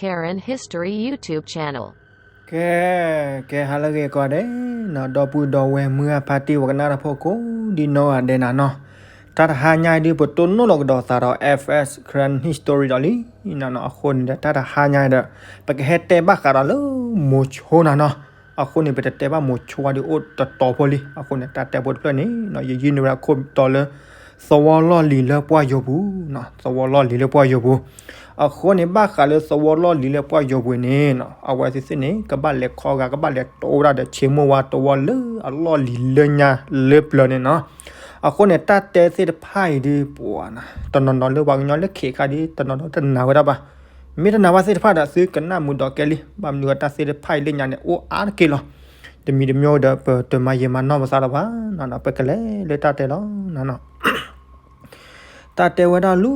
Karen History YouTube channel. ကဲ, ကဲ ဟါလၢအဂ့ၤကိးဂၤဒဲးနီၤ, ဒီပုၢ်ဒီဝဲၢ်မုၢ်အဖါတံၢ် ပှၤကနၣ်တၢ်ဖိကိးဒံနီၢ်ဂၤဒဲးနၤနီၤ, တၢ်တဟါညါအံၤဒုး ပတိၢ်နီၣ်လီၤကဒီးသးဒီး F S Karen History ဒီးလံနၤနီၤ, အဃိန့ၣ်ဒီး တၢ်တဟါညါအံၤဒီး ပကဟဲတဲဘၣ်ဃးဒီးလၢမိၤဆိနၤနီၤ, အဃိန့ၣ် ပတတဲဘၣ်မိၤဆိဝဲဒုးအိၣ်တတီၤဖိလံ, အဃိန့ၣ် တၢ်တဲဖိတဖျၢၣ်န့ၣ်နီၤ ယယုၢ်န့ၢ်ဝဲဒၣ်ခိၣ်တီလၢ သဝီလီၢ်လံၤလၢပှၢ်ယိာ်ပူၤနီၤ, သဝီလီၢ်လံၤလၢပှၢ်ယိာ်ပူၤ, အဃိန့ၣ် ဘၣ်ဃးလၢသဝီလီၢ်လံၤလၢပှၢ်ယိာ်ပူၤန့ၣ်နီၤ အဝဲသ့ၣ်သ့ၣ်န့ၣ် ကဘၣ်လဲၤခီဂာ် ကဘၣ်လဲၤတိဝဲဒၣ်ဒီးဆ့မိၢ်ဝါသဝီလၢအလီၢ်လံၤလၢညါလၢပျၢၤန့ၣ်နီၤ, အဃိန့ၣ် တၢ်တဲသ့ၣ်တဖၣ်အံၤဒုး ပှၤနၤ တနီၤနီၤလၢပှၤကညီလၢခ့ခါဒုး တနီၤနီၤတနာ်ဝဲဒၣ်ဘၣ်, မ့ၢ်တနာ်ဘၣ်သ့ၣ်တဖၣ်ဒီး သုကနၣ်မုာ်ဒီးကဲလံ, ဘၣ်မနုၤအတၢ်သ့ၣ်တဖၣ်အံၤလၢညါန့ၣ် အိၣ်အါတက့ၢ်လီၤ, တမံၤတမံၤဒီး ပတမၤယံာ်မၤနီၢ်ပသးလၢၤဘၣ်နီၤ, ပကလဲၤလၢတၢ်တဲလီၤနၤနီၤ တၢ်တဲဝဲဒၣ်လၢ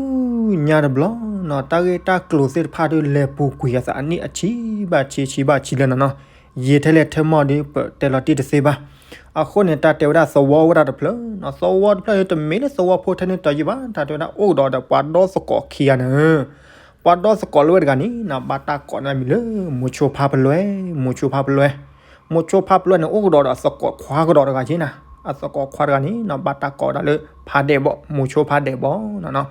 ညါတဘျီနီၤ, တၢ်ဂ့ၢ်တၢ်ကျိၤသ့ၣ်တဖၣ်ဒုး လဲၤပူၤကွံာ်အသးအနံၣ်အဆံဘၣ်ဆံ ဆံဘၣ်ဆံလၢနၤနီၤ, ယံာ်ထဲလဲၣ်ထဲမီၢ်ဒုး ပတဲလီၤတံၢ်တသ့ဘၣ်, အဃိန့ၣ် တၢ်တဲဝဲဒၣ်သဝီဝဲဒၣ်တဖျၢၣ်နီၤ, သဝီတဖျၢၣ်န့ၣ် တမ့ၢ်လၢသဝီဖိထဲန့ၣ်တယံာ်ဘၣ်, တၢ်တဲဝဲဒၣ်အိၣ်ကဒီးဒီးပှၤဒီသကိးခံဂၤန့ၣ် ပှၤဒီသကိးလၢဝဲတဂၤန့ၣ်နီၤ ဘၣ်တၢ်ကိးန့ၢ်မံၤလၢ မိၤဆိဖါပလွဲ, မိၤဆိဖါပလွဲ, မိၤဆိဖါပလွဲန့ၣ် အိၣ်ကဒီးဒီးသကိးခွါကဒီးတဂၤက့နၤ, အသကိးခွါတဂၤန့ၣ်နီၤ ဘၣ်တၢ်ကိးဒၣ်လၢဖါဒဲးဘီၣ်, မိၤဆိဖါဒဲးဘီၣ်နီၤနီၤ,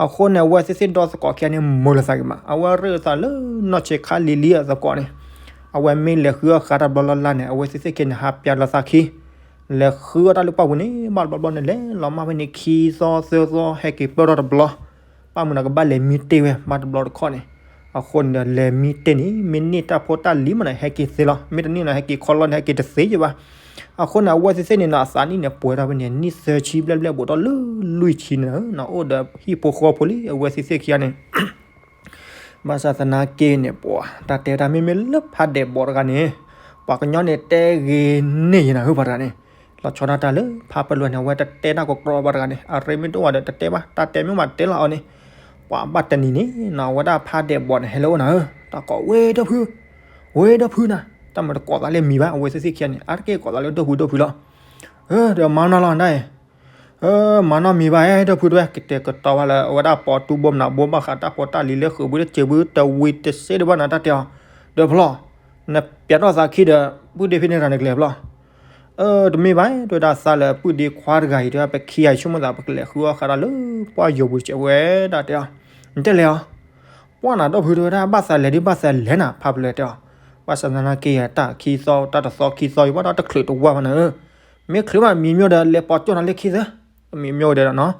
အဃိန့ၣ် အဝဲသ့ၣ်သ့ၣ်ဒီသကိးခံဂၤန့ၣ် မုာ်လိာ်သးဂ့ၤမး, အဝဲရ့လိာ်သးလၢနီၢ်ဆံးခါလံၤလံၤအသကိးန့ၣ်, အဝဲမ့ၢ်လဲၤဃုအီၣ်ဃာ်တၢ်တဘျီလၢ်လၢ်န့ၣ် အဝဲသ့ၣ်သ့ၣ်ခံဂၤန့ၣ် ဟးပၠးလီၤသးခံ လဲၤဃုအီၣ်တၢ်လၢပှၢ်ပူၤန့ၣ် ဘၣ်တဘျီဘျီန့ၣ် လဲၤလီၤမၢ်ဖဲန့ၣ် ခံသီသၢသီ ဟဲက့ၤပၢၢ်ထီၣ်တဘျီ, ဘၣ်မနုၤကဘၣ်လဲၤမံတ့ၢ်ဝဲ ဘၣ်တဘျီတခီန့ၣ်, အဃိန့ၣ်ဒီး လဲၤမံတ့ၢ်န့ၣ် မ့ၢ်န့ၢ်တၢ်ဖိတၢ်လံၤမးန့ၣ် ဟဲက့ၤသ့လီၤ, မ့ၢ်တန့ၢ်န့ၣ် ဟဲက့ၤခီလီၤန့ၣ် ဟဲက့ၤတသ့ယဘၣ်, အဃိန့ၣ် အဝဲသ့ၣ်သ့ၣ်န့ၣ်နီၤ အသးနံၣ်န့ၣ် ပှဲၤထီၣ်ဖဲန့ၣ် နံၣ်သၢဆံဘျဲၣ်ဘျဲၣ် ဘူးထီၣ်လၢလွံၢ်ဆံန့ၣ်နီၤ, အိၣ်ဒီးဟံၣ်ဖိဃီဖိလံ အဝဲသ့ၣ်သ့ၣ်ခံဂၤန့ၣ် ဘၣ်ဆၣ်သနာ်က့န့ၣ် ပှၤတၢ်တဲတၢ်မ့မ့ၢ်လၢဖါဒဲးဘီၣ်တဂၤန့ၣ်, ပှၤကညီန့ၣ်တဲဂ့ၤန့ၢ်ယဲနၤဧၢ ပှၤတဂၤန့ၣ်, လီၤဆီဒၣ်တၢ်လၢဖါပလွဲန့ၣ် အဝဲတတဲတၢ်ကကြီဘၣ်တဂၤန့ၣ်, အရ့မ့ၢ်တအိၣ်ဘၣ်ဒီးတတဲဘၣ်, တၢ်တဲမ့ၢ်မးတဲလီၤအီၤန့ၣ်, ပှၤဘၣ်တနံၤန့ၣ်နီၤ အဝဲဒၣ်ဖါဒဲးဘီၣ်န့ၣ် ဟဲလၢအအိၣ်နၤဧၢ, တၢ်ကိးဝဲဒီဖု, ဝဲဒီဖုနၤ, တၢ်မၤတကိးသးလၢမံၤဘၣ် အဝဲသ့ၣ်သ့ၣ်ခံဂၤန့ၣ် အါတက့ၢ်ကိးသးလၢဒီဖုဒီဖုလီၤ, ဒီးမၤနီၢ်လီၤဒၣ်အံၤ မၤနီၢ်မံၤဘၣ် ဒီဖုတဲဝဲ ကတဲာ်ကတီၤဘၣ်လၢ အဝဲဒၣ်ပိာ်တူၢ်ဘိမနုၤဘိ ဘၣ်ဃးတၢ်ဖိတၢ်လံၤလၢဃုာ်ဘုတစဲးဘု တဝံၤတစဲးဒံးဘၣ်နၤ တၢ်တဲအီၤ, ဒီးဖျီၣ်, နပျးထီၣ်သးခံဒီး ပုၢ်ဒ့ဖဲန့ၣ်တၢ်နကလဲၤဖျီၣ်, တမ့ၢ်ဘၣ် တဲဝဲဒၣ်သးလၢပုၢ်ဒ့ခွါတဂၤအံၤ တဲဝဲ ပခံဂၤအံၤ ဆိကမိၣ်သး ပကလဲၤဃုအီၣ်ဃာ်တၢ်လၢပှၢ်ယိာ်ပူၤတစဲးဝဲဒၣ် တဲအီၤ, နတဲလဲၤအီၤ, ပှၢ်နၤဒီဖုတဲဝဲဒၣ် ဘၣ်သးလဲၤဒ်ဘၣ်သးလဲၤနၤ ဖါပလွဲတဲအီၤ, ဘၣ်ဆၣ်သနာ်က့ တၢ်ခံသီ တၢ်တသီခံသီ ယဘၣ်ဒီးတချုးတဝါဘၣ်နၤဧၢ မ့ၢ်ချုးဘၣ်မံၤမ့ၢ်ဒီး လဲၤပိာ်ကၠီၣ်နၤလၢခံသၢ, မံၤမ့ၢ်ဒီးနီၤ,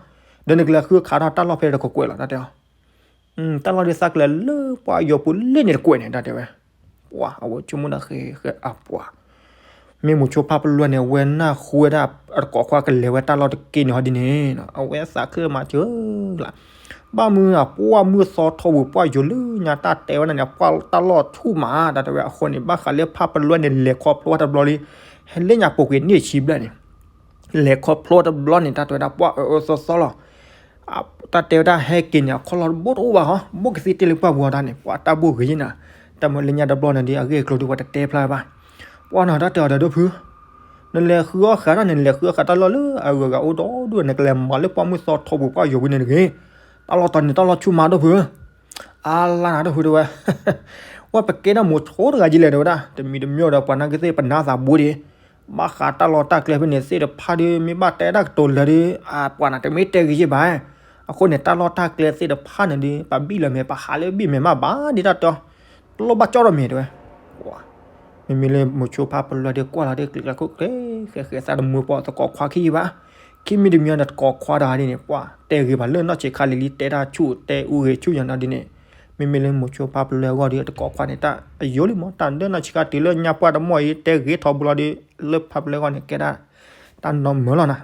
ဒီးနကလဲၤဃုခးထီၣ်တၢ်လီၢ်ဖဲတကကွဲးလီၤ တၢ်တဲအီၤ, တၢ်လီၢ်ဒ်သးကလဲၤလၢပှၢ်ယိာ်ပူၤလၢန့ၣ်တကွဲးန့ၣ် တၢ်တဲဝဲ, ပှၤအဝဲဆိကမိၣ်ဒၣ်ဃဲဃဲအပှၤ မ့ၢ်မိၤဆိဖါပလွဲန့ၣ် အဝဲနၢ်ဟူဝဲဒၣ် အတကိးခွါကလဲၤဝဲတၢ်လီၢ်တက့ၢ်န့ၣ်ဟီဒ်န့ၣ်, အဝဲသးခုမးစၢၤလၢ်, ဘၣ်မုၢ်အပှၢ်မုၢ်သီထီပူၤ ပှၢ်ယိာ်လၢညါတၢ်တဲဝဲဒၣ်န့ၣ် ပှၢ်တၢ်လီၢ်ဆူၣ်မး တၢ်တဲဝဲအဃိန့ၣ် ဘၣ်ဃးလၢဖါပလွဲန့ၣ် လဲၤခီဖျိတဘျီလံ, ဟဲလၢညါပိာ်ကွံာ်နံၣ်ဆံဘျဲၣ်န့ၣ် လဲၤခီဖျိတဘျီန့ၣ် တၢ်တဲဝဲဒၣ်ပှၢ်အၢအၢသီသီလီၤ တၢ်တဲဝဲဒၣ်ဟဲက့ၤန့ၣ် အခီၣ်လီၢ်တဘိတအိၣ်ဘၣ်ဟီ, ဘိၣ်ကသံတ့ၢ်လၢပှၢ်ပူၤအီၤတၢ်န့ၣ် ပှၤတၢ်ဘိၣ်ဂ့ၤယဲနၤ, တၢ်မ့ၢ်လၢညါတဘျီန့ၣ်ဒီး အဂ့ၢ်အကျိၤဒုးပှၤတတဲဖျါဘၣ်, ပှၢ်နီၤ တၢ်တဲအီၤဒီး ဒီဖု, နလဲၤဃုအီၣ်ဃာ်တၢ်န့ၣ် နလဲၤဃုအီၣ်ဃာ်တၢ်လီၢ်လၢအဂုၤအဂၤအိၣ်ဒီဒူၣ် နကလဲၤမၤလၢပှၢ်မုၢ်သီထီပူၤ ပှၢ်ယိာ်ဝံၤန့ၣ်တဂ့ၤ, တၢ်လီၢ်တတီၤန့ၣ် တၢ်လီၢ်ဆူၣ်မး ဒီဖု အါလါနၤ ဒီဖုတဲဝဲ, ဝဲပကဲဒၣ်မိၤဆိတဂၤယံၤလဲၣ် တဲဝဲဒၣ်, တမံၤတမံၤဒီး ပှၤနာ်က့သ့ၣ် ပနာ်သးဘိဒံး, ဘၣ်ဃးတၢ်လီၢ်တၢ်ကျဲဖဲန့ၣ်သ့ၣ်တဖၣ်ဒီး မ့ၢ်ဘၣ်တဲတၢ်ကတိၤလၢာ်ဒီး အပှၤန့ၣ် တမ့ၢ်တဲဂ့ၤယံၤဘၣ်. အဃိန့ၣ် တၢ်လီၢ်တၢ်ကျဲသ့ၣ်တဖၣ်န့ၣ်ဒီး ပဘံၣ်လၢမဲာ် ပဟးလၢဘံၣ်မဲာ်မးဘၣ်ဒ်တၢ်တီ, တလိၣ်ဘၣ်ကၠီၣ်ဒီးမဲာ်တဲဝဲ မ့မ့ၢ်လၢမိၤဆိဖါပလွဲဒီး ကွၢ်လီၤဒီး ကျံးကျါခိၣ်ကျဲ ဃဲဃဲသးတမုာ်ပှၤသကိးခွါခံယံၤဘၣ်. ခံမံၤတမံၤဒီး သကိးခွါတဂၤဒ်န့ၣ် ပှၤတဲဂ့ၤဘၣ်လၢနီၢ်ဆံးခါလံၤလံၤ တဲတၢ်ဆူၣ် တဲအူဂ့ၤဆူၣ်ယၤနီၤဒ်န့ၣ်, မ့မ့ၢ်လၢမိၤဆိဖါပလွဲအဂီၢ်ဒီး သကိးခွါန့ၣ် တၢ်အယိာ်လံမး တၢ်ဒၢနီၢ်ဆံးခါတုၤလၢညါပှၢ်တမီၢ်အံၤ တဲဂ့ၤထီဘိလီၤဒီး လၢဖါပလွဲအဂီၢ်န့ၣ် ကဲဒၣ်တၢ်နီတမံၤလီၤနၤ.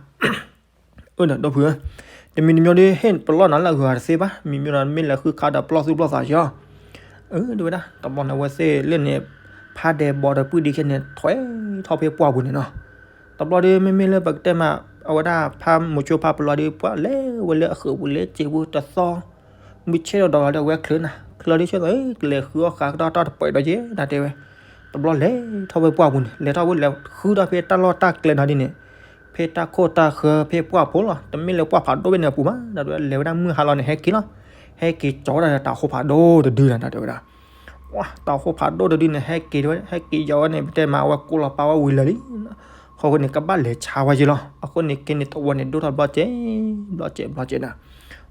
အၢ ဒီးဒီပုၢ်ဧၢ, တမံၤတမံၤဒီး ဟ့ၣ်ပလီၢ်နၤလၢအဂုၤအဂၤတသ့ဘၣ်. မံၤမံၤဒီး မ့ၢ်လဲၤဃုခးဒီးပလီၢ်သူၣ်ပလီၢ်သးယီၤ. အၢ ဒ်ဝဲဒၣ် တဘျီန့ၣ် အဝဲသ့ၣ်လၢန့ၣ် ဖးဒဲးဘီးဒီးပုၢ်ဒ့ခဲန့ၣ် ထွဲထီၣ်ဖဲပှၢ်ပူၤန့ၣ်နီၤ. တဘျီဒီး မ့မ့ၢ်လၢပကတဲမး အဝဲဒၣ်ဖးမိၤဆိဖါပလွဲဒီး ပှၤလဲၤဝဲလၢအဃုာ်ပူၤလဲၤစံာ်ပူၤတသီ မုၢ်ဆ့ၣ်ဒီးဒီးဒီး အဝဲချုးနၤ ချုးဒီးဆၢသီ ကလဲၤဃုအီၣ်ဃာ်ကဒီးတၢ်တပှဲၤဒီးက့ၤ တၢ်တဲဝဲ. တဘျီလဲၤထီၣ်ဖဲပှၢ်ပူၤန့ၣ် လဲၤထီၣ်ဝဲလဲၤဃုထီၣ်ဖဲတၢ်လီၢ်တၢ်ကျဲနီၤဒ်န့ၣ်, ဖဲတၢ်ခိၣ်တၢ်ဃၢဖဲပှၢ်ဖိလီၤ. တမ့ၢ်လၢပှၢ်ဖးဒိၣ်ဖဲန့ၣ်အပူၤဘၣ်. ဒီးလဲၤဝဲဒၣ်မုၢ်ဟါလီၤန့ၣ် ဟဲက့ၤလီၤ. ဟဲက့ၤကၠီဝဲဒၣ်တၢ်ဟိဖးဒိၣ်တဒုန့ၣ် တဲဝဲဒၣ်. တၢ်ဟိဖးဒိၣ်တဒုန့ၣ် ဟဲက့ၤ ဟဲက့ၤယီၤဝဲန့ၣ် ပတဲမး အဝဲကိးလီၤပာ်ဝဲဝံၤလၢာ်လံ. အဃိန့ၣ် ကဘၣ်လဲၤဆါဝဲက့ၤလီၤ. အဃိန့ၣ် က့ၤန့ၣ်တဝီန့ၣ် ဒိၣ်ထီၣ်ဘျီကဲး ဘျီကဲး ဘျီကဲးနၤ.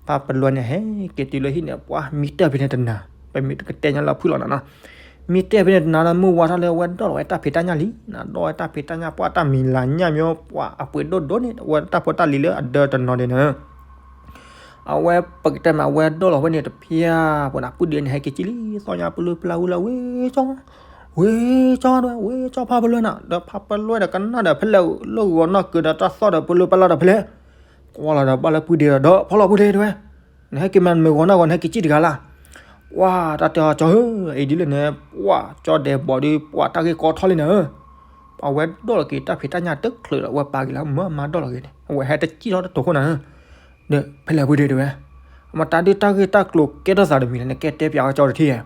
ဖးပလွဲန့ၣ် ဟဲက့ၤတုၤလၢဟံၣ်န့ၣ် ပှၤမံတဲာ်ဖဲန့ၣ်တနၤ, ပမ့ၢ်ကတဲညါလၢအဖုၣ်လီၤနၤနီၤ. မံတဲာ်ဖဲန့ၣ်တနၤလၢ မုၢ်ဝါထီၣ်လၢအဝဲဒိၣ်လီၤဝဲတၢ်ဖံးတၢ်ညၣ်လံနၤ, ဒိၣ်ဝဲတၢ်ဖံးတၢ်ညၣ် ပှၤတၢ်မံၤလၤညၣ်မ့ၢ် ပှၤအပှ့ၤဒိၣ်ဒိၣ်န့ၣ် အဝဲတၢ်ဖိတၢ်လံၤလၢအဒၢတနီၤဒဲးန့ၣ် အဝဲပကတဲမး အဝဲဒိၣ်လီၤဝဲန့ၣ်တဖၠၣ် ပှၤနၤ ပုၢ်ဒ့န့ၣ် ဟဲက့ၤကံၣ်လံ သီၣ်ညါပလူပျၢ်ဝံၤလၢ ဝ့ၢ်ကၠီ, ဝ့ၢ်ကၠီဒွဲ ဝ့ၢ်ကၠီဖးပလွဲနၤ, ဒီးဖးပလွဲဒီးကနၣ်ဒီး ဖဲလဲၣ်လၢဂီၤနီၢ်ကၢၤဒီးတၢ်သီၣ်ဒီးပလူပျၢ်လီၤဒီးဖဲလဲၣ်, ကွၢ်လီၤဒီးဘၣ်လၢပုၢ်ဒ့ဒီး ဒီးဖီလီၤပုၢ်ဒ့ဒွဲ, နဟဲက့ၤမးနမ့ၢ်ဂီၤနီၢ်ဂီၤ နဟဲက့ၤကံၣ်တဂၤလၢ်. ပှၤတၢ်တဲအီၤ ကၠီဧၢ, အံၤဒ်လဲၣ်န့ၣ် ပှၤကၠီဒဲးဘီးဒီး ပှၤတၢ်ဂ့ၢ်ကီထီၣ်လံနၤဧၢ, အဝဲဒိၣ်လီၤက့ၤတၢ်ဖံးတၢ်ညၣ်တချုးဒီး အဝဲပာ်က့ၤလၢမၢအမါဒိၣ်လီၤက့ၤန့ၣ် အဝဲဟဲတကံၣ်ထီၣ်တတိၤခိၣ်နၤဧၢ, ဒီးဖဲလဲၣ်ပုၢ်ဒ့ဒွဲ, အမတၤဒုးတၢ်ဂ့ၢ်တၢ်ကျိၤကဲထီၣ်သးတမံၤလဲၣ် နကဲတဲပၠးအီၤကၠီတထံၣ်ဧါ.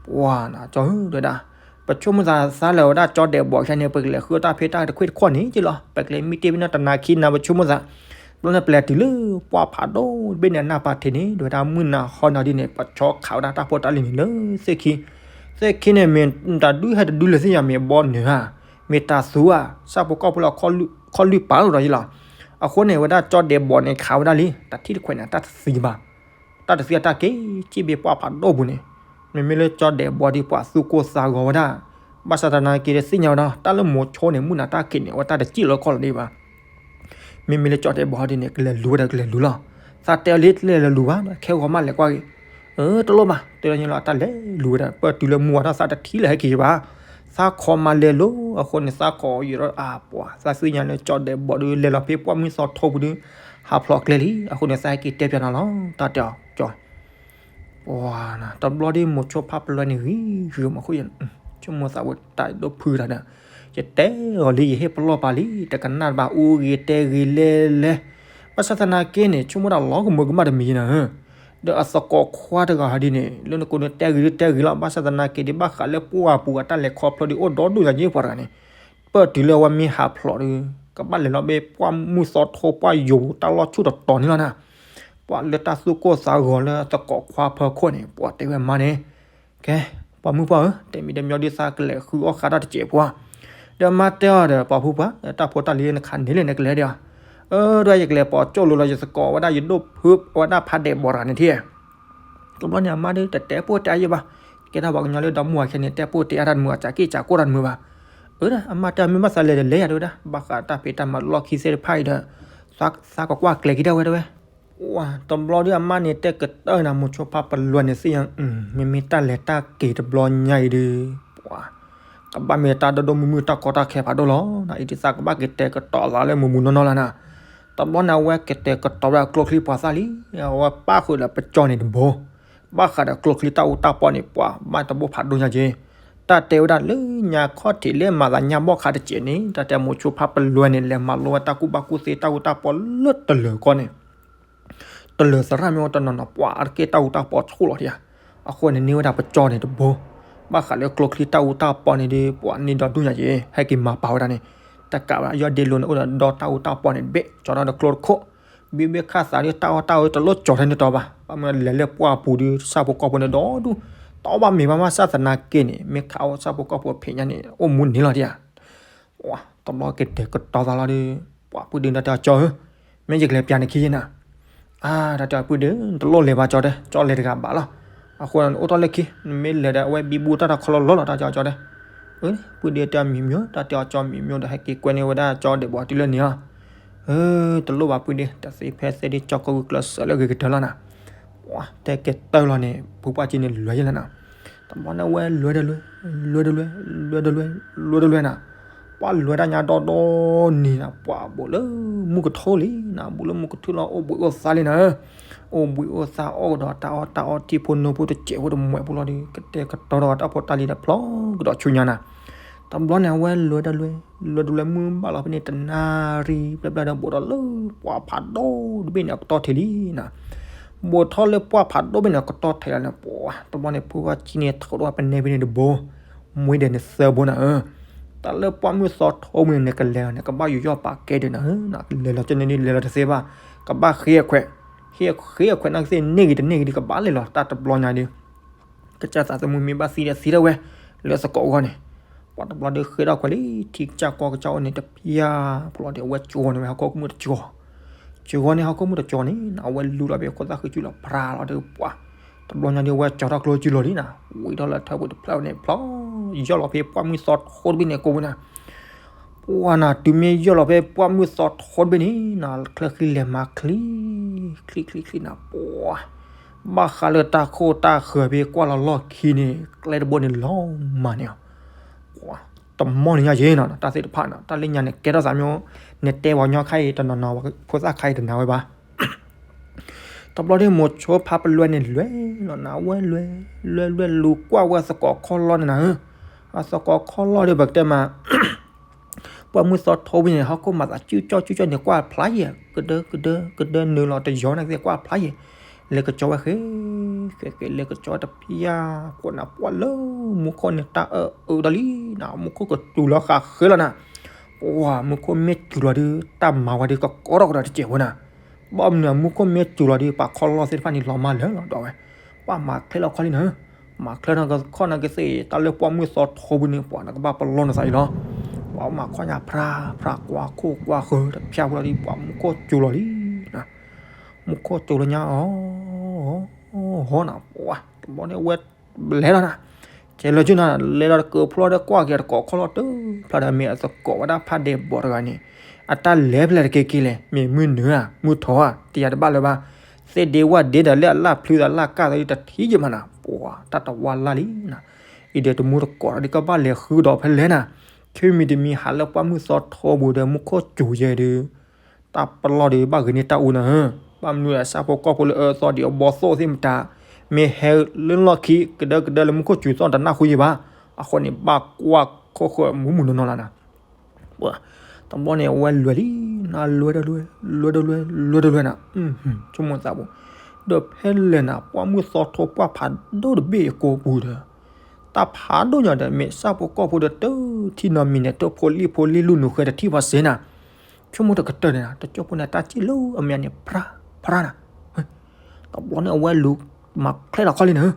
ပှၤနၤ ကၠီဧၢ တဲဝဲဒၣ်, ပဆိကမိၣ်သးသးလၢာ်ဝဲဒၣ်ကၠီဒဲးဘီးခဲန့ၣ် ပကလဲၤဃုတၢ်ဖံးတၢ်တခွ့ၣ်တခီၣ်န့ၣ်က့လီၤ, ပကလဲၤမံတ့ၢ်ဖဲန့ၣ်တနၤခံနၤ ပဆိကမိၣ်သး ဘျီန့ၣ်ပလဲၤတုၤလၢပှၢ်ဖးဒိၣ်တဘ့ၣ်န့ၣ် အနၢ်ပၢၢ်ထံးန့ၣ် ဒ်ဝဲဒၣ်မုၢ်နၤဟီနၤဒ်န့ၣ် ပဆီခးဝဲဒၣ်တၢ်ဖိတၢ်လံၤန့ၣ်လၢသ့ၣ်ခံ, သ့ၣ်ခံန့ၣ် မ့ၢ်တၢ်ဒုးဟဲတဒုလၢသ့ၣ်ညါ မ့ၢ်ဘီနုာ်ဧါ, မ့ၢ်တၢ်သူဧါ, ဆၣ်ဖိကီၢ်ဖိလၢခီၣ်လွံၢ်ပာ်လီၤဒီးယလီၤ. အဃိန့ၣ် ဝဲဒၣ်ကၠီဒဲးဘီးန့ၣ် ခးဝဲဒၣ်လံ တၢ်ထံၣ်တခွဲးန့ၣ် တၢ်တသံဘၣ်, တၢ်တသံအတၢ်က့ၤကံၣ်ဘ့ၣ်ပှၢ်ဖးဒိၣ်ပူၤန့ၣ်, မ့မ့ၢ်လၢကၠီဒဲးဘီးဒ်ပှၤသူၣ်ကိၢ်သးဂီၤဝဲဒၣ်, ဘၣ်ဆၣ်သနာ်က့ဒီးသ့ၣ်ညါဝဲဒီး တၢ်လၢမိၤဆိန့ၣ် မုၢ်နၤတၢ်ခံးန့ၣ် အဝဲတၢ်တကံၣ်လၢခီၣ်လီၤဒံးဘၣ် မ့မ့ၢ်လၢကၠီဒဲးဘီးဒ်န့ၣ် ကလဲၤလူၤဝဲဒီးကလဲၤလူၤလီၤ. သးတဲအီၤလံ တလဲၤလၢလူၤဘၣ်, ခဲဂီၤမးလဲၤကွၢ်က့ၤ, တလိၣ်ဘၣ် တဲလၢညါလီၤ တၢ်လဲၤလူၤဝဲဒီး ပၢၢ်တုၤလၢမုၢ်ဝါထီၣ် သးတထံၣ်လၢၤဟဲက့ၤဘၣ်, သးခီမးလဲၤလိၤ, အဃိန့ၣ် သးခီယံာ်ဒီးအါပှၤ သးသ့ၣ်ညါလၢကၠီဒဲးဘီးဒ်လဲၤလီၤဖဲပှၢ်မုၢ်သီထိပူၤဒ် ဟးဖျိးကျဲလံ, အဃိန့ၣ် သးဟဲက့ၤတဲပၠးနၤလီၤ တၢ်တဲအီၤကၠီ ပှၤနၤ တဘျီဒ်မိၤဆိဖးပလွဲန့ၣ်ဂ့ၤဂ့ၤမးဃိ ဆိကမိၣ်သးဝဲတၢ်ဒိၣ်ဖုတၢ်ဒီး, ယတဲအီၤလံ ယဟ့ၣ်ပလီၢ်ပာ်လံ တကနၣ်တဘၣ် အူဂ့ၤတဲဂ့ၤလဲၤလဲၤ, ဘၣ်ဆၣ်သနာ်က့န့ၣ် ဆိကမိၣ်တၢ်လီၤကမၢကမၣ်တမံၤနၤဧၢ, ဒီးအသကိးခွါတဂၤဟီဒ်န့ၣ် လၢနကိးန့ၣ်တဲဂ့ၤဒ်တဲဂ့ၤလီၤ ဘၣ်ဆၣ်သနာ်က့ဒ် ဘၣ်ဃးလၢပှၢ်ပူၤအတၢ်လဲၤခီဖျိဒ်အိၣ်ဒီဒူၣ်ညါက့ ပှၤတဂၤန့ၣ်, ပၢၢ်တုၤလၢအဝဲမ့ၢ်ဟးဖျိးဒီး ကဘၣ်လဲၤလီၤဘၣ်ပှၢ်မုၢ်သီထိပှၢ်ယိာ်ပူၤတၢ်လီၢ်ဆူၣ်တတီၤန့ၣ်လီၤနၤ ပှၤလၢတၢ်သူၣ်ကိၢ်သးဂီၤလၢအသကိးခွါဖၢခိၣ်န့ၣ် ပှၤတဲဝဲမါန့ၣ်, ကဲ, ပှၤမုၣ်ပှၢ်ဧၢ, တမံၤတမံၤဒ်သးကလဲၤဃုအီၣ်ဃာ်တၢ်တစဲးဖိဧါ, ဒီးမါတဲအီၤဒီး ပှၤဖုပှၢ်, တၢ်ဖိတၢ်လံၤနခးန့ၣ်လဲၣ် နကလဲၤဒံးဧါ, အၢ ဒ်ယကလဲၤပိာ်ကၠိၣ်လိၤလီၤ ယသကိးဝဲဒၣ်ယဒိၣ်ဖုဝဲဒၣ်ဖးဒဲးဘီးတဂၤန့ၣ်ထံၣ် တဘျီန့ၣ် အမါဒ်တတဲပိၢ်တဲအါယဲဘၣ်, ကဲထီၣ်ပှၤကညီလၢဒီမါဝၤခဲန့ၣ် တဲပိၢ်တဲအါတၢ်တမုာ် အစးက့ၣ်စးကိၢ်တၢ်တမုာ်ဘၣ်, အၢ အမါတဲမ့ၢ်ဘၣ်သးလဲၤဒီးလဲၤယၤတဲဝဲဒၣ် ဘၣ်ဃးတၢ်ဖံးတၢ်မၤလီၢ်ခံသ့ၣ်တဖၣ်အံၤဒီး, သးကကွၢ်ကျဲၤက့ၤဒၣ်ဝဲတဲဝဲ တဘျီဒ်အမါန့ၣ်တဲကတၢၢ်နၤ မိၤဆိဖးပလွဲန့ၣ်သ့ၣ်ညါ, မ့မ့ၢ်တၢ်လဲၤတၢ်က့ၤတဘျီညါအံၤဒီး, ပှၤ, ကဘၣ်မ့ၢ်တၢ်ဒိၣ်ဒိၣ်မုၢ်မုၢ်တၢ်ကီတၢ်ခဲဖးဒိၣ်လီၤ, အံၤဒ်သးကဘၣ်က့ၤတဲာ်ကတီၤသးလၢမုာ်မုာ်နီၢ်နီၢ်လၢနၤ, တဘျီန့ၣ် အဝဲက့ၤတဲာ်ကတီၤဝဲဒၣ်ကျိချံပှၤသၣ်လံ, အဝဲပၣ်ဃုာ်ဒီးပကၠီန့ၣ်တဘိ, ဘၣ်ဃးဒီးကျိချံတၢ်အူတၢ်ပီန့ၣ် ပှၤဘၣ်တဘိဖးဒိၣ်ညါက့ၤ, တၢ်တဲဝဲဒၣ်လၢညါခီၣ်ထံးလၢမၤသးညါဘီၣ်ခးတစဲးန့ၣ် တၢ်တဲမိၤဆိဖးပလွဲန့ၣ် လဲၤမၤလိဝဲတၢ်ကူၣ်ဘၣ်ကူၣ်သ့တၢ်အူတၢ်ပီလၢတလၢၤကီၢ်န့ၣ် တလၢၤသရၣ်မ့ၢ်အိၣ်တနီၤနီၤ ပှၤအါတက့ၢ်တၢ်အူတၢ်ပီဆူၣ်လီၤဒံးဧါ, အဃိန့ၣ်န့ၢ်ဝဲဒၣ်ပကၠီန့ၣ်တဘိ, ဘၣ်ဃးလၢကျိချံတၢ်အူတၢ်ပီန့ၣ်ဒီး ပှၤန့ၢ်ဒီဒူၣ်ညါက့ၤ ဟဲက့ၤမၤပာ်ဝဲဒၣ်န့ၣ်, တကးဝဲဒၣ်ယီၢ်ဒ့လိၤန့ၣ် အိၣ်ဒီးဒီတၢ်အူတၢ်ပီန့ၣ် ဘ့ၣ်ကၠီထီၣ်ဒီးကျိတခိၣ်, ဘ့ၣ်ဘ့ၣ်ခၣ်သးဒီးတၢ်အီၣ်တၢ်အီတလိၣ်ကၠီထဲန့ၣ်တီဘၣ်, ဘၣ်မနုၤလဲၤလၢပှၢ်ပူၤဒီး ဆၣ်ဖိကီၢ်ဖိန့ၣ်ဒီဒူၣ်, တီဘၣ်မ့ၢ်ဘၣ်မး ဘၣ်ဆၣ်သနာ်က့န့ၣ် မ့ၢ်ခးအိၣ်ဆၣ်ဖိကီၢ်ဖိဖံးညါန့ၣ် အိၣ်မူန့ၢ်လီၤဒံးဧါ တဘျီက့ၤတဲာ်ကတီၤသးလီၤဒီး ပှၤပုၢ်ဒ့ဒီးတဲအီၤကၠီဧၢ, မ့ၢ်ယကလဲၤပၠးနခံယဲနၤ, အါ တၢ်တဲအီၤပုၢ်ဒ့ တလိၣ်လဲၤဘၣ်ကၠီတဲ ကၠီလဲၤတဂၤဘၣ်လီၤ, အဃိန့ၣ် အိၣ်ထီၣ်လၢခံ နမ့ၢ်လဲၤဒီးအဝဲဘံဘူတၢ်တခီလီၤလီၤလီၤ တၢ်တဲအီၤကၠီတဲ, ပုၢ်ဒ့တဲအီၤမံၤမံၤ တၢ်တဲအီၤကၠီမံၤမံၤဒီး ဟဲက့ၤကွဲန့ၢ်ဝဲဒၣ်ကၠီဒဲးဘီးတုၤလၢန့ၣ်လီၤ, တလိၣ်ဘၣ်ပုၢ်ဒ့ တသ့ဖဲသ့ဒ်ကၠီကီၢ်ဂုာ်ကျၢၤစၢၤလၢအဂ့ၤကတၢၢ်လီၤနၤ, တဲက့ၤတၢၢ်လီၤန့ၣ် ဖုပှၢ်ကၠီန့ၣ်လဲၤယဲလီၤနၤ, တဘျီန့ၣ်ဝဲလဲၤဒီးလဲၤ, လဲၤဒီးလဲၤ, လဲၤဒီးလဲၤ, လဲၤဒီးလဲၤနၤ, ပှၤလဲၤတၢ်ညါဒီဒီနံၤနၤ ပှၤဘူးလၢမုၢ်ကထူၣ်လံနၤ ဘူးလၢမုၢ်ကထူၣ်လီၤ အိၣ်ဘှံးအိၣ်သါလံနၤ, အိၣ်ဘှံးအိၣ်သါ အိၣ်ကဒီးတၢ်အီၣ်တၢ်အီထံဖိနိဖိတစဲးဖိတမှဲးဖိလီၤဒီး ကတဲာ်ကတီၤဒီးတၢ်ဖိတၢ်လံၤဒီးဖျီကဒီးဆူညါနၤ, တဘျီန့ၣ် အဝဲလဲၤဒီးလဲၤ, လဲၤဒီးလဲၤမုၢ်ဘၣ်လီၤဖဲန့ၣ် တနၣ်ရံၣ်ဘျဲၣ်ဘျဲၣ်ဒီး ဘူးဒီးလၢပှၢ်ဖးဒိၣ်တဘ့ၣ်န့ၣ် အကတီၢ်ထံးလံနၤ ဘူးထီၣ်လၢပှၢ်ဖးဒိၣ်ဘ့ၣ်န့ၣ် အကတီၢ်ထံးလီၤန့ၣ် ပှၤ တဘျီန့ၣ် ဖုပှၢ်ကၠီန့ၣ် ထုးထီၣ်ပနဲဖဲန့ၣ်တဘိ, မှံဒဲးန့ၣ်သၢဘိနၤဧၢ, တၢ်လၢပှၢ်မုၢ်သီထိမုၢ်န့ၣ် နကလဲၤလီၤန့ၣ် ကဘၣ်ယူးယီၣ်ပာ်ကဲဒံးနၤဧၢ, လဲၤလီၤကၠီန့ၣ်ဒ်လဲၤလီၤတသ့ဘၣ်, ကဘၣ်ဃ့အခွဲး ဟ့ၣ်ဃ့အခွဲးနီၢ်ကသ့ၣ်န့ၢ်ဂ့ၤတန့ၢ်ဂ့ၤဒီး ကဘၣ်လဲၤလီၤတၢ်တဘျီညါဒီး ကစၢ်သးသမူမ့ၢ်ဘၣ်သံဒီးသံဒၣ်ဝဲ လၢသကိးအဂီၢ်န့ၣ်, ပှၤတဘျီဒီးဃ့ထီၣ်ခွဲးလံ ထံကစၢ်ကီၢ်ကစၢ်အိၣ်န့ၣ်တပျၢ်, ပျီဒီးအဝဲကၠီန့ၢ်ဝဲဟီၣ်ခိၣ်မုၢ်တကၠီ, ကၠီန့ၢ်ဟီၣ်ခိၣ်မုၢ်တကၠီန့ၣ် အဝဲလူလီၤဖဲခိၣ်သၣ်ဃံစုလီၤ ဖြါလီၤဒီးပှၤ, တဘျီညါဒီးအဝဲကၠီထီၣ်ကျိကၠူလီၤလံနီၤ, ဝံၤထီၣ်လၢထၢပူၤတဖျၢၣ်န့ၣ် ဖျီ ယီၢ်လီၤဖဲပှၢ်မုၢ်သီထိတဘ့ၣ်န့ၣ် ကိးဝဲနီၤ ပှၤနီၤ တုၤမ့ၢ်ယီၢ်လီၤဖဲပှၢ်မုၢ်သီထိတဘ့ၣ်န့ၣ်နီၤ ချၢဃံလဲၤမၤချံ, ချံချံချံနီၤ ပှၤ, ဘၣ်ဃးလၢတၢ်ခိၣ်တၢ်ဃၢၤဖဲကွၢ်လီၤလီၢ်ခံန့ၣ် ကျဲတဘိန့ၣ်လီၤမၢ်န့ၣ်, ပှၤ, တမီၢ်န့ၣ်ညါယဲနီၤ တၢ်သ့ၣ်တဖၣ်နီၤ တၢ်လၢညါန့ၣ်ကဲထီၣ်သးမ့ၢ်, နတဲပှၤညီခါအံၤတနီၤနီၤ ဖိသၣ်ခါအံၤတနာ်ဝဲဘၣ် တဘျီန့ၣ်မိၤဆိဖါပလွဲန့ၣ်လွဲၢ်လီၤနၤ ဝဲလွဲၢ်, လွဲၢ်လွဲၢ်လူၤကွၢ်ဝဲအသကိးခီၣ်လီၢ်န့ၣ်နၤဧၢ, အသကိးခီၣ်လီၢ်ဒီးပကတဲမး, ပှၢ်မုၢ်သီထိဝံၤန့ၣ် ဟီၣ်ခိၣ်မၤသးစုကၠီစုကၠီန့ၣ် ကွၢ်ဖျါယဲၢ်, ကဒၢကဒၢကဒၢ နုာ်လီၤတယီၤန့ၣ်ကသ့ၣ်ကွၢ်ဖျါယဲၢ်, လဲၤကကၠီဝဲဃဲ, ဃဲဃဲလဲၤကကၠီတပျၢ်ဃိန့ၣ် ပှၢ်လၢမူခိၣ်န့ၣ် တၢ်အၢအၢဒီးလံနၤ မူခိၣ်ကစူၤလီၤဃးဃဲလီၤနၤ, ပှၢ်မူခိၣ်မ့ၢ်စူၤလီၤဒီး တၢ်မၤဝဲဒီးကကီထီၣ်ကဒီးတစဲးဖိနၤ ဘၣ်မနုၤမူခိၣ်မ့ၢ်စူၤလီၤဒီး ပှၤခီၣ်လီၢ်သ့ၣ်တဖၣ်န့ၣ်လီၤမၢ်လၢာ်လီၤဒီးဝဲ, ပှၢ်မၤချ့လီၤခီၣ်လံနၤဧၢ, မၤချ့နီၢ်ကခီၣ်နီၢ်ကသ့ၣ် တၢ်လၢပှၢ်မုၢ်သီထိပူၤန့ၣ် ပှၤနကဘၣ်ပလီၢ်နသးအံၤလီၤ, ပှၤမၤခီၣ်ညါဖြါ, ဖြါကွၢ်ခိၣ်ကွၢ်ဃၢၤတဖျၢၣ်ဖိလီၤဒီး ပှၢ်မူခိၣ်စူၤလီၤလံနၤ, မူခိၣ်စူၤလီၤညါအီၤ, ဟီနၤ ပှၤ, တဘျီန့ၣ်ဝဲလဲၤလီၤနၤ, ကဲလၢာ်ကၠူနၤ လဲၤလီၤတကၢၢ်ဖျီဒီးကွၢ်က့ၤတကိးခီၣ်လီၢ်တဖျၢၣ်ဒီး မ့ၢ်အသကိးဝဲဒၣ်ဖးဒဲးဘီးတဂၤန့ၣ်, အတၢ်လဲၤဖဲလဲၣ်တက့ၢ်က့ၢ်လဲၣ် မ့ၢ်မုၢ်နုၤဧါ မုၢ်ထီၣ်ဧါ တယၤတဘၣ်လၢၤဘၣ်, သ့ၣ်ဒ့ဝၣ်ဒ့ဒီးလၢအလၢ်ဖျုးသးလၢ်ကၢ်သးဒ်တထံၣ်ယဲၢ်မးနၤ ပှၤ တၢ်တဝါလၢ်လံနၤ, အံၤဒီးတမူတကိးဒီးကဘၣ်လဲၤဃုဒီးဖဲလဲၣ်နၤ, ခံမံၤတမံၤဟးလၢပှၢ်မုၢ်သီထိပူၤဒီး မူခိၣ်စူၤယဲၢ်ဒီး တၢ်ပလီၢ်ဒီးဘၣ်ဂ့ၤန့ၢ်တၢ်အူနၤဧၢ, ဘၣ်မနုၤအဆၣ်ဖိကီၢ်ဖိလၢအအၢအသီဒံးအဘီသိၣ်သ့ၣ်မတၤ, မ့ၢ်ဟဲလၢလီၢ်ခံ ကဒၢကဒၢလၢမူခိၣ်စူၤသီၣ်တနၢ်ဟူယဲၢ်ဘၣ်, အဃိန့ၣ် ဘၣ်ကွၢ်ခိၣ်ဃၢၤမူမူနီၢ်နီၢ်လီၤနၤ, ပှၤ, တဘျီန့ၣ်အဝဲလဲၤလံ, နလွဲဒီးလွဲ, လွဲဒီးလွဲ, လွဲဒီးလွဲနၤ, ဆိကမိၣ်သးပူၤ, ဒီးဖဲလဲၣ်နၤ ပှၢ်မုၢ်သီထိပှၢ်ဖးဒိၣ်တဘ့ၣ်အကိာ်ပူၤဒီး တၢ်ဖးဒိၣ်ညါဒီး မ့ၢ်ဆၣ်ဖိကီၢ်ဖိဒီးတထံၣ်နီတမံၤန့ၣ် တဖိလံၣ်ဖိလံၣ်လူၢ်နုာ်ဃဲတထံၣ်ဘၣ်စ့နၤ, ဆိကမိၣ်တကတၢၢ်န့ၣ် တကၠိဖိန့ၣ် တၢ်စံၣ်လၢအမဲာ်ညါန့ၣ် ဖြါ, ဖြါနၤ, တဘျီန့ၣ်အဝဲလူၤမၤချဲလီၤခီၣ်လံနၤ,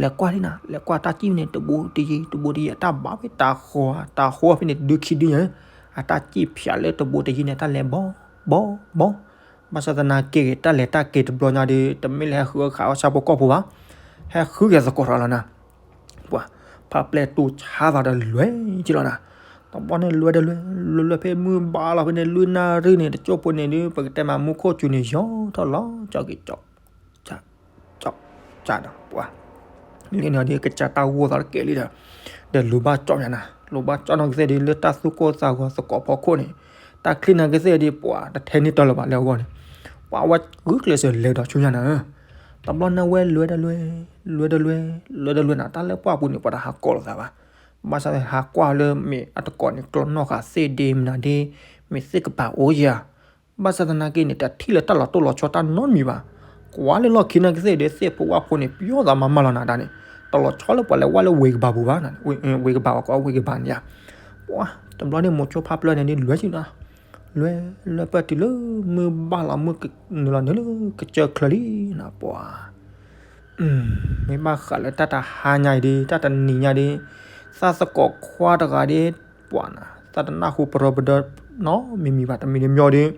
လဲၤကွၢ်လံနၤ လဲၤကွၢ်တၢ်စံၣ်န့ၣ် တဘိတယံၤ တဘိတယံၤ အတၢ်ဘၣ်ဖဲတၤဃီၤ တၤဃီၤဖဲန့ၣ် ဒုခံဒုညါ, အတၢ်စံၣ်ဖျးလၢတဘိတယံၤန့ၣ် တၢ်လဲၤဘီ, ဘီ, ဘီ, ဘၣ်ဆၣ်သနာ်က့ တၢ်လဲၤတၢ်က့ၤတဘျီညါဒီး တမ့ၢ်လၢဟဲဃုအီၣ်ဃာ်အီၣ်ဆၣ်ဖိကီၢ်ဖိဘၣ်, ဟဲဃုက့ၤသကိးတဂၤလီၤနၤ, ပှၤ, ဖးပျဲၢ်တူၢ်ဆါသးဒီးလွဲၢ်က့ၤလီၤနၤ, တဘျီန့ၣ်လွဲၢ်ဒီးလွဲၢ်, လွဲၢ်လွဲၢ်ဖဲမုၢ်ဘၣ်လီၤဖဲန့ၣ် လွံၢ်နၣ်ရံၣ်န့ၣ် တကၠိဖိန့ၣ်ဒီး ပကတဲမးမူခိၣ်စူၤန့ၣ် ယီၤထီၣ်လီၤ ကၠီက့ၤကၠီ ကၠီ, ကၠီ, ကၠီဒီး ပှၤ, လၢန့ၣ်ဒီး ကစၢ်တၢ်ဂိၢ်သးတကဲးလံဒီး, ဒီးလူၤဘၣ်ကၠီညါနၤ, လူၤဘၣ်ကၠီနီၢ်ကသ့ၣ်ဒီး လၢတၢ်သူၣ်ကိၢ်သးဂီၤသကိးဖီခိၣ်န့ၣ်, တၢ်ချံနီၢ်ကသ့ၣ်ဒီး ပှၤတထဲန့ၢ်တၢ်လၢၤဘၣ်လၢအဂီၢ်န့ၣ်, ပှၤဝဲကုၢ်ကျဲးစၢးလဲၤဒီးဆူညါနၤဧၢ, တဘျီန့ၣ်ဝဲလွဲၢ်ဒီးလွဲၢ်, လွဲၢ်ဒီးလွဲၢ်, လွဲၢ်ဒီးလွဲၢ်နၤ တၢ်လၢပှၢ်ပူၤန့ၣ် ပှၤတဟးကိးလိာ်သးဘၣ်, ဘၣ်ဆၣ်ဟးကွၢ်လၢမ့ၢ်အတကိးန့ၣ် ကျီနီၢ်ဃာ်သ့ၣ်ဒ့မနုၤဒ့, မ့ၢ်သ့ၣ်ကပၤအိၣ်ဧါ ဘၣ်ဆၣ်သနာ်က့န့ၣ် တထံၣ်လၢတၢ်လီၤတိၢ်လီၤဆီတၢ်နီတမံၤဘၣ်. ကွၢ်လၢလီၢ်ခံနီၢ်ကသ့ၣ်ဒီး သ့ၣ်ဖိဝၣ်ဖိန့ၣ် ပျီသးမၤမၤလီၤနၤဒၣ်န့ၣ်, တလီၤဆီလၢပှၤလဲၤဝဲလၢဝ့ၢ်ကပၤပူၤဘၣ်, ဝ့ၢ်ကပၤဝဲကိးဝ့ၢ်ကပၤန့ၣ်ယါ. ပှၤ တဘျီန့ၣ်မိၤဆိဖါပျၢၢ်န့ၣ်ဒ်လဲၤလၢ, လဲၤလၢပၢၢ်တုၤလၢမုၢ်ဘၣ်လီၤ မုၢ်နုာ်လီၤနုာ်လၢကစၢၢ်ချၢလံနၤ ပှၤ မ့ၢ်ဘၣ်ဃးလၢတၢ်တဟါညါအံၤဒီး တၢ်တနံၤညါဒီး သးသကိးခွါတဂၤဒီး ပှၤနၤ သးတနၢ်ဟူပရီပဒီနီတမံၤမံၤဘၣ် တမံၤတမံၤဒီး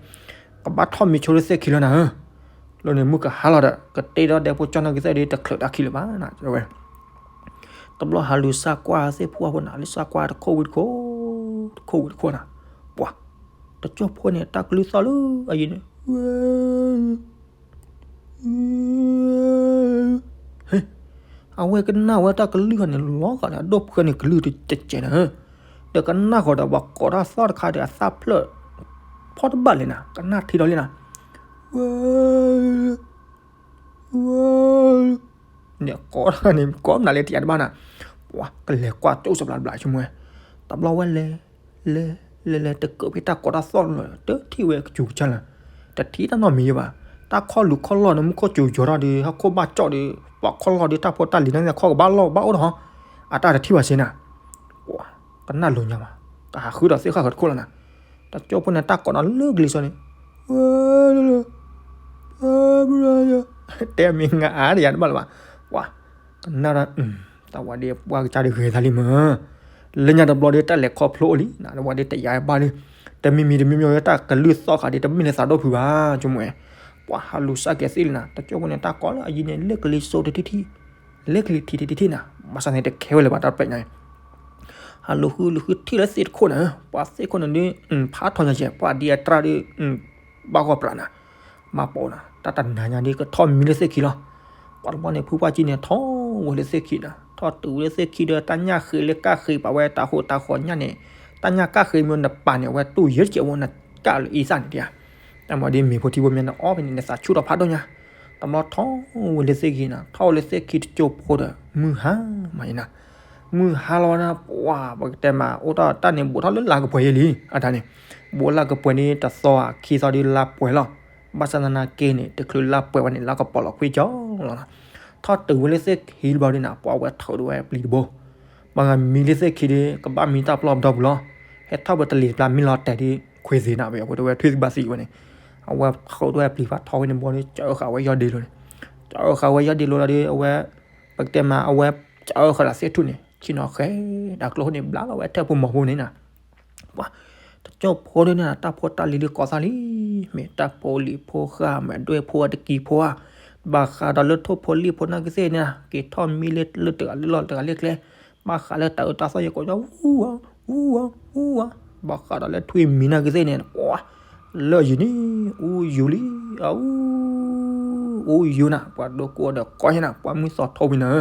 ကဘၣ်ထီၣ်မံၤဆိလၢသ့ၣ်ခံလီၤနၤဧၢ, လၢန့ၣ်မုၢ်ကဟါလီၤဒီး ကတ့ထီၣ်ဒဲဖိကၠီနီၢ်ကသ့ၣ်ဒီး တချုးတၢ်ခံလၢၤဘၣ်နၤဝဲ. တဘျီဟးလူၤစၢ်ကွၢ်သ့ၣ်ဖိဝၣ်ဖိနၤ လၢစၢ်ကွၢ်တခိၣ်ဝံၤတခိၣ်, တခိၣ်ဝံၤတခိၣ်နၤ, ပှၤ တကၠိဖိန့ၣ် တၢ်ကလုၢ်သီၣ်လၢအယံၤန့ၣ် ဟ့, အဝဲကနၣ်ဝဲတၢ်ကလုၢ်ဃီန့ၣ် လီၤဂာ်န့ၣ် အဒိၣ်ဖှဲန့ၣ်ကလုၢ်တကဲးနၤဧၢ, ဒီးကနၣ်ဃီဒီးပှၤကိးတၢ်သီၣ်တခါဒီးအသၣ်ဖျၢၣ် ဖီၣ်တဘၣ်လဲၣ်နၤ ကနၣ်ထံလီၤလံနၤ, ဝဲ ဝဲ န့ၣ်ကိးတၢ်န့ၣ် ကိးမနုၤလဲၣ်တယၤတဘၣ်နၤ, ပှၤကလဲၤကွၢ်ကၠိစဘျးဘျးဆိကမိၣ်ဝဲ, တဘျီဝဲလဲၤ လဲၤ လဲၤ လဲၤ တကၢၢ်ဖဲတၢ်ကိးတၢ်သီၣ်လီၤ တထံၣ်ဝဲကစူၤကစၢ်လၢၤ, တထံၣ်တၢ်နီတမံၤဘၣ်, တၢ်ခီၣ်လူၤခီၣ်လီၢ်န့ၣ် မူခိၣ်စူၤယီၤထီၣ်ဒီး ဟီၣ်ခိၣ်ဘၣ်ကၠီၣ်ဒီး ပှၤခီၣ်လီၢ်ဒီး တၢ်ဖိတၢ်လံၤန့ၣ်ခီၣ်ကဘၣ်လီၢ်ဘၣ်အိၣ်ဒီးဟီ, အတၢ်တထံၣ်ဘၣ်စ့နၤ, ပှၤ ကနၣ်လိၤညါမး ကဟးဃုဒီးသ့ၣ်ဃၣ်ဃၢၤတခိၣ်လီၤနၤ, တကၠိဖိန့ၣ် တၢ်ကိးနီၤလၢကလံၤစီၤန့ၣ်, ဝဲ လၢ လၢ လၢ တဲမ့ၢ်ငါအါဒီးယၤတဘၣ်လၢၤဘၣ်, ပှၤ, ကနၣ်ဒီး, တၢ်ဝဲဒၣ်ပှၢ်ကစၢ်ဒုးဂဲၤသးလံမး, လၢညါတဘျီဒီးတၢ်လဲၤခီဖျိအိၣ်လံ, နဝဲဒၣ်တယာ်ဘၣ်လံ, တမံၤမံၤတမံၤမံၤ တၢ်ကလုၢ်သီၣ်ဃာ်ဒီး တမ့ၢ်လၢသးဒိၣ်ဖုးဘၣ်, ဆိကမိၣ်ဝဲ, ပှၤဟးလူၤစၢ်ကဲၤသ့ၣ်လံနၤ, တကၠိဖိန့ၣ် တၢ်ကိးလၢအယံၤန့ၣ် လ့ၣ်ကလံၤစိးတထံၣ်ထံၣ်, လ့ၣ်ကလံၤထံးထံးထံးထံးနၤ, ဘၣ်ဆၣ်န့ၣ်တခဲဝဲလၢၤဘၣ်တၢ်ပညါ ဟးလူၤဃုလူၤဃုထံၣ်လၢသ့ၣ်တခိၣ်န့ၣ်, ပှၤသ့ၣ်ခိၣ်န့ၣ်ဒုး, ဖးထီၣ်ညါကဲး, ပှၤဒ်အတြၢ်ဒုး, ဘၣ်ဂီၢ်ပြးနၤ, မၤပိာ်နၤ, တၢ်တနၤညါဒုးကထီၣ်မံလၢသ့ၣ်ခံလီၤ. ပှၤတဘျီန့ၣ် ဖုပှၢ်ကၠံန့ၣ် ထီၣ်ဝဲလၢသ့ၣ်ခံနၤ, ထီၣ်တုၤဝဲလၢသ့ၣ်ခံဒီး တၢ်ညၣ်ဃ့လၢကၣ်ဃ့ပာ်ဝဲတၢ်ဟိးတၢ်ဃီညၣ်န့ၣ်, တၢ်ညၣ်ကၣ်ဃ့မ့ၢ်နပာ်န့ၣ် အဝဲတူၢ်ယဲၢ်တကဲးဝဲနကၣ်လၢအံသၣ်န့ၣ်တယၤ, တၢ်မၤဒ်မ့ၢ်ဖိထံဖိမ့ၢ်နအီၣ်ဖဲန့ၣ် နသးဆူၣ်ထီၣ်ဖးဒိၣ်ညါ, တဘျီထီၣ်ဝဲလၢသ့ၣ်ခံနၤ, ထီၣ်ဝဲလၢသ့ၣ်ခံတကၠိဖိဒီး မုၢ်ဟါမးအံၤနၤ, မုၢ်ဟါလီၤဝဲဒၣ် ပှၤ ပကတဲမး အိၣ်တၢ်တၢ်န့ၣ် ဘူးထီၣ်လၢလါကပှဲၤယဲလံ, အတၢ်န့ၣ်, ဘူးလါကပှဲၤန့ၣ် တသီဧါ ခံသီဒီးလါပှဲၤလီၤ, ဘၣ်ဆၣ်သနာ်က့န့ၣ် တချုးလါပှဲၤဘၣ်န့ၣ် လါကပီၤလီၤခွံကၠီလီၤနၤ, ထီၣ်တုၤဝဲလၢသ့ၣ်ခံတဘျီဒုးနၤ ပှၤဝဲထုးဒိၣ်ဝဲပျံၤတဘိ, ပှၤဂၤမံလၢသ့ၣ်ခံဒီး ကဘၣ်မံတၢ်ပျီၢ်ဒီပူၤလီၤ, ဟဲထီၣ်ဝဲတလံၤတဘျီ မ့ၢ်လီၤတဲာ်ဒ်ခွဲးသ့နၤ ပယီၤဖိတဲဝဲထွံၣ်သဘၣ်သံဝဲန့ၣ်, အဝဲထုးဒိၣ်ဝဲပျံၤဖးထီဝဲန့ၣ်ဘီဒီး ကၢအဃာ်ဝဲယီၢ်ဒ့လိၤန့ၣ်, ကၢအဃာ်ဝဲယီၢ်ဒ့လိၤလီၤဒီး အဝဲ, ပကတဲမး အဝဲကၢအဃာ်ဒီးသ့ၣ်ထူၣ်န့ၣ် ဆ့ၣ်နီၤဃဲၤဒီးကျိန့ၣ် ဘျါလီၤဝဲထၢၣ်ဖိမီၤဖိန့ၣ်နၤ, ပှၤ, တကၠိဖိဒုးန့ၣ် တၢ်ဖိတၢ်လံၤဒုးကိးသၣ်လံ, မ့ၢ်တၢ်ဖိလံၤဖိဃၢ် မ့ၢ်အဒွဲၣ်ဖိအတကံၤဖိဧါ, ဘၣ်ဃးဒီးလၢထိၣ်ဖိလံၣ်ဖိနာ်က့သ့ၣ်န့ၣ် က့ၤထီၣ်မံလၢလၢတဂၤလၢလီၢ်တဂၤလၢကျဲ, ဘၣ်ဃးလၢတၢ်အၢတၢ်သီယကိးညီ အူအီၤ, အူအီၤ, အူအီၤ, ဘၣ်ဃးဒီးလၢထွံၣ်မံၤနာ်က့သ့ၣ်န့ၣ်, ပှၤ, လၢအယံၤန့ၣ် အူယူၤလံ, အူ, အူယူၤနၤ, ပှၤဒိကိးဒီးကိးညါနၤ, ပှၤမုၢ်သီထိပံၤနၤ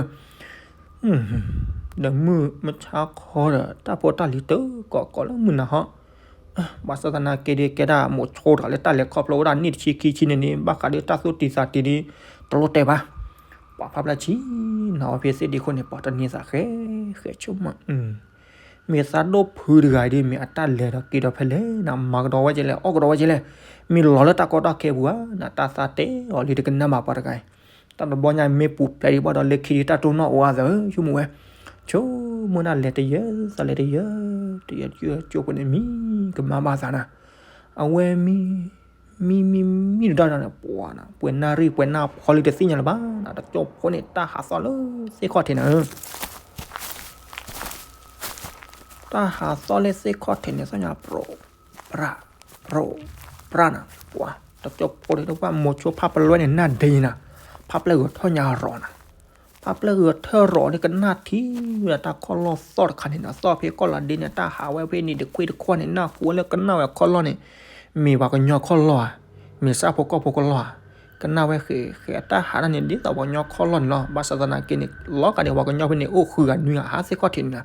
ဧၢ ဒီးမုၢ်မဆါခီဒီး တၢ်ဖိတၢ်လံၤတကိးကိးလၢမုၢ်နၤဟီ, ဘၣ်ဆၣ်သနာ်က့ဒုး ကဲဒၣ်မိၤဆိတဂၤလၢတၢ်လဲၤခီဖျိဝဲဒၣ်နံၣ်တဆံခံဆံန့ၣ်န့ၣ် ဘၣ်ဃးဒီးတၢ်သူၣ်တံၢ်သးတံၢ်ဒုး တလိၣ်တဲဘၣ်, ပှၤဖးဖျါဆံ, နဝဲဖဲသ့ၣ်ဒံးခိၣ်န့ၣ် ပှၤတန့ၤသးဃဲ, ဃဲဆိကမိၣ် မ့ၢ်သးဒိၣ်ဖုတဂၤအံၤဒုး မ့ၢ်အတၢ်လဲၤဒီးက့ၤဒီးဖဲလဲၣ်နၤ, မၤကဒီးဝဲကဲလဲၣ် အီၣ်ကဒီးဝဲကဲလဲၣ်, မ့ၢ်လီၤလၢတၢ်ကီတၢ်ခဲပူၤဧါ, နတၢ်သးတဲအီၤလံတကနၣ်ဘၣ်ပှၤတဂၤအံၤ, တၢ်တဘျီညါမ့ၢ်ပူၤဖျဲးဒံးဘၣ်ဒီး လၢခံဒုးတၢ်တိၢ်နီၣ်အိၣ်အါသးဧၢ ဆိကမိၣ်ဝဲ, ဆိကမိၣ်ဒၣ်လဲၤတယၢ သးလဲၤတယၢ, တယၢတယၢ ကၠိဖိန့ၣ်မံကမါဘၣ်သးနၤ, အဝဲမံ မံမံမံတဒၣ်န့ၣ် ပှၤနၤ ပှဲၤနၣ်ရံၣ်ပှဲၤနၣ်ဖီလံတသ့ၣ်ညါလၢၤဘၣ်နၤ, တကၠိဖိန့ၣ် တၢ်ဟးသီၣ်လၢသ့ၣ်ခီၣ်ထံးနၤဧၢ, တၢ်ဟးသီၣ်လၢသ့ၣ်ခီၣ်ထံးန့ၣ် သီၣ်ညါပြၢ ပြၢ ပြၢနၤ, ပှၤ တကၠိဖိန့ၣ် တဘၣ်မိၤဆိဖးပလွဲန့ၣ် နၢ်ဒ့နၤ, ဖးပျဲၢ်ဂီၤထီၣ်ညါရီၤနၤ ဖးပျဲၢ်ဂီၤထီၣ်ရီၤန့ၣ် ကနၣ်ထံဝဲဒၣ်တၢ်ခီၣ်လီၢ်သီၣ်တခါန့ၣ်နၤ, သီၣ်ဖဲကီၢ်လီၤဒ့န့ၣ် တၢ်ဟးဝဲဖဲန့ၣ်တခွ့တခွီၣ်န့ၣ် နၢ်ဟူဝဲလၢကနၣ်ဝဲခီၣ်လီၢ်န့ၣ်, မ့ၢ်ပှၤကညီခီၣ်လီၢ်ဧါ, မ့ၢ်ဆၣ်ဖိကီၢ်ဖိကလီၢ်ဧါ, ကနၣ်ဝဲဃဲၤဃဲၤအတၢ်ဟးတၢ်န့ၣ် ဒ်သိးပှၤကညီခီၣ်လီၢ်န့ၣ်လီၤ, ဘၣ်ဆၣ်သနာ်က့န့ၣ် လီၤဂာ်ဒ်ပှၤကညီဖဲန့ၣ် အိၣ်ဃုဂၤနွံဂၤဟးသ့ၣ်ခီၣ်ထံးန့ၣ်နၤ,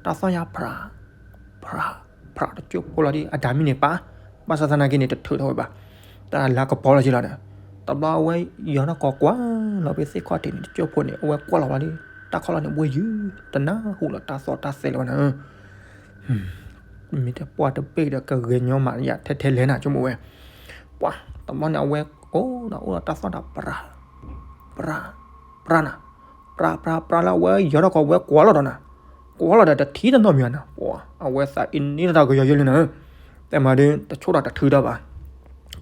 တၢ်သီၣ်ညါပြၢ ပြၢ ပြၢ တကၠိဖိလီၤဒ်အတၢ်မံန့ၣ်ပၢ်, ဘၣ်ဆၣ်သနာ်က့န့ၣ် တထုးထီၣ်ဝဲဘၣ်, တၢ်လၤကပီၤလီၤက့လီၤဒီး, တဘျီအဝဲယီၤထီၣ်ကီးကွၢ်လီၤဖဲသ့ၣ်ခီၣ်ထံးန့ၣ် တကၠိဖိန့ၣ် အဝဲကွၢ်လီၤဝဲလၢ တၢ်ခီၣ်လီၢ်န့ၣ် ဘှဲယုၢ် တနၢ်ဟူလၢတၢ်သီၣ်တၢ်သဲလၢၤဘၣ်နၤဧၢ မ့ၢ်တပှၢ်တဘ့ၣ်ဒီး ကဂဲၤညီမးယၤထဲထဲလဲၣ်နၤ ဆိကမိၣ်ဝဲ, ပှၤ တဘျီန့ၣ် အဝဲအိၣ်ဒီးအိၣ်ဒီးတၢ်သီၣ်တၢ်ပြၢ ပြၢ ပြၢနၤ, ပြၢ ပြၢ ပြၢလၢအဝဲယီၤထီၣ်ကီးဝဲကွၢ်လီၤဒီးနၤ, ကွၢ်လီၤဒီးတထံၣ်တနီတမံၤဘၣ်နၤ, ပှၤ အဝဲသးအံၤန့ၣ်တၢ်ကယီယိလံနၤဧၢ, တဲမးဒ်တဆိၣ်ဒီးတထုးဒီးဘၣ်,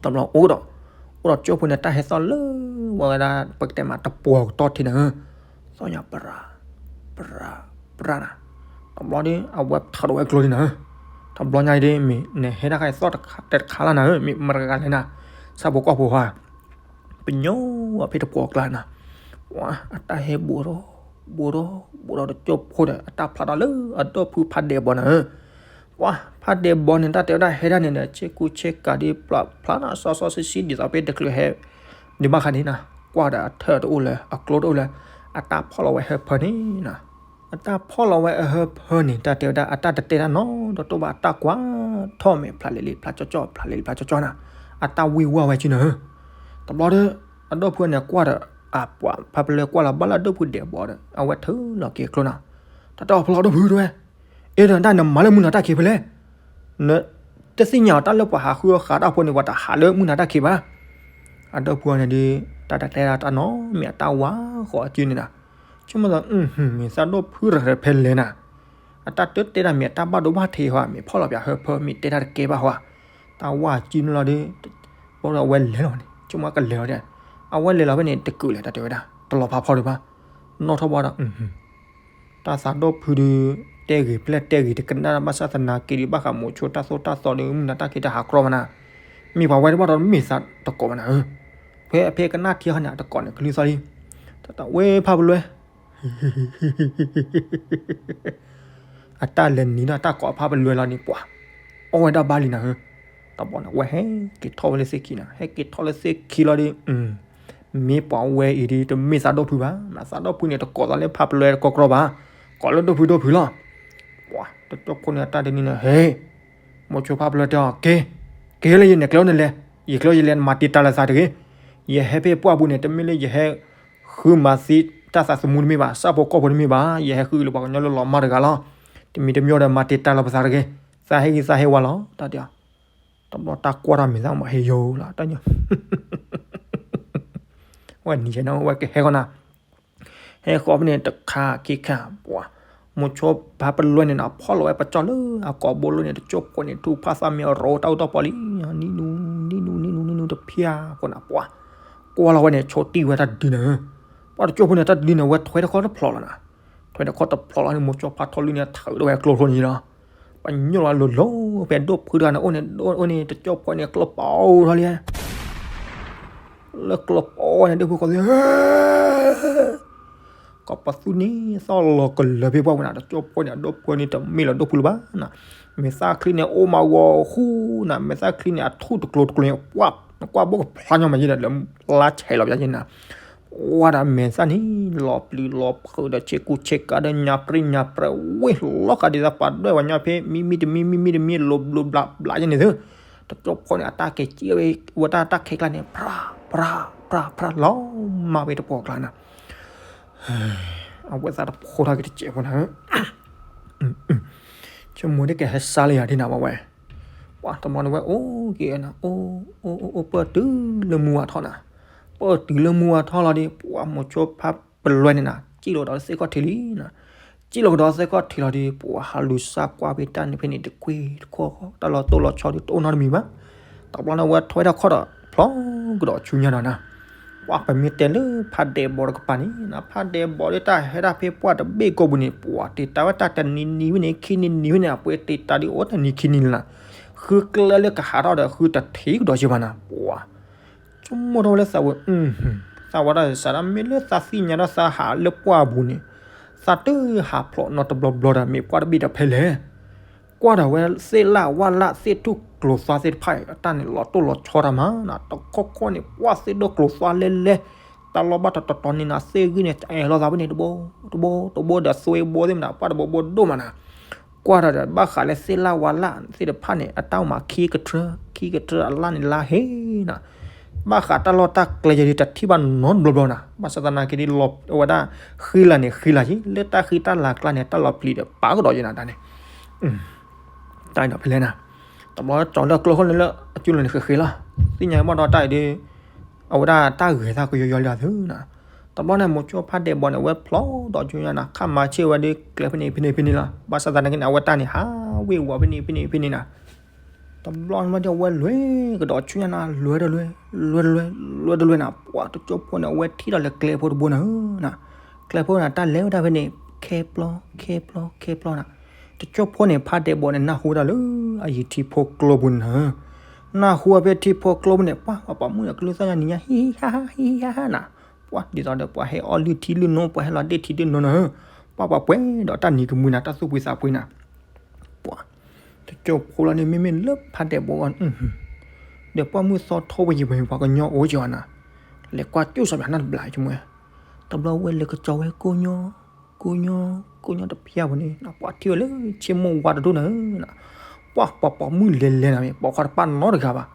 တဘျီအိၣ်ဒီး, အိၣ်ဒီးကၠိဖိန့ၣ် တၢ်ဟဲသီၣ်လၢဝဲဒၣ် ပကတဲမးတပှီၤကတီၢ်ထံးနၤဧၢ, သီၣ်ညါပြၢ ပြၢ ပြၢနၤ, တဘျီဒီး အဝဲထုးထီၣ်ဝဲကျိလံနၤဧၢ, တဘျီညါအံၤဒ်မ့ၢ် နဟဲတၢ်ခါအံၤသီၣ်တခါလၢနၤဧၢ, မ့ၢ်မတၤတဂၤလဲၣ်နၤ, ဆၣ်ဖိကီၢ်ဖိဧါ ပညိၣ်ဝဲဖဲတပှီၤကျါနၤ, ပှၤ အတၢ်ဟဲဘူးထီၣ် ဘူးထီၣ် ဘူးထီၣ်တကၠိဖိဒီး အတၢ်ဖျါထီၣ်လၢအဒီပုၢ်ဖးဒဲးဘီနၤဧၢ, ပှၤ ဖးဒဲးဘီန့ၣ် တၢ်တဲဝဲဒၣ်ဟဲဒၣ်န့ၣ်ဒီး ဆ့ကူဆ့ကၤဒ်ဖျါနၤ စီစီဆှံဆှံ ဒ်သိးဖဲတချုးဟဲ ဒ်ဘၣ်ဃးန့ၣ်နၤ, ကွၢ်ဒီးအထၢၣ်တအိၣ်လၢၤ အကျိတအိၣ်လၢၤ, အတၢ်ဖီၣ်လီၤဝဲဟၢဖၢန့ၣ်နၤ အတၢ်ဖီၣ်လီၤဝဲအဟၢဖၢန့ၣ် တၢ်တဲဝဲဒၣ် အတၢ်တတဲတၢ်နီတတီၢ်ဘၣ် အတၢ်ကွၢ်ထီၣ်မဲာ်ဖျးလဲၤလံဖျးကၠီကၠီ ဖျးလဲၤလံဖျးကၠီကၠီနၤ, အတၢ်ဝံၢ်ဝါဝဲကၠုနၤဧၢ, တဘျီဒီး အဒီပုၢ်န့ၣ်ကွၢ်ဒီး အပှၤဖးပလဲကွၢ်လီၤဘၣ်လၢအဒီပုၢ်ဒဲးဘီဒီး အဝဲထုးလီၤက့ၤကျိနၤ, တၢ်တီၢ်ဖျီဒီပုၢ်တဝဲ အဲၣ်ဒိးတၢ်နမၤလၢမုၢ်နၤတၢ်ခံဖဲလဲၣ်, နတသ့ၣ်ညါအီၤတၢ်လၢပှၤဟးဃုအီၣ်ဃးတၢ်ဖိန့ၣ် ပှၤတဟးလၢမုၢ်နၤတၢ်ခံဘၣ်, အဒီပုၢ်န့ၣ်ဒီး တၢ်တတဲတၢ်နီတမံၤ အတၢ်ဝါဃီၤအကၠုန့ၣ်နၤ, ဆိကမိၣ်သး မ့ၢ်သးဒီပုၢ်တဂၤဖဲလဲၣ်နၤ, အတၢ်တတဲတၢ်မ့ၢ်အတၢ်ဘၣ်ဒိဘၣ်ထံးဟီ မ့ၢ်ဖီၣ်လီၤပၠးဟၢဖၢ မ့ၢ်တဲတၢ်တကဲဘၣ်ဟီ, တၢ်ဝါကၠုန့ၣ်လီၤဒီး ဘၣ်ဒီးအဝဲလဲၤလီၤန့ၣ်, ဆိကမိၣ်ကလဲၤလီၤဒီး အဝဲလဲၤလီၤဖဲန့ၣ်တကုာ်လဲၣ် တၢ်တဲဝဲဒၣ် တလီၤဖးဖီဒံးဘၣ် နီၣ်ထီၣ်ဘၣ်ဒီး တၢ်သးဒီဖုဒုး တဲဂ့ၤဖျဲၣ်တဲဂ့ၤတကနၣ် ဘၣ်ဆၣ်သနာ်က့ဒီး ဘၣ်ဃးမိၤဆိတၢ်သိၣ်တၢ်သီဒီး မုၢ်နၤတၢ်က့ၤတဟးကြီမးနၤ မ့ၢ်ပှၤဝဲတဘၣ်ဒီးမ့ၢ်သးတကိးမးနၤဧၢ ဖဲအဖဲကနၣ်ထံဟီန့ၣ် အတကိးန့ၣ် ကလုၢ်သီၣ်လံ တၢ်တၢ်ဝဲဖးပလွဲ အတၢ်လဲၤနံၤဒီးတၢ်ကိးဖးပလွဲလီၤန့ၣ် ပှၤ အီၣ်ဝဲဒၣ်ဘၣ်လံနၤဧၢ တဘျီန့ၣ် အဝဲဟဲက့ၤထီၣ်ဝဲလၢသ့ၣ်ခံနၤ ဟဲက့ၤထီၣ်လၢသ့ၣ်ခံလီၤဒီး မ့ၢ်ပှၤဝဲအံၤဒီး တမ့ၢ်သးဒီဖုဘၣ် နသးဒီဖုန့ၣ် တကိးသးလၢဖးပလွဲတကီကရီဘၣ် ကိးလၢဒီဖုဒီဖုလီၤ ပှၤ တကၠိဖိန့ၣ် အတၢ်တနံၤန့ၣ် ဟဲ မိၤဆိဖးပလွဲတဲအီၤ က့ၤ က့ၤလၢယနဲၣ်ကျဲအိၣ်န့ၣ်လဲၤ ယကျဲအိၣ်ယလဲၤ နမၤတ့ၢ်တၢ်လၢသးတဂ့ၤ ယဟဲဖဲပှၢ်ပူၤန့ၣ် တမ့ၢ်လၢယဟဲ ဃုမၤသံတၢ်သးသမူတမ့ၢ်ဘၣ် စၢ်ဖိကီၢ်ဖိတမ့ၢ်ဘၣ် ယဟဲဃုလၢပှၤကညီလၢလီၤမၢ်တဂၤလီၤ တမံၤတမံၤဒီးမၤတ့ၢ်တၢ်လၢပသးတဂ့ၤ သးဟ့ဂံၢ်သးဟ့ဝါလီၤ တၢ်တဲအီၤ တဘျီတၢ်ကွၢ်တၢ်မဲာ်သၣ်မး ဟ့ယိၤလီၤ တၢ်ညီ ဝဲနံၤယဲနီၤ ဝဲကဟဲဃီနၤ ဟဲဃီဖဲန့ၣ်တခါခံခါ ပှၤ မိၤဆိဖးပလွဲန့ၣ်နီၤ ဖီၣ်လီၤဝဲပကၠီလၢအကိာ်ဘိလၢန့ၣ် တကၠိဖိန့ၣ် ထူၣ်ဖးသးမ့ၢ်အရိတၢ်အူတၢ်ပီလံ နံၤနူၤ နံၤနူၤ နံၤနူၤ နံၤနူၤတဖၠၣ်ဃီနၤ ပှၤ ကွၢ်လီၤဝဲန့ၣ် ဆိတံၢ်ဝဲတၢ်တဒုန့ၣ် ပှၤတကၠိဖိန့ၣ် တၢ်တဒုန့ၣ် ဝဲထွဲတခီတဖျိးလီၤနၤ ထွဲတခီတဖျိးလီၤန့ၣ် မိၤဆိဖးထီၣ်လွံၢ်န့ၣ် ထးဝဲကျိဖိန့ၣ်လီၤ ပှၤညိၣ်လီၤလိၤလိၤ ဖဲဒိၣ်ဖုတဂၤန့ၣ် အိၣ်န့ၣ် အိၣ်န့ၣ် တကၠိဖိန့ၣ် ကျိပီအိၣ်ထီၣ်လံ လၢကျိပီန့ၣ် ဒိၣ်ဖုကီၢ်သ့ၣ် ကီၢ်ပသူန့ၣ် သီၣ်လီၤကလၢၤဖဲပှၢ်ပူၤနၤ တကၠိဖိန့ၣ် အဒိၣ်ဖုန့ၣ် တမ့ၢ်လီၤဒိၣ်ဖုလၢၤဘၣ်နၤ မဲာ်သၣ်ချံန့ၣ် အိၣ်မးဂီၤဃူနၤ မဲာ်သၣ်ချံန့ၣ် အထူၣ်တကျိၤတကျိၤန့ၣ် ပှၤ နကွၢ်ဘိကဖျါညီမးယဲဒီး လၢလါဆဲးလီၤပယါယဲနၤ ဝါဒီးမဲာ်သၣ်န့ၣ် လီၤပျံၤလီၤဖုးဒီး ဆ့ကူဆ့ကၤဒီး ညါပြံညါပြဲ ဝ့ၢ်လီၤဃာ်ဒ်သိးပှၤဒွဲၣ်ဝဲညီဖဲ မံမံတမံ မံမံတမံ လိၤဘျိဘျါဘျါယဲန့ၣ်သု တကၠိဖိန့ၣ် အတၢ်ကဲၤကံၣ်ဝဲဝဲတၢ်တၢ်ခဲကျါန့ၣ် ဖြး ဖြး ဖြး ဖြး လီၤမၢ်ဝဲတပှီၢ်ကျါနၤ အဝဲသးတဖိထီၣ်က့ၤတစဲးဖိနၤ ဆိကမိၣ်ဒ်ကဟဲစါလၢယၤဒ်နၤဝဲဝဲ ပှၤတဘျီန့ၣ်ဝဲအိၣ်က့ၤနၤ အိၣ် အိၣ် အိၣ် အိၣ်ပၢၢ်တုၤလၢမူဝါထီၣ်နၤ ပၢၢ်တုၤလၢမူဝါထီၣ်လီၤဒီး ပှၤမိၤဆိဖးပလွဲန့ၣ်နၤ စံၣ်လီၤကဒီးသ့ၣ်ခီၣ်ထံးလံနၤ စံၣ်လီၤကဒီးသ့ၣ်ခီၣ်ထံးလီၤဒီး ပှၤဟးလူၤစါကွၢ်ဖဲတၢ်န့ၣ်ဖဲန့ၣ် တကွ့တခီၣ် တၢ်လီၤတိၢ်လီၤဆီဒီးတအိၣ်နီတမံၤဘၣ် တဘျီန့ၣ်ဝဲထွဲထီၣ်ခီၣ်ဒီး ဖျီကဒီးဆူညါဒီးနၤ ပှၤပမ့ၢ်တဲလၢဖးဒဲးဘီတကပၤန့ၣ်နၤ ဖးဒဲးဘီဒီးတၢ်ဟဲဒၣ်ဖဲပှၢ်တဘ့ၣ်ကိာ်ပူၤန့ၣ် ပှၤတ့ၢ်တၢ်ဝဲတၢ်တနံၤနံၤဝဲန့ၣ် ခံနံၤနံၤဝဲန့ၣ် အပှဲၤတ့ၢ်တၢ်ဒ်အိၣ်တနံၤခံနံၤနံၤလၢ် ဃုကျဲလၢကဟးထီၣ်ဒီးဃုတထံးကဒီးစ့ၢ်ဘၣ်နၤ ပှၤ ဆိကမိၣ်ထီၣ်ဝဲလၢသးဝဲ သးဝဲဒၣ်စးဒၣ် မ့ၢ်လၢသးသ့ၣ်ညါဒီးသးဟးလၢပှၢ်ပူၤန့ၣ် သးတဟးဖျိးနီတဘျီဘျီဒီး မ့ၢ်ပှၢ်တဘ့ၣ်ဒီးဖဲလဲၣ် ကွၢ်ဒီးဝဲသ့ၣ်လၣ်ဝၣ်လၣ်သ့ၣ်ထူၣ်ကျိၤသွါသ့ၣ်တဖၣ်အံၤ အတၢ်န့ၣ်လီၤတိၢ်လီၤဆီတၢ်မးနၤ တခီခီန့ၣ် ပှၢ်သ့ၣ်ဒိၣ်ကျိၤသွါလဲလဲ တၢ်လီၤဘၣ်တတီၤတီၤန့ၣ်နၤ သ့ၣ်ဂံၢ်န့ၣ် တအဲၣ်လိာ်သးဖဲန့ၣ် တဘိ တဘိ တဘိဒီးသွ့ဘိသ့ၣ်မနၤ ပှၢ်တဘိဘိဒိၣ်မးနၤ ကွၢ်ဒီးဒီးဘၣ်ဃးလၢသ့ၣ်လၣ်ဝါလၣ်သ့ၣ်တဖၣ်န့ၣ် အတၢ်အိၣ်မးခံကထြၢ ခံကထြၢအလၣ်န့ၣ်လါဟ့နၤ ဘၣ်ဃးတၢ်လီၢ်တၢ်ကျဲယဲဒ်တထံၣ်ဘၣ်နီတဘျီဘျီနၤ ဘၣ်ဆၣ်သနာ်က့ဒ်လီၤအဝဲဒၣ် ဃံလၤန့ၣ်ဃံလၤက့ လၢတၢ်ဃံတၢ်လၤကျါန့ၣ် တၢ်လီၤပျံၤဒီးပာ်ကဒီးယဲနၤတၢ်န့ၣ် တၢ်ဒီးဖဲလဲၣ်နၤ တဘျီကၠီၤလၢကျိခိၣ်န့ၣ်လၢအကၠူလီၤန့ၣ်ဃဲဃဲလီၤ သ့ၣ်ညါဘၣ်ဒီးတၢ်အံၤဒ် အဝဲဒၣ်တၢ်ဂဲၤသးကယီယီလံသုနၤ တဘျီန့ၣ် မိၤဆိဖးဒဲးဘီန့ၣ် အဝဲဖျီဒီးကၠူညါနၤ ခါမၤဆ့ၣ်ဝဲဒ်ကျဲဖဲန့ၣ်ဖဲန့ၣ်ဖဲန့ၣ်လီၤ ဘၣ်ဆၣ်သနာ်က့န့ၣ် အဝဲတၢ်န့ၣ်ဟးဝ့ၢ်ဝီၤဖဲန့ၣ်ဖဲန့ၣ်ဖဲန့ၣ်နၤ တဘျီန့ၣ်ဒီးအဝဲလွဲၢ်ကဒီးဆူညါနၤ လွဲၢ်တလွဲၢ် လွဲၢ်တလွဲၢ် လွဲၢ်တလွဲၢ်နၤ ပှၤတကၠိဖိန့ၣ် အဝဲထံၣ်ဒီးလၢကျဲဖိတဘိနၤ ကျဲဖိန့ၣ် တၢ်လဲၤဝဲဒၣ်ဖဲန့ၣ် ခဲပျီ ခဲပျီ ခဲပျီနၤ တကၠိဖိန့ၣ် ဖးဒဲးဘီန့ၣ် နၢ်ဟူဝဲဒၣ်လၢအယံၤထံဖိကျိပူၤနၤ နၢ်ဟူဝဲဖဲထံဖိကျိပူၤန့ၣ် ပှၤပှၤပိာ်မုၣ်န့ၣ် ကလုၢ်သၣ်ညါနံၤညါ ဟံၣ်ဟံၣ်ဟါဟါ ဟံၣ်ဟံၣ်ဟါဟါနၤ ပှၤဒ်သိးဒီးပှၤဟဲအီၣ်လုၢ်ထံလုၢ်နိ ပှၤဟဲလီၤဒ့ၣ်ထံဒ့ၣ်နိနၤ ပှၤပှၤပှဲၤဒီးတၢ်နံၤကမှံနၤ တၢ်သူၣ်ဖှံသးဖှံနၤ ပှၤ တကၠိဖိလီၤန့ၣ် မ့မ့ၢ်လၢဖးဒဲးဘီဂီၢ် ဒီးပှၢ်မုၢ်သီထိပယံၤပှၤကညီအိၣ်ကီးနၤ လဲၤကွၢ်ကၠိစီၤပၤနၢ်တဘျီဆိကမိၣ် တဘျီဝဲလဲၤကစီၤဝဲကိၢ်ညီ ကိၢ်ညီ ကိၢ်ညီတဖျၢၣ်ဖိန့ၣ် ပှၤထံၣ်ဝဲလၢဆ့မိၢ်ဝါတဒိၣ်နၤ ပှၤပှၤပိာ်မုၣ်လဲၤလဲၤနၤ ပိာ်ခွါတပာ်နီတဂၤဘၣ်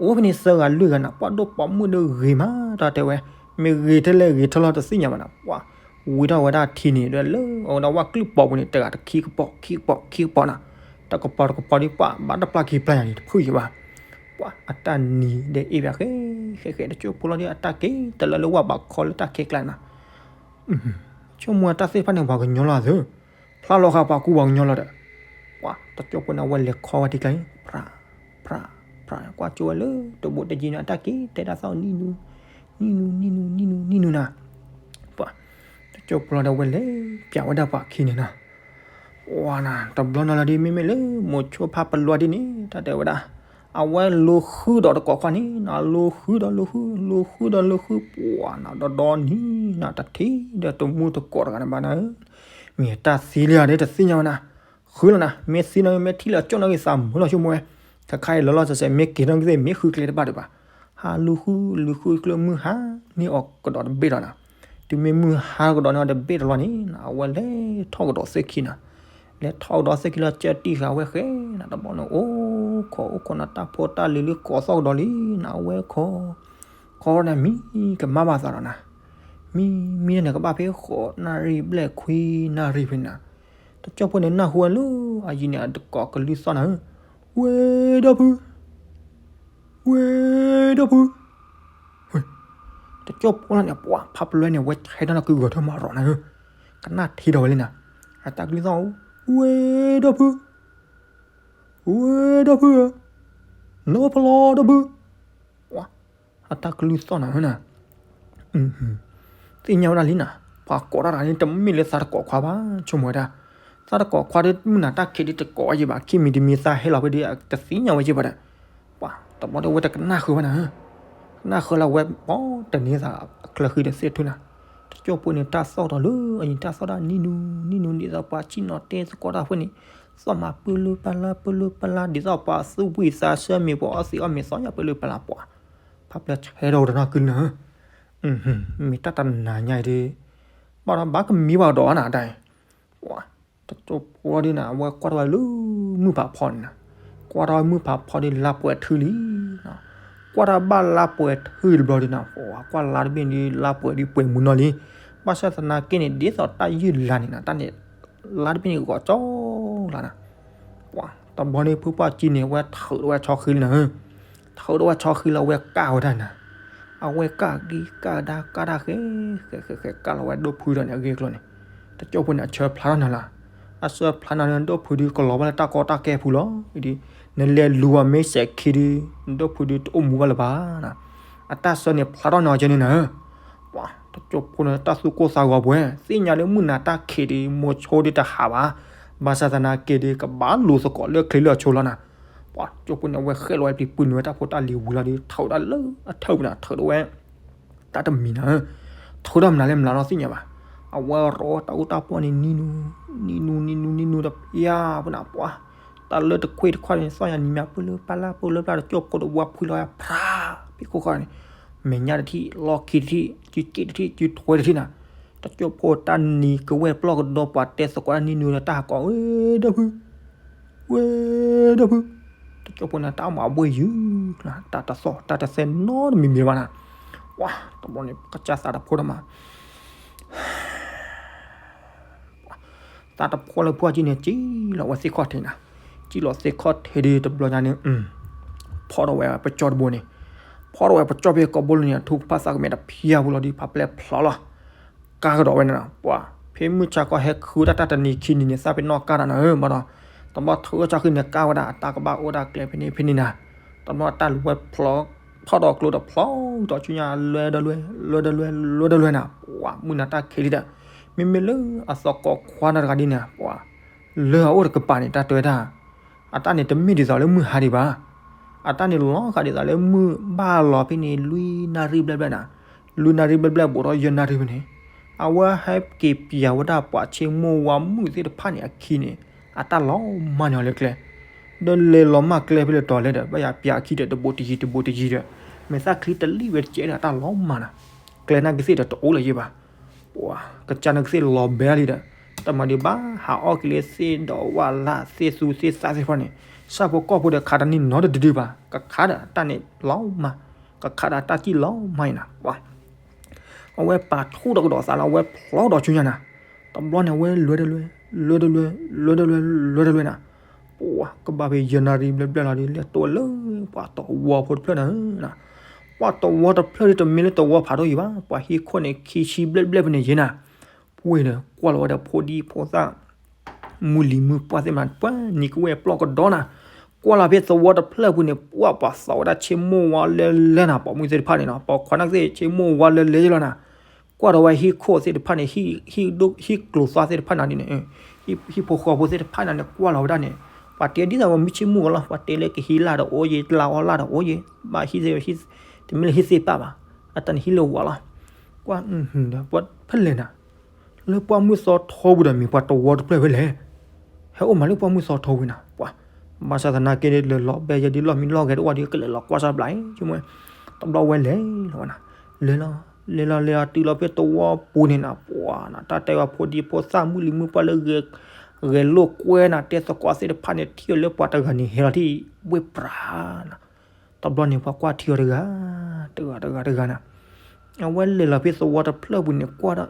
အိၣ်ဖဲန့ၣ်သၢဂၤလွံၢ်ဂၤနၤ ပှၤဒိၣ်ပိာ်မုၣ်ဒီးဂ့ၤမး တၢ်တဲဝဲ မ့ၢ်ဂ့ၤထဲလဲၣ်ဂ့ၤထဲလီၤတသ့ၣ်ညါဘၣ်နၤ ပှၤ ဝံထီၣ်ဝဲဒၣ်ထံန့ၣ်ဒီးလၢအဝဲဒၣ်ဝၣ်ကျုၢ်ပိာ်ပူၤန့ၣ် တဂၤတခံကပိာ် ခံကပိာ် ခံကပိာ်နၤ တကပိာ်တကပိာ်ဒ်ပှၤဘၣ်တပျၢ်ခံပျၢ်ညါန့ၣ် တဖုၣ်ယံၤဘၣ် ပှၤအတၢ်နံၤဒီးအ့ၣ်ဘၣ်ဃဲ ဃဲဃဲ တကၠိဖိလီၤဒီးအတၢ်က့ၤတလၢလၢဝၣ်ဘးခီလၢတၢ်ခဲကျါနၤ ဆိကမိၣ်တၢ်သ့ၣ်တဖၣ်န့ၣ် ပှၤကညီလီၤသု ဖျါလီၤဃာ်ပှၤကူပှၤကညီလီၤဒီး ပှၤတကၠိဖိန့ၣ် အဝဲလဲၤခီဝဲထံကျါန့ၣ် ဖြး ဖြး ဖြး ဖးကွၢ်ကၠိဝဲလၢတဘိးတယံၤန့ၣ် အတၢ်က့ၤတဲတၢ်သီၣ်နံၣ်နူ နံၣ်နူ နံၣ်နူ နံၣ်နူ နံၣ်နူနၤ, ပှၤ တကၠိဖိလီၤဒီးဝဲလဲၤပျးဝဲဒၣ်ပှၤခံန့ၣ်နီၤ, ပှၤနၤ တဘျီနီၤလီၤဒ်မ့မ့ၢ်လၢမိၤဆိဖးပလွဲဒ်န့ၣ် တၢ်တဲဝဲဒၣ် အဝဲလူၤဃုဒီးတကိးခွါန့ၣ်နီၤ လူၤဃုဒီးလူၤဃု လူၤဃုဒီးလူၤဃု ပှၤနၤ ဒီဒီနံၤနၤ တထံၣ်ဒီးတမူတကိးတဂၤန့ၣ်ဘၣ်နၤဧၢ, မ့ၢ်တၢ်သံလံဧါဒီးတသ့ၣ်ညါဝဲနၤ, ဃုလီၤနၤ မ့ၢ်သံနီၤ မ့ၢ်ထံၣ်လၢအကၠိၣ်နီၤဂ့ၤသးမုာ်လီၤဆိကမိၣ်ဝဲ, ခဲခါအံၤလီၤလီၤဆဲးဆဲး မ့ၢ်က့ၤနီၤဂ့ၤသ့ၣ် မ့ၢ်ဃုကျဲတဘၣ်ဒံးဘၣ်, ဟးလူၤဃုလူၤဃုကျိမုၢ်ဟါန့ၢ်အီၤကဒီးတဘ့ၣ်ဒီးနၤ, တုၤမ့ၢ်မုၢ်ဟါကဒီးန့ၢ်အီၤတဘ့ၣ်တလီၤန့ၣ် အဝဲလဲၤထီၣ်ကဒီးသ့ၣ်ခံနၤ, လဲၤထီၣ်ကဒီးသ့ၣ်ခံလီၤ ကၢတံၢ်ဃာ်ဝဲဃဲနၤ တဘျီန့ၣ် အိၣ်ခိးအိၣ်ခိးနၤ တၢ်ဖိတၢ်လံၤလၢကိးသီၣ်ကဒီးလံနၤ အဝဲခိး ခီန့ၣ်မံကမၣ်ဘၣ်သးဒီးနၤ, မံမံန့ၣ်ကဘၣ်ဖဲဃိးနၣ်ရံၣ်ဘျဲၣ်ခွံနၣ်ရံၣ်ဖဲန့ၣ်နၤ, တကၠိဖိန့ၣ်နၢ်ဟူဝဲလၢအယံၤန့ၣ် အတကိးကလုၢ်သီၣ်နၤဧၢ, ဝဲၢ်ဒီပုၢ် ဝဲၢ်ဒီပုၢ်, တကၠိဖိလီၤန့ၣ် ပှၤဖးပလွဲန့ၣ် ဝဲဆဲးတၢ်နီၢ်ကုဂီၤထၢၣ်မၤရီၤနၤဧၢ, ကနၣ်ထံဒီးဝဲလံနၤ, အတၢ်ကလုၢ်သီၣ်ဧၢ, ဝဲၢ်ဒီပုၢ် ဝဲၢ်ဒီပုၢ်ဧၢ, နီၢ်ဖလီဒီပုၢ်, အတၢ်ကလုၢ်သီၣ်နၤဧၢနၤ, သ့ၣ်ညါဝဲဒၣ်လံနၤ, ပှၤကိးတၢ်တဂၤန့ၣ် တမ့ၢ်လၢသးတကိးခွါဘၣ် ဆိကမိၣ်ဝဲဒၣ်, သးတကိးခွါဒီးမုၢ်နၤတၢ်ခံးဒီးတကိးဝဲယံၤဘၣ် ခံမံၤတမံၤသးဟဲလီၤဖဲဒီး တသ့ၣ်ညါဝဲယံၤဘၣ်ဒီး, ပှၤတဘျီဒီးဝဲတကနၣ်ဃုာ်ဘၣ်နၤဧၢ, ကနၣ်ဃုာ်လၢဝဲဘီတန့ၢ်သးအချၢဃံဒီးသ့ၣ်ထူနၤ, တကၠိဖိန့ၣ်တၢ်သီၣ်ဒီးလၢအယံၤတၢ်သီၣ်ဒၣ်နံၣ်နူ နံၣ်နူ ဒ်သိးပှၤဆ့ၣ်နီၤတဲသကိးတၢ်ဖဲန့ၣ်, သီၣ်မးပၢလၢပလါပၢလၢပလါ ဒ်သိးပှၤသူၣ်ဝံၣ်သးဆၢမ့ၢ်ပှၤအီၣ်သံးအီၣ်မ့ၤသီၣ်ညါပၢလၢပလါပှၤ, ဖးပျၢၢ်ဆဲးဒီးတနီၢ်ကုလၢနၤဧၢ, မ့ၢ်တၢ်တနၤညါအံၤဒီး, ဘၣ်ဒီးဘၣ်ကမံဘၣ်ဒီးနၤတၢ်အံၤ, ပှၤ တကၠိဖိဒ်နၤ အဝဲကွၢ်ထီၣ်ဝဲလၢမုၢ်ဖးဖီန့ၣ်နၤ, ကွၢ်ထီၣ်ဝဲမုၢ်ဖးဖီဒီးလါပှဲၤထုလံ, ကွၢ်ထီၣ်ဘၣ်လါပှဲၤထုတဘျီဒ်နၤ, ပှၤကွၢ်လါတဘ့ၣ်န့ၣ် လါပှဲၤဒ်ပှဲၤမုၢ်နီၢ်လံ, ဘၣ်ဆၣ်သနာ်က့န့ၣ် ဒ်သိးတၢ်ယုၢ်လါန့ၣ်နၤ တၢ်န့ၣ် လါတဘ့ၣ်န့ၣ်ဂီၤကၠီလါနၤ, ပှၤတဘျီန့ၣ် ဖုပှၢ်ကံန့ၣ် အဝဲထုးထီၣ်ဝဲဆီဃံလံနၤဧၢ, ထုးထီၣ်ဝဲဆီဃံလၢအဝဲကၢ်ဝဲဒၣ်နၤ, အဝဲကၢ်ကံကၢ်ဒါကၢ်ဒါဃဲ ဃဲဃဲဃဲ ကၢ်လီၤဝဲဒိၣ်ဖုဒီးန့ၣ် အဂ့ၢ်အကျိၤန့ၣ်, တကၠိဖိန့ၣ် အဆၢဖျါထီၣ်နၤလီၤ, အဆၢဖျါနၤန့ၣ် ဒိၣ်ဖုဒုးကလီၤဘၣ်လၢတၢ်ကီတၢ်ခဲအပူၤလီၤ, ဒ် နလဲၤလူၤအီၤမ့ၢ်စဲးခံဒုး ဒိၣ်ဖုဒုးတအိၣ်မူဘၣ်လၢၤဘၣ်, အတၢ်ဆၢန့ၣ်ဖျါထီၣ်နၤကဲန့ၣ်နၤဧၢ, ပှၤတကၠိဖိန့ၣ် တၢ်သူၣ်ကိၢ်သးဂီၤပှဲၤ သ့ၣ်ညါလၢမုၢ်နၤတၢ်ခံးဒီး မိၤဆိဒုးတဟးဘၣ်, ဘၣ်ဆၣ်သနာ်က့ဒီး ကဘၣ်လူၤသကိးလၢချံလၢအဆိလီၤနၤ, ပှၤတကၠိဖိန့ၣ် အဝဲဃဲၣ်လီၤဝဲပျံၤပုၢ်နုာ်ဝဲတၢ်ဖိတၢ်လံၤဝံၤလီၤဒီး ထုးဝဲဒၣ်လၢအထၢၣ်ပူၤနၤ ထုးထီၣ်ဝဲ တၢ်တမံၤနၤဧၢ, ထုးထီၣ်မနုၤလဲၣ်မနုၤလီၤသ့ၣ်ညါဘၣ်, အဝဲရိးတၢ်အူတၢ်ပီၢ်န့ၣ် နံၤနူ နံၤနူ နံၤနူ နံၤနူတပျၢ်ပူၤနၤ ပှၤ တၢ်လၢတခွ့ၣ်တခွါန့ၣ် သီၣ်ညါနံၤမး ပၢလၢပလါပၢလၢပလါ တကၠိဖိတဝီဖှံလီၤဝဲ ဖြါ ဖဲခိၣ်ဃီန့ၣ် မဲာ်ညါတထံၣ် လီၢ်ခံတထံၣ် စုက့တထံၣ် စုထွဲတထံၣ်နၤ, တကၠိဖိတၢ်နံၤကဝဲၢ်ပျီၢ်ကဒီး ပှၤတဲသကိးတၢ်နံၤနူဒီးတၢ်ဟးကိး ဝဲၢ်ဒီဖု ဝဲၢ်ဒီဖု, တကၠိဖိန့ၣ် တၢ်မၤဘှ့ၣ်ယုၢ်နၤ တၢ်တသီၣ် တၢ်တသဲနီတမံၤမံၤဘၣ်နၤ, ပှၤ တဘျီန့ၣ် ကစၢ်သးတဖိတမး သးတဖိလၢဖှီၣ်ကံန့ၣ် စံၣ်လီၤဝဲသ့ၣ်ခီၣ်ထံးနၤ, စံၣ်လီၤသ့ၣ်ခီၣ်ထံးဒီးတဘျီညါန့ၣ် ဖီၣ်ထီၣ်ဝဲပကၠီၣ်တဘိန့ၣ်, ဖီၣ်ထီၣ်ဝဲပကၠီၣ်ဖဲကိးဘိလၢန့ၣ် အထူကဖၣ်သးကမဲာ်တဖျၢၣ်ဖိလီၤဒီး ဖးပျဲၢ်ဖျီလီၤ, ကါကဒီးဝဲန့ၣ်နၤ, ပှၤ ဖဲမုၢ်ဆါခီဟဲခုတၢ်တၢ်တနံၤခံနံၤန့ၣ် သးပ့ၤနီၣ်ကါတၢ်နၤဧၢ ဘၣ်ဒီး တဘျီထုးကၠီၣ်ဃံန့ၣ် ကါဝဲဒၣ် အတၢ်ကဘၣ်အိၣ်ဒၣ်ကျဲဖဲန့ၣ်ဖဲန့ၣ်နၤ, တဘျီတၢ်လူၤဝဲဖျီ ဖီၣ်ဒီးကျိဒီးဖျီဒီးဆူညါ လွဲဒီးလွဲ လွဲဒီးလွဲ လွဲဒီးလွဲနၤ, ပှၤ မုၢ်နၤတၢ်ခံးဒံးဒီး မ့မ့ၢ်လၢအသကိးခွါနၤတဂၤဒ်န့ၣ် ပှၤ လၢအအိၣ်တကပၤန့ၣ် တၢ်တဲဝဲဒၣ် အတၢ်န့ၣ်တမ့ၢ်ဒ်သိးလၢမုၢ်ဟါဒံးဘၣ်, အတၢ်န့ၣ်လီၤဂာ်ဒ်သိးလၢမုၢ်ဘၣ်လီၤဖဲန့ၣ် လွံၢ်နၣ်ရံၣ်ဘျဲၣ်ဘျဲၣ်နၤ, လွံၢ်နၣ်ရံၣ်ဘျဲၣ်ဘျဲၣ်ဘူးထီၣ်ယဲၢ်နၣ်ရံၣ်ဖဲန့ၣ်, အဝဲဟဲက့ၤပျးဝဲဒၣ်ပှၤဆ့မိၢ်ဝါမုၣ်သ့ၣ်တဖၣ်န့ၣ်အခံန့ၣ်, အတၢ်လီၤမၢ်န့ၢ်အီၤလၢကျဲ ဒီးလဲၤလီၤမၢ်ကျဲဖဲလဲၣ်တီၤလဲၣ်ဒီး ဘၣ်ယၤပျးအခံဒီး တဘူးတယံၤတဘူးတယံၤဒီး မဲာ်သၣ်ချံတလံၣ်ဝဲတကဲဒီး အတၢ်လီၤမၢ်နၤ, ကျဲနာ်က့သ့ၣ်ဒီးတအိၣ်လၢၤယံၤဘၣ်, ပှၤ ကစၢ်နာ်က့သ့ၣ်လီၤဘဲလံဒီး တမၤဒံးဘၣ် ဟးအီၣ်က့ၤလၢသ့ၣ်ဒီးဝၣ်လၢ်သ့ၣ်သူသ့ၣ်သၣ်သ့ၣ်တဖၣ်န့ၣ်, ဆၣ်ဖိကီၢ်ဖိဒီးခးတၢ်န့ၣ်နီတဒုဒုဘၣ်, ကခးဒီးတၢ်န့ၣ်လီၤမၢ်, ကခးဒီးတၢ်စံၣ်လီၤမၢ်အံၤနၤ, ပှၤ အဝဲပာ်ထူၣ်ဒီးကဒီးသးလၢအဝဲဖျီဒီးဆူညါနၤ, တဘျီန့ၣ် အဝဲလွဲဒီးလွဲ လွဲဒီးလွဲ လွဲဒီးလွဲ လွဲဒီးလွဲနၤ, ပှၤ ကဘၣ်ဖဲယဲၢ်နၣ်ရံၣ်ဘျဲၣ်ဘျဲၣ်လီၤဒီး လဲၤတိၢ်လၢပှၤသဝီဖိတဖျၢၣ်နၤ, ပှၤသဝီတဖျၢၣ်ဒီး တမ့ၢ်လၢသဝီဖးဒိၣ်ယံၤဘၣ်, ပှၤဟံၣ်ခိၣ်န့ၣ် ခံဆံဘျဲၣ်ဘျဲၣ်ဖဲန့ၣ်ယဲၢ်နၤ, ပှ့ၤဒီး ကွၢ်လီၤဝဲဒီးဖိဒံဖိသၣ် မုၢ်လံၤမုၢ်ပှၢ်သ့ၣ်မနၤ ပှၤနံၤကဝဲၢ်ပျီၢ်ကဒီးနၤ, ကွၢ်လီၤဖဲသဝီတဖျၢၣ်ပူၤန့ၣ် ပှၢ်ပှၤသီဝဲဒၣ်ဆ့မိၢ်ဝါလၢလဲနၤ ပိာ်မုၣ်သ့ၣ်တဖၣ်န့ၣ်နီၤ ပိာ်ခွါနာ်က့ ဆ့မိၢ်ဝါလၢလဲယလီၤနၤ, ကွၢ်ဒီးဝဲဟံၣ်ခိၣ်သ့ၣ်တဖၣ်န့ၣ် ဟံၣ်ဒိၣ်ဟံၣ်ကျိၤသွါသ့ၣ်တဖၣ်နၤဒ်န့ၣ် ဟံၣ်ဖိဃီဖိသ့ၣ်တဖၣ်နၤန့ၣ် ကွၢ်လီၤဝဲဒၣ်န့ၣ် ပှၤတဲဒ်သိးဝဲမုၢ်ဆ့မိၢ်ဝါလီၤ ပှၤတဲလၢကဟံးလၢ်ဒီးအိၣ်ယဲ လၢအီၣ်လၢ်ဒီးအိၣ်ယဲ ဘၣ်ဟံၣ်သ့ၣ် တမ့ၢ်လၢဟံၣ်သ့ၣ်ပၢ်ဘၣ်, အတၢ်န့ၣ်ဟံၣ်လၢဝၤလီၤ, ကွၢ် ဒီးပှၤဖဲလဲၣ်နၤ လၢပှၢ်မုၢ်သီထီပူၤဒီးမ့ၢ်ပှၤတဝီတဖျၢၣ်ဝဲလဲၣ်, ဟဲအိၣ်မးလၢပှၢ်မုၢ်သီထီပူၤနၤ ပှၤ ဘၣ်ဆၣ်သနာ်က့ လဲၤလီၤဘဲယဲဒ်လီၢ်မံလီၢ်ဂဲၤတအိၣ်ဒ်ကလဲၤလီၤကွၢ်စၢ်ဘျါအံၤ ဆိကမိၣ်, တဘျီဝဲလဲၤလီၤဝဲနၤ, လဲၤလီၤ လဲၤလီၤလဲၤလီၤတုၤလီၤဖဲတဝီပူၤန့ၣ်နၤ ပှၤနၤ တၢ်တဲအီၤဖိဒံဖိသၣ်မုၢ်လံၤမုၢ်ပှၢ်လၢ ဂဲၤလိာ်ကွဲနၤ တဲသကိးသ့ၣ်တဖၣ်န့ၣ် ထံၣ်အီၤလၢပှၤတဂၤန့ၣ် ဟဲလီၤထံၣ်ဝ့ၢ်ပြၤနၤ, တဘျီန့ၣ် ပှၤကွၢ်ထံအီၤတဂၤ တဂၤတဂၤတဂၤနၤ, အဝဲလဲၤလီၤဖဲသဝီတဖျၢၣ်ပူၤန့ၣ် ကွၢ်ဒၣ်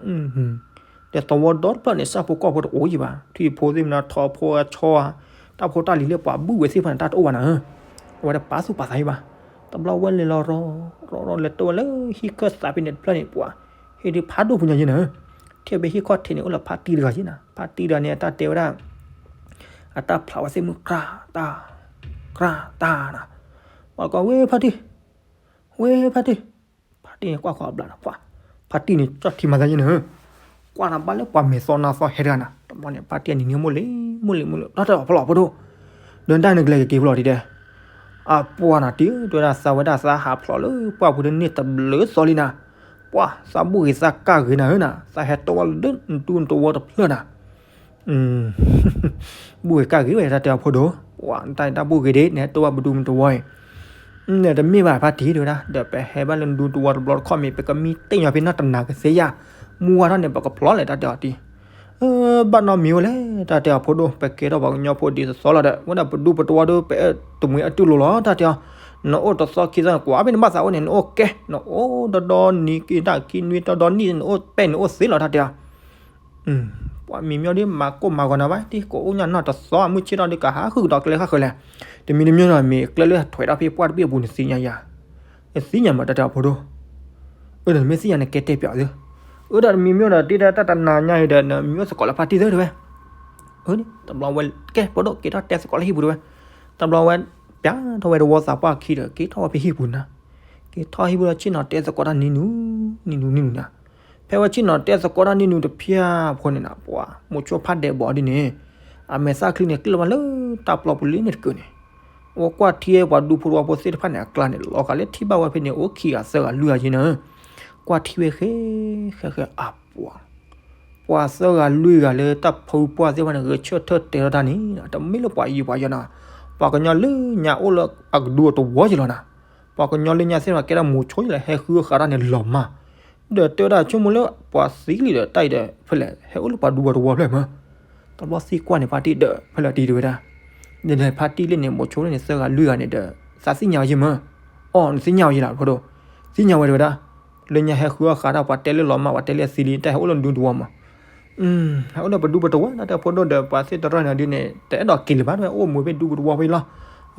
ဒီးသဝီဒီတဖျၢၣ်န့ၣ် ဆၣ်ဖိကီၢ်ဖိတအိၣ်ယံၤဘၣ် ထွံၣ်ဖိသ့ၣ်မနုၤ ထိးဖိအဆီဧါ, တၢ်ဖိတၢ်လံၤလၢပှၤဘုၣ်ဝဲသ့ၣ်တဖၣ်န့ၣ် တၢ်တအိၣ်ဘၣ်နၤဧၢ, အဝဲတပာ်သူၣ်ပာ်သးယံၤဘၣ်, တဘျီဝဲလဲၤလီၤရီၤရီၤလဲၤတိၢ်ဝဲလၢဟံၣ်ခၢၣ်သးဖဲန့ၣ်တဖျၢၣ်န့ၣ် ပှၤ ဟ့ၣ်ဒုးဖးဒိၣ်ပူၤညါယဲနၤဧၢ, ထံၣ်ဖဲဟံၣ်ခီၣ်ထံးန့ၣ် အိၣ်လၢဖါတံၢ်တဂၤယဲနၤ ဖါတံၢ်တဂၤန့ၣ် အတၢ်တဲဝဲဒၣ် အတၢ်ဖျးဝဲသ့ၣ်မုၢ်ကြၢ်တၢ် ကြၢ်တၢ်နၤ, ပှၤကိးဝဲဖါတံၢ် ဝဲဖါတံၢ်, ဖါတံၢ်န့ၣ်ကွၢ်ဃီအဘျးနၤ ပှၤ ဖါတံၢ်န့ၣ် ကၠီၣ်ထံမၤသးယဲနၤဧၢ, ကွၢ်နၤဘၣ်လၢပှၤမဲာ်သီနါသီဟဲတဂၤနၤ တဘျီန့ၣ် ဖါတံၢ်န့ၣ်နံၤမိၢ်လံၤ မိၢ်လံၤမိၢ်လံၤ တၢ်တဲအီၤဖီလီၤဖိဒိၣ်, ဒီးတၢ်န့ၣ်ကလဲၤကက့ၤဖီလီၤဒ်တဲ အပှၤနၤတံၢ် တဲဝဲဒၣ်သးဝဲဒၣ်သးဟးဖျိးလၢပှၢ်ပူၤဒီးန့ၢ်တဘျုးသီလံနၤ, ပှၤသးဘူၣ်ဂ့ၤသးကၢ်ဂ့ၤနၤဧၢနၤ သးဟဲတိၢ်ဘၣ်လၢနဒူနတဝီတဖျၢၣ်နၤ ဘူၣ်ဂ့ၤကၢ်ဂ့ၤဝဲတၢ်တဲအီၤဖိဒိၣ်, ပှၤတၢ်တၢ်ဘူၣ်ဂ့ၤဒ် နဟဲတိၢ်ဘၣ်ပဒူပတဝီအံၤ, တမ့ၢ်ဘၣ်ဖါတံၢ်တဲဝဲဒၣ် ဒီးပဟဲဘၣ်လၢနဒူတဝီတဘျီတခီၣ်မ့ၢ် ပကမံတ့ၢ်ညီဖဲနီၢ်တနၤကသ့ယါ, မူဝါထီၣ်န့ၣ် ပကဖျိးလဲၣ်တၢ်တဲအီၤတံၢ် ဘၣ်နီတမံၤဝဲလဲၣ် တၢ်တဲအီၤဖိဒိၣ် ပကဲထီၣ်ပှၤကညီဖိဒ်သိးသိးလီၤဒီး ဝဲဒၣ်ပဒူပတဝီဒီး ပအဲၣ်တမှံၤအတူၢ်လိာ်လီၤ တၢ်တဲအီၤ, နအိၣ်တသီခံသီန့ၣ် ကွၢ်ဖဲနဘၣ်သးအိၣ်န့ၣ် နအိၣ်ကဲ နအိၣ်ဒီဒီနံၤက့ၤတၢ်ခံနွံဒီဒီနံၣ် နအိၣ်ပဲၣ်နအိၣ်သ့လီၤ တၢ်တဲအီၤ ပှၤမံၤမ့ၢ်ဒ်မၤကိၢ်မၤဂီၤနၤဘၣ် တံၢ်ကအိၣ်ညါနီၢ်တသီ မုၢ်ဆ့ၣ်ထီၣ်ဒီးကဟးဃုာ်ဒီးကျဲဃၣ်ဃၢၤလဲၣ်, တမံၤတမံၤဒီးမ့ၢ်ကျဲလၢထွဲးဒၣ်ဖဲပှၢ်တဘ့ၣ်အပူၤန့ၣ်သ့ၣ်ညါယၤ, သ့ၣ်ညါမးတၢ်တဲအီၤဖိဒိၣ်, အၢ ဒီးမ့ၢ်သ့ၣ်ညါန့ၣ်ကဲတဲပျီသု, အၢ ဒီးတမံၤမ့ၢ်ဒီးတ့တၢ်တၢ်တနၤညါအံၤဒီး နမံၤအိၣ်သကိးလၢဖါတံၢ်သုတဲဝဲ, အၢ တဘျီဝဲကဲဖိဒိၣ်က့ၤထီၣ်တဲသကိးလၢဟံၣ်ပူၤတဲဝဲ, တဘျီဝဲ ပျးထီၣ်ဝဲတဝီသးပှၢ်ခံဒီး က့ၤထီၣ်ဝဲဖဲဟံၣ်ပူၤနၤ, က့ၤထီၣ်ဟံၣ်ပူၤဒီးဆ့ၣ်နီၤတဲသကိးတၢ်နံၤနုၤ, နံၤနုၤနံၤနုၤနၤ, ဖဲဝဲဆ့ၣ်နီၤတဲသကိးတၢ်နံၤနုၤတဖျၢၣ်ဖိန့ၣ်နၤ ပှၤမိၤဆိဖးဒဲးဘီဒ်န့ၣ်, အမဲာ်သၣ်ချံန့ၣ် ကျၢၢ်မးလၢတၢ်ပျီပူၤလံန့ၣ်တကုာ်န့ၣ်, အဝဲကွၢ်ထံဝဲပှၤဒူဖိတဝီဖိသ့ၣ်တဖၣ်န့ၣ် အကျါန့ၣ် လီၤဂာ်လၢထံၣ်ဘၣ်ဝဲဖဲန့ၣ် အိၣ်ခံဂၤသၢဂၤလွံၢ်ဂၤယဲနၤ, ကွၢ်ထံဝဲဃဲ ဃဲဃဲအပှၤ ပှၤသၢဂၤလွံၢ်ဂၤလၢတၢ်ဖုပှၢ်သ့ၣ်တဖၣ်န့ၣ် ဂဲၤဆၢထၢၣ်တဲထီၣ်တၢ်န့ၣ် တမ့ၢ်လၢပှၤယံၤပှၤယီၤနၤ, ပှၤကညီလၢညါအိၣ်လၢအကဒူအတဝီယဲလီၤနၤ, ပှၤကညီလၢညါသ့ၣ်တဖၣ်ကဲဒၣ်မိၤဆိယဲလီၤ ဟဲဃုအဃာ်တၢ်န့ၣ်လီၤမၢ်, ဒီးတဲဝဲဒၣ်ဆိကမိၣ်လၢပှၤသံလံဒီးတၢ်အံၤဒီး ဖဲလဲၣ် ဟဲအိၣ်လၢပှၤဒူပှၤတဝီဖျၢၣ်မး တဘျီသံကွၢ်န့ၣ် ဖါတံၢ်ဒီး ဖဲလဲၣ်တံၢ်တဲဝဲဒၣ်, ဒီးဖါတံၢ်လၢန့ၣ် မိၤဆိလၢန့ၣ် သၢဂၤလွံၢ်ဂၤန့ၣ်ဒီး သးသ့ၣ်ညါဝဲယဲမး, အိ နသ့ၣ်ညါဝဲယဲလီၤဖိဒိၣ်, သ့ၣ်ညါဝဲတဲဝဲဒၣ်, လၢညါဟဲဃုအဃာ်တၢ် ပှၤတဲလၢလီၤမၢ် ပှၤတဲလၢအသံလံ တၢ်ဟဲအိၣ်လၢနဒူတဝီမး, ဟဲအိၣ်လၢပဒူပတဝီ တၢ်တဲဖိဒိၣ်ဒီး ပှၤသ့ၣ်တရၢၢ်န့ၣ်ဒ်န့ၣ် တအဲၣ်ဒိးက့ၤလၢၤဘၣ် တဝဲအိၣ်မူဖဲဒူပတဝီဖဲလီၤ,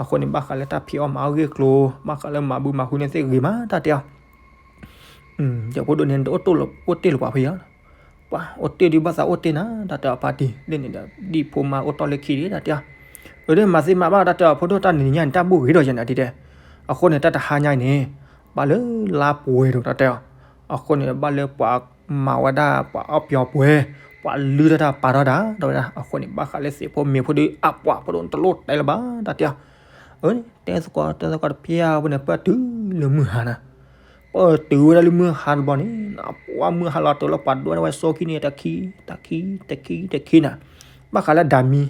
အဃိန့ၣ် ဘၣ်ဃးလၢတၢ်ဖံးအီၣ်မၤအီၣ်ဂ့ၢ်ကျိၤ ဘၣ်ဃးလၢမၤဘုမၤဟုန့ၣ်သ့ၣ်ဂ့ၤမး တၢ်တဲအီၤ ယဖိဒိၣ်န့ၣ် တအိၣ်တိၢ်လၢ အိၣ်တ့ၢ်လၢပှၤဖဲယၤ, ပှၤအိၣ်တ့ၢ်ဒုးဘၣ်သးအိၣ်တ့ၢ်နၤ တၢ်တဲအီၤဖါတံၢ် လၢန့ၣ်ဒီး ဒ်ဖိမါအိၣ်တီၢ်လၢခံဒံး တၢ်တဲအီၤ, အၢ ဒ်မၤသ့မၤဘၣ် တၢ်တဲအီၤဖိဒိၣ် တၢ်နံၤညါန့ၣ် တၢ်ဘူၣ်ဂ့ၤဒီးယဲနၤဒ်တဲ, အဃိန့ၣ် တၢ်တဟါညါအံၤန့ၣ် ဘၣ်လၢလါပှဲၤဒီး တၢ်တဲအီၤ, အဃိန့ၣ် ဘၣ်လၢပှၤမၤဝဲဒၣ် ပှၤအီၣ်ပျီပှဲၤ ပှၤလုၢ်တၢ်တၢ်ပာ်ထီၣ်တၢ် တဲဝဲဒၣ် အဃိန့ၣ် ဘၣ်ဃးလၢသ့ၣ်ဖိမ့ၢ်ဖိဒုး အပှၤဖိဒိၣ် တလိၣ်တဲလၢၤဘၣ် တၢ်တဲအီၤ, အၢ တဲသကိးတဲသကိးတဖျၢၣ်ဖိန့ၣ် ပၢၢ်တုၤလၢမုၢ်ဟါနၤ ပၢၢ်တုၤဝဲဒၣ်လၢမုၢ်ဟါတဘျီန့ၣ် ပှၤမုၢ်ဟါလီၤတုၤလၢပှၤဒွဲၣ်ဝဲဆိခံန့ၣ် တခံ တခံ တခံ တခံနၤ, ဘၣ်ဃးလၢဒၣ်မံ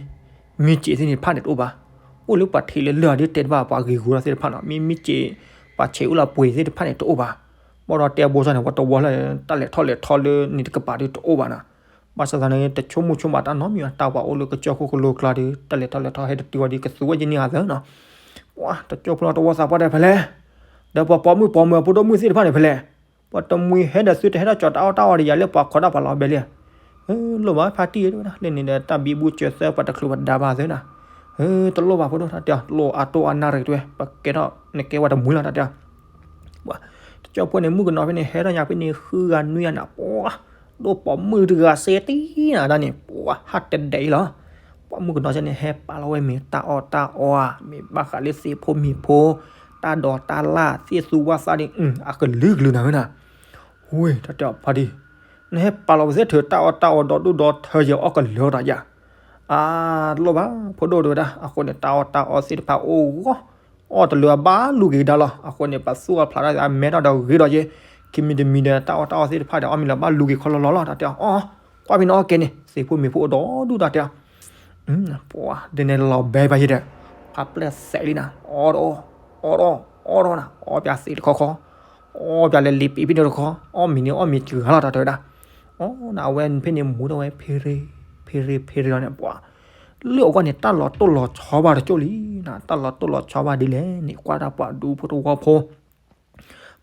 မံစ့းသ့ၣ်န့ၣ်တဖၣ်န့ၣ်တအိၣ်ဘၣ်, အိၣ်လၢပှၤထံးလၢလၢာ်ဒ်တဲတဘၣ် ပှၤဂ့ၤဂူၤထီၣ်သ့ၣ်တဖၣ်နီၤ မံမံစ့း ပှၤဆဲးအိၣ်လၢပှ့ၤသ့ၣ်တဖၣ်န့ၣ်တအိၣ်ဘၣ်, ဘၣ်ဒီးတဲအဘိစၢ်န့ၣ် ပှၤတဝီလၢ တၢ်လဲၤထီၣ်လဲၤထီလၢန့ၣ်တကပၤဒုးတအိၣ်ဘၣ်နၤ, ဘၣ်ဆၣ်သနာ်က့ တဆိကမိၣ်ဆိကမးတၢ်နီတမံၤဘၣ် တၢ်ပှၤအိၣ်လၢကစၢၢ်ခိၣ်ကလိကျါဒီး တၢ်လဲၤထီၣ်လဲၤထီဟဲတတုၤအီၤဒီး ကသူဝဲယန့ၢ်အသးနီၤ, ပှၤတကၠိဖိလီၤတဝီသးပှၢ်တဲဖဲလဲၣ်, ဒီးပှၤပိာ်မုၣ်ပိာ်မုၣ်အဖိဒိၣ်မုၣ်သ့ၣ်တဖၣ်န့ၣ်ဖဲလဲၣ်, ပှၤတမှံၤဟဲဒီးသုတဟဲထီၣ်ကၠီၤတၢ်အီၣ်တၢ်အီဒီးယၤလၢပှၤခိးတၢ်ပှၤလီၤဘဲလံ, လိၣ်ဘၣ်ဖါတံၢ်တဲဝဲဒၣ် လၢန့ၣ်ဒီးတၢ်ဘံဘူဆၢသၢပှၤတချုးပှၤဒါဘၣ်သ့နီၤ, တလိၣ်ဘၣ်ဖိဒိၣ်တၢ်တဲအီၤ လိၣ်အတိၢ်အနၢ်တဂ့ၤတဝဲ ပကဲထီၣ်နကဲဝဲတမှံၤလီၤတၢ်တဲအီၤ ပှၤ တကၠိဖိန့ၣ် မုၣ်ကနီၤဖဲန့ၣ် ဟဲထီၣ်ညါဖဲန့ၣ် ဃုဂၤနွံဂၤနၤ ပှၤ ဒိၣ်ပိာ်မုၣ်တဂၤစဲတံၢ်နၤဒၣ်န့ၣ် ပှၤ ဟးတဲဒဲးအံၤလီၤ. ပှၤမုၣ်ကနီၤန့ၣ် ဟဲပာ်လီၤဝဲမ့ၢ်တၢ်အီၣ်တၢ်အီဧါ, မ့ၢ်ဘၣ်ဃးလၢသ့ၣ်ဖိမ့ၢ်ဖိ, တၢ်ဒိးတၢ်လၣ် သ့ၣ်သူဝၣ်သၣ်ဒီး အကလုာ်ကလုာ်နၤဝဲနၤ. ဝ့ၢ် တၢ်တဲအီၤဖါတံၢ်, နဟဲပာ်လီၤပသ့ၣ်ထၢၣ်တၢ်အီၣ်တၢ်အီဒီဒူၣ်ဒီထၢယဲၢ်အီၣ်ကလၢၤတၢ်ယၤ. အါ တလိၣ်ဘၣ် ဖိဒိၣ်တဲဝဲဒၣ်. အဃိန့ၣ် တၢ်အီၣ်တၢ်အီသ့ၣ်တဖၣ်အိၣ်ဂီၢ်, အီၣ်တလၢအဘၣ်လူၤက့ၤကဒါလီၤ. အဃိန့ၣ် ပသူၣ်အဖျးတၢ်အမဲထီၣ်ဒီးဂ့ၤဒီးယဲ, ခံမံၤတမံၤဒီး တၢ်အီၣ်တၢ်အီသ့ၣ်တဖၣ်ဒီး အီၣ်မ့ၤလၢဘၣ်လူၤက့ၤခီလီၤလီၤလီၤ. တၢ်တဲအီၤ အီ ကွၢ်ဖဲန့ၣ်အီၣ်ကဲန့ၣ် သ့ၣ်ဖိမ့ၢ်ဖိအိၣ်ဒီဒူၣ် တၢ်တဲအီၤ. ပှၤဒ်န့ၣ်လီၤဘဲဘၣ်ယဲဒီး ဖါပျဲၢ်စဲးလံနၤ, အီၣ်ဒီးအီၣ်, အီၣ်ဒီးအီၣ်ဒီးနၤ, အီၣ်ပၠးသ့ၣ်တခီခီ, အီၣ်ပၠးလၢလံာ်ပံာ်ဖဲန့ၣ်တခီ, အီၣ်မ့ၤန့ၣ်အီၣ်မ့ၤစှၤလီၤ တၢ်တဲဝဲဒၣ်. အီ နအဝဲဖဲန့ၣ်မူထီၣ်ဝဲ ဖ့ရ့ ဖ့ရ့ ဖ့ရ့လီၤန့ၣ် ပှၤ လၢအဂီၢ်န့ၣ် တၢ်လီၤတိၢ်လီၤဆီဘၣ်တကၠိၢ်လံနၤ, တၢ်လီၤတိၢ်လီၤဆီဘၣ်ဒ်လဲၣ်န့ၣ် ကွၢ်တၢ်ပှၤဒူဖိတဝီဖိ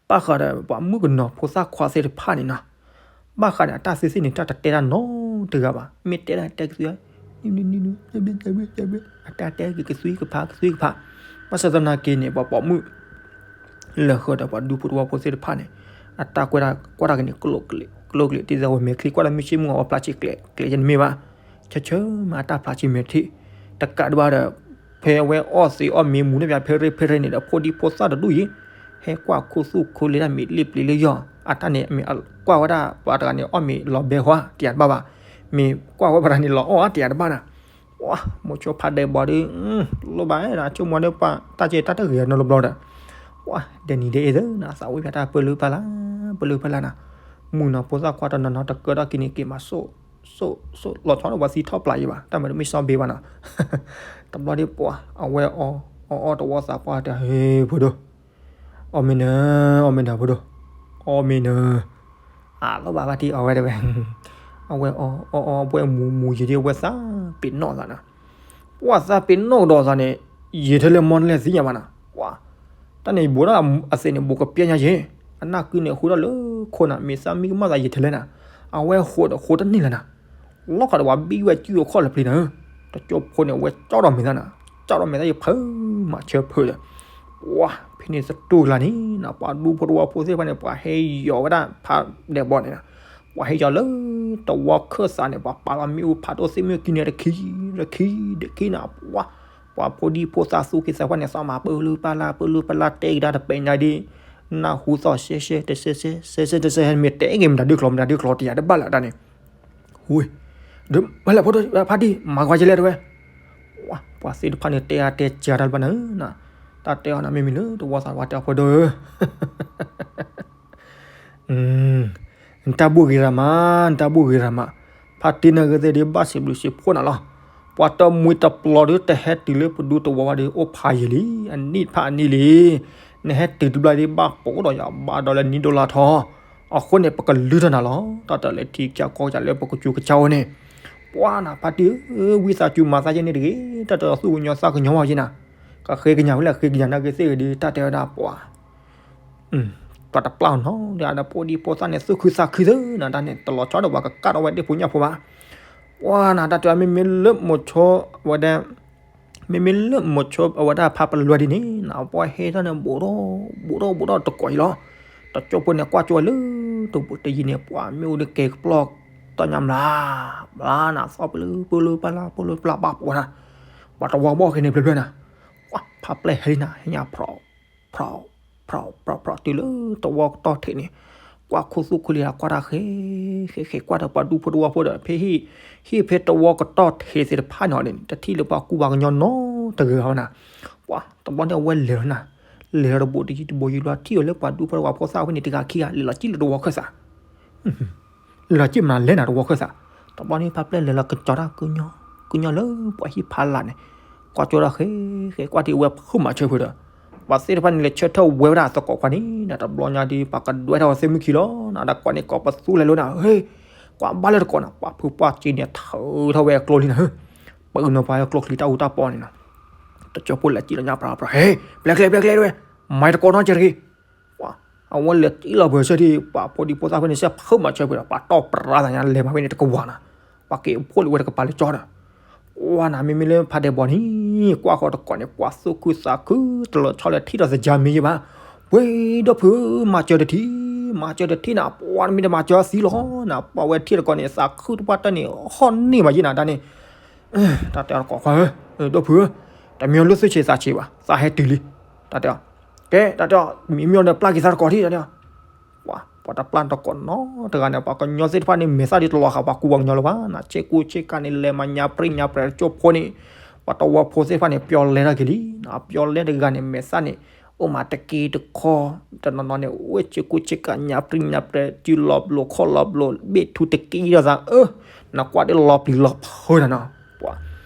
ဘၣ်ဃးဒီးပှၤမုၣ်ကနီၤဖိသၣ်ခွါသ့ၣ်တဖၣ်န့ၣ်နီၤ, ဘၣ်ဃးဒီးအတၢ်သ့သ့ၣ်န့ၣ် တၢ်တတဲတၢ်နီတဂၤဘၣ်. မ့ၢ်တဲဒၣ်တဲကသွံ, အတၢ်တဲကသွံကဖး ကသွံကဖး. ဘၣ်ဆၣ်သနာ်က့န့ၣ် ပှၤပိာ်မုၣ် လၢဃၢၤဒီးပှၤဒူဖိတဝီဖိသ့ၣ်တဖၣ်န့ၣ် အတၢ်ကွၢ်တၢ်က့ၤန့ၣ် ကျိၤကျဲၤ ကျိၤကျဲၤ တံၤသဝဲမဲာ်ချံ ကွၢ်တၢ်မ့ၢ်ဆ့ၣ်မုၢ်အဝဲဖျါဆံးကျဲၤကျဲၤယဲန့ၣ်မ့ၢ်ဘၣ်. ဆၢဆၢမးအတၢ်ဖျါဆံးမဲာ်ထံး တကးဒံးဘၣ်ဒီး ဖဲအဝဲအီၣ်သ့အီၣ်မ့ၤမူန့ၣ် ဖဲရ့ဖဲရ့န့ၣ်ဒီး ဖိဒံဖိသၣ်တဒူၣ်အံၤ ဟဲကွၢ်ခူသူၣ်ခူလ့တၢ်မ့ၢ်လ့ၣ်ပျံၤလၢယီၤ အတၢ်န့ၣ် မ့ၢ်ကွၢ်ဝဲဒၣ်ပှၤတဂၤန့ၣ် အီၣ်မ့ၤလီၤဘဲဟီတယၤတဘၣ်ဘၣ်, မ့ၢ်ကွၢ်ဝဲပှၤတဂၤန့ၣ် လီၤအီၣ်တယၤတဘၣ်နၤ. ပှၤ မိၤဆိဖးဒဲးဘီဒီး လိၣ်ဘၣ်နၤ ဆိကမိၣ်ဒီးပှၤတၢ်ကဲတၢ်တဂ့ၤနီတဘျီဒီး ပှၤ ဒဲနံၤဒဲအ့ၣ်သၢနၤ သးဝံၣ်ဖျါတၢ်ပၢၢ်လၢပၢၢ်လၢ် ပၢၢ်လၢပၢၢ်လၢ်နၤ. မုၣ်ကနီၤဖိသၣ်ခွါတနီၤနီၤ တကၢထီၣ်က့ၤန့ၣ် က့ၤမၤစိၣ် စိၣ် စိၣ် လီၤဆီဒီးပှၤသံထီၣ်ပျၢ်ယံၤဘၣ် တၢ်မၤတမ့ၢ်စီဘ့ဘၣ်နၤ. တဘျီဒီးပှၤ အဝဲအီ အီအီၣ်တဝီသးပှၢ်တဲ ဟ့ ဖိဒိၣ် အီၣ်မ့ၤနၤ အီၣ်မ့ၤနၤ ဖိဒိၣ် အီၣ်မ့ၤနၤ. အလိၣ်ဘၣ်ဘၣ်တံၢ်အီဝဲတဲဝဲ အဝဲအီ အီအီၣ်ဘှဲၣ်မူမူယံၤဒီး အဝဲသးပ့ၤနီၣ်သးနၤ. ပှၤသးပ့ၤနီၣ်ကဒီးသးန့ၣ် ယံာ်ထဲလဲၣ်မီၢ်ထဲလဲၣ်သ့ၣ်ညါဘၣ်နၤ. ပှၤ တၢ်န့ၣ်ဘူးဒီးအသ့ၣ်န့ၣ် ဘူးကပျဲညါယဲၢ် အနၢ်ကုန့ၣ်ဃုထီၣ်လၢခိၣ်နၤ မ့ၢ်သးမံကမၣ်သးယံာ်ထဲလဲၣ်နၤ. အဝဲဃိဒီးဃိတန့ၢ်လၢၤနၤ. လီၢ်ခီဒီးပှၤဘံၣ်ဝဲစုအခီၣ်လၢပျံၤနၤဧၢ. တကၠိဖိန့ၣ် အဝဲကၠီၣ်ဒီးမဲာ်သၣ်နၤ ကၠီၣ်ဒီးမဲာ်သၣ်ယဖၢမၤဆၢဖၢဒီး ပှၤ ဖဲန့ၣ်သတူၢ်ကလာ်န့ၣ်နၤ ပှၤဒူဖိတဝီဖိသ့ၣ်တဖၣ်န့ၣ် ပှၤဟဲယီၤဝဲဒၣ်ဖးဒဲးဘီန့ၣ်နၤ. ပှၤဟဲယီၤလၢတဝီခၢၣ်သးန့ၣ် ပှၤပာ်လီၤမ့ၣ်အူဖးဒိၣ်သ့ၣ်မ့ၣ်ကံန့ၣ် တခံ တခံ တခံနၤ ပှၤ ပှၤဖိဒံဖိသၣ်သူၣ်က့သးပှၢ်န့ၣ် သးမၤပၢၢ်လၢပၢၢ်လၢ် ပၢၢ်လၢပၢၢ်လၢ် တဲကဒါတပဲာ်ညါဒ် နၢ်ဟူသီၣ်ရှဲရှဲ တရှဲရှဲ ရှဲရှဲတရှဲ မ့ၢ်တဲဂ့ၤမတၤဒုးကျိၤ မတၤဒုးကျိၤတယၤတဘၣ်လၢၤတၢ်န့ၣ်. ဝဲလဲၣ်ဖိဒိၣ် ဖါတံၢ် မၤကွၢ်ကလဲၣ်တဲဝဲ ပှၤသ့ၣ်တဖၣ်န့ၣ် တဲအါတဲကၢတၢ်လၢၤဘၣ်နၤ, တၢ်တဲအီၤနၤမ့မ့ၢ်လၢတဝီသးဝါတဲအီၤဖိဒိၣ်ဧၢ နတၢ်ဘူၣ်ဂ့ၤရၤမး, နတၢ်ဘူၣ်ဂ့ၤရၤမး, ဖါတံၢ်နဂ့ၤသ့ၣ်ဒ်ဘၣ်စံးဘျုးစံးဖှိၣ်နၤလီၤ. ပှၤတမှံတပျီၤဒ်တဟဲတုၤလၢပဒူသဝီဝဲဒီး အိၣ်ဖးယံာ်လံ, အနံၣ်တဖၣ်အနံၣ်လံ. နဟဲတုၤတဘျီဒ်ဘၣ်ပိာ်ဒီးယၤ ဘၣ်ဒီးလၢနံၣ်ဒိၣ်လါထီၣ်, အဃိန့ၣ် ပကလုၢ်ထီၣ်နၤလီၤ. တၢ်တလၢထံကစၢ်ကီၢ်ကစၢ်လၢပကစူၤကစၢ်အိၣ်န့ၣ်, ပှၤနၤဖါတံၢ်ဧၢ, ဝံသးစူၤမၤသးယဲၢ်န့ၣ်တဂ့ၤ, တၢ်တသူၣ်ကညီၤသးကညီၤဘၣ်ယဲၢ်နၤ, ကဃ့ကညးဝဲလၢဃ့ကညးနဂ့ၤသ့ၣ်ဂ့ၤဒီး တၢ်တဲဝဲဒၣ်ပှၤ ပှၤတပျၢ်နီၤ ဒီးဖိဒံဖိသၣ်န့ၣ် သူၣ်ခုသးခုသ့နၤ တၢ်န့ၣ် တလီၤဆီဒီးပှၤကကၣ်ထီၣ်ဝဲဒၣ်ဖိညၣ်ဖိဘၣ်. ပှၤနၤ တၢ်တဲဝဲ မ့မ့ၢ်လၢမိၤဆိဝဲဒၣ်, မ့မ့ၢ်လၢမိၤဆိအဝဲဒၣ်ဖးပလွဲဒ်န့ၣ်နၤ ပှၤဟဲထီၣ်န့ၣ် ဘူးထီၣ်ဘူးထီၣ်ဘူးထီၣ်တကိးအံၤလီၤ. တကၠိဖိန့ၣ် ကွၢ်ကၠိဝဲလၢတဘူးတယံၤန့ၣ် ပှၤမ့ၣ်အူဒ်ကဲကပျီၢ် တီၢ်ညါမျး မျးနၤ သီၣ်ပလၢပလၢပျၢ်လၢပလၢပျၢ်ဘၣ်ပှၤနၤ, ပှၤတဝီဘီၣ်ဃဲန့ၣ်ဖျၢၣ်ဖျၢၣ်နၤ, ပှၤဖးပျဲၢ်ဟဲလံနၤ ဟဲညါ ဖြီး ဖြီး ဖြီး ဖြီးတုၤလၢတဝီကတီၢ်ထံးန့ၣ်, ကွၢ်ခူသူၣ်ခူလံၤ ကွၢ်တၢ်ဃဲ ဃဲ ဃဲ ကွၢ်ဒီးပှၤဒူဖိတဝီဖိဒီး ဖဲဟံၣ် ဟံၣ်ဖဲတဝီကတီၢ်ထံးသ့ၣ်တဖၣ်န့ၣ်န့ၣ် တထံၣ်လၢပှၤကူပှၤကညီနီတဂၤဘၣ်နၤ. ပှၤတဘျီန့ၣ်အဝဲလဲၤလီၤနၤ, လဲၤလီၤတဘူးတယံၤတဘူးယံၤဘျီ ထံၣ်အီၤလၢပှၤဒူဖိတဝီဖိသၣ်ဖဲန့ၣ် တဂၤခံဂၤ လဲၤလီၤစံၣ်လၢတဝီခၢၣ်သး လဲၤလီၤစံၣ်မနုၤလဲၣ်နၤ တဝီခၢၣ်သး, တဘျီန့ၣ် ဖးပျဲၢ်လဲၤလီၤကစီၤတၢ် ကညီ ကညီလၢပှၤဟံၣ်ဖးလာ်န့ၣ်, ကွၢ်ကၠိတၢ်ဃဲ ဃဲ ကွၢ်ထံအဝဲဖုးမၤဆၢဖုးဒီး, ပှၤသ့ၣ်တဖၣ်န့ၣ် လဲၤဆၢထၢၣ်ဝဲဝဲဒၣ်သကိးခွါန့ၣ်နၤ တဘျီညါဒ် ပှၤကဒွဲထီၣ်ဝဲသ့ၣ်မုၢ်ခံလီၤနၤ ဒီးကွၢ်န့ၣ်ကိးပသူလဲၤလီၤနၤ ဟ့ ကွၢ်ဘၣ်လၢတကိးနၤ ပှၤဖုးပှၢ်က့န့ၣ် ထုးထီၣ်ဝဲအကျိလံနၤ ဟ့ ပအုးနီၤပှၤကျိချံတၢ်အူတၢ်ပီန့ၣ်နၤ, တကၠိဖိလဲၤစံၣ်လီၤညါ ဖြးဖြး ဟ့ ပျဲကျဲ ပျဲကျဲ တဝဲ မၤတကိးနီတစဲးတဂ့ၤ ပှၤ အဝဲလဲၤစံၣ်လီၤပှဲၤဆၢထံၣ် ပှၤဖိဒံဖိသၣ်ဖဲန့ၣ် စဲးဖုးမၤဆၢဖုးဒီး ပှၤတီၢ်ပြးသးညါ လဲၤမၤဖဲန့ၣ်တကဝၤနၤ, ပှၤက့ၤအိၣ်ဖှိၣ်လၢဝဲတကပၤလၢကၠီဒီး, ပှၤနၤ မ့မ့ၢ်လၢဖးဒဲးဘီန့ၣ် ကွၢ်ဃီၤတကိးန့ၣ် ပှၤသူၣ်ခုသးခု တလီၤဆီလၢထံၣ်ဒီးသယါမ့ၢ်ယဲၢ်ဘၣ်, ဝဲဒီးဖုး မၤစၢၤတထံၣ် မၤစၢၤတထံၣ်နၤ ပှၤမ့ၢ်တမၤစၢၤသံလီၤနၤ ပှၤဝဲထံၣ်တကိးန့ၣ် သးခုတပှၢ်တၢၢ်န့ၣ် ဟီၣ်န့ၢ်မးယဲၢ်နၤ တၢ်န့ၣ် တၢ်တဲအီၤတကိးခွါဧၢ, ဒိၣ်ဖုဧၢ, တမ့ၢ်လၢသူၣ်ဆံးသးဆံးဘၣ်, သးဟဲတုၤလံ, တၢ်တဲအီၤ, ကဲ တၢ်တဲအီၤ မံမ့ၢ်အီၤဒီးပျၢ်က့ၤသးတကိးထံၣ် တၢ်တဲအီၤ, ပှၤ ပှၤတပျၢ်တကိးနီတဂၤန့ၣ် ပှၤကညီသ့ၣ်တဖၣ်န့ၣ် မဲာ်သၣ်ဒ်တလီၤဃာ်ပှၤကူပှၤကညီလၢၤဘၣ်နၤ, ဆ့ကူဆ့ကၤန့ၣ် လဲၤမၤညါပြံညါပြဲၤတကၠိဖိန့ၣ်, ပှၤတဝီဖိသ့ၣ်တဖၣ်န့ၣ် ပျီလဲတၢ်က့ၤလံ, ပျီလဲတဂၤန့ၣ် မဲာ်သၣ်န့ၣ် အိၣ်မးတက့တခီ, တနီၤနီၤန့ၣ် အိၣ်ဆ့ကူဆ့ကၤညါပြံညါပြဲၤ စုလီၤဘျိးခီၣ်လီၤဘျိး ဘ့ၣ်ထူတက့ဒီးသး, အၢ နကွၢ်ဒ်လီၤပျံၤလီၤဖုးနၤနီၤ, ပှၤ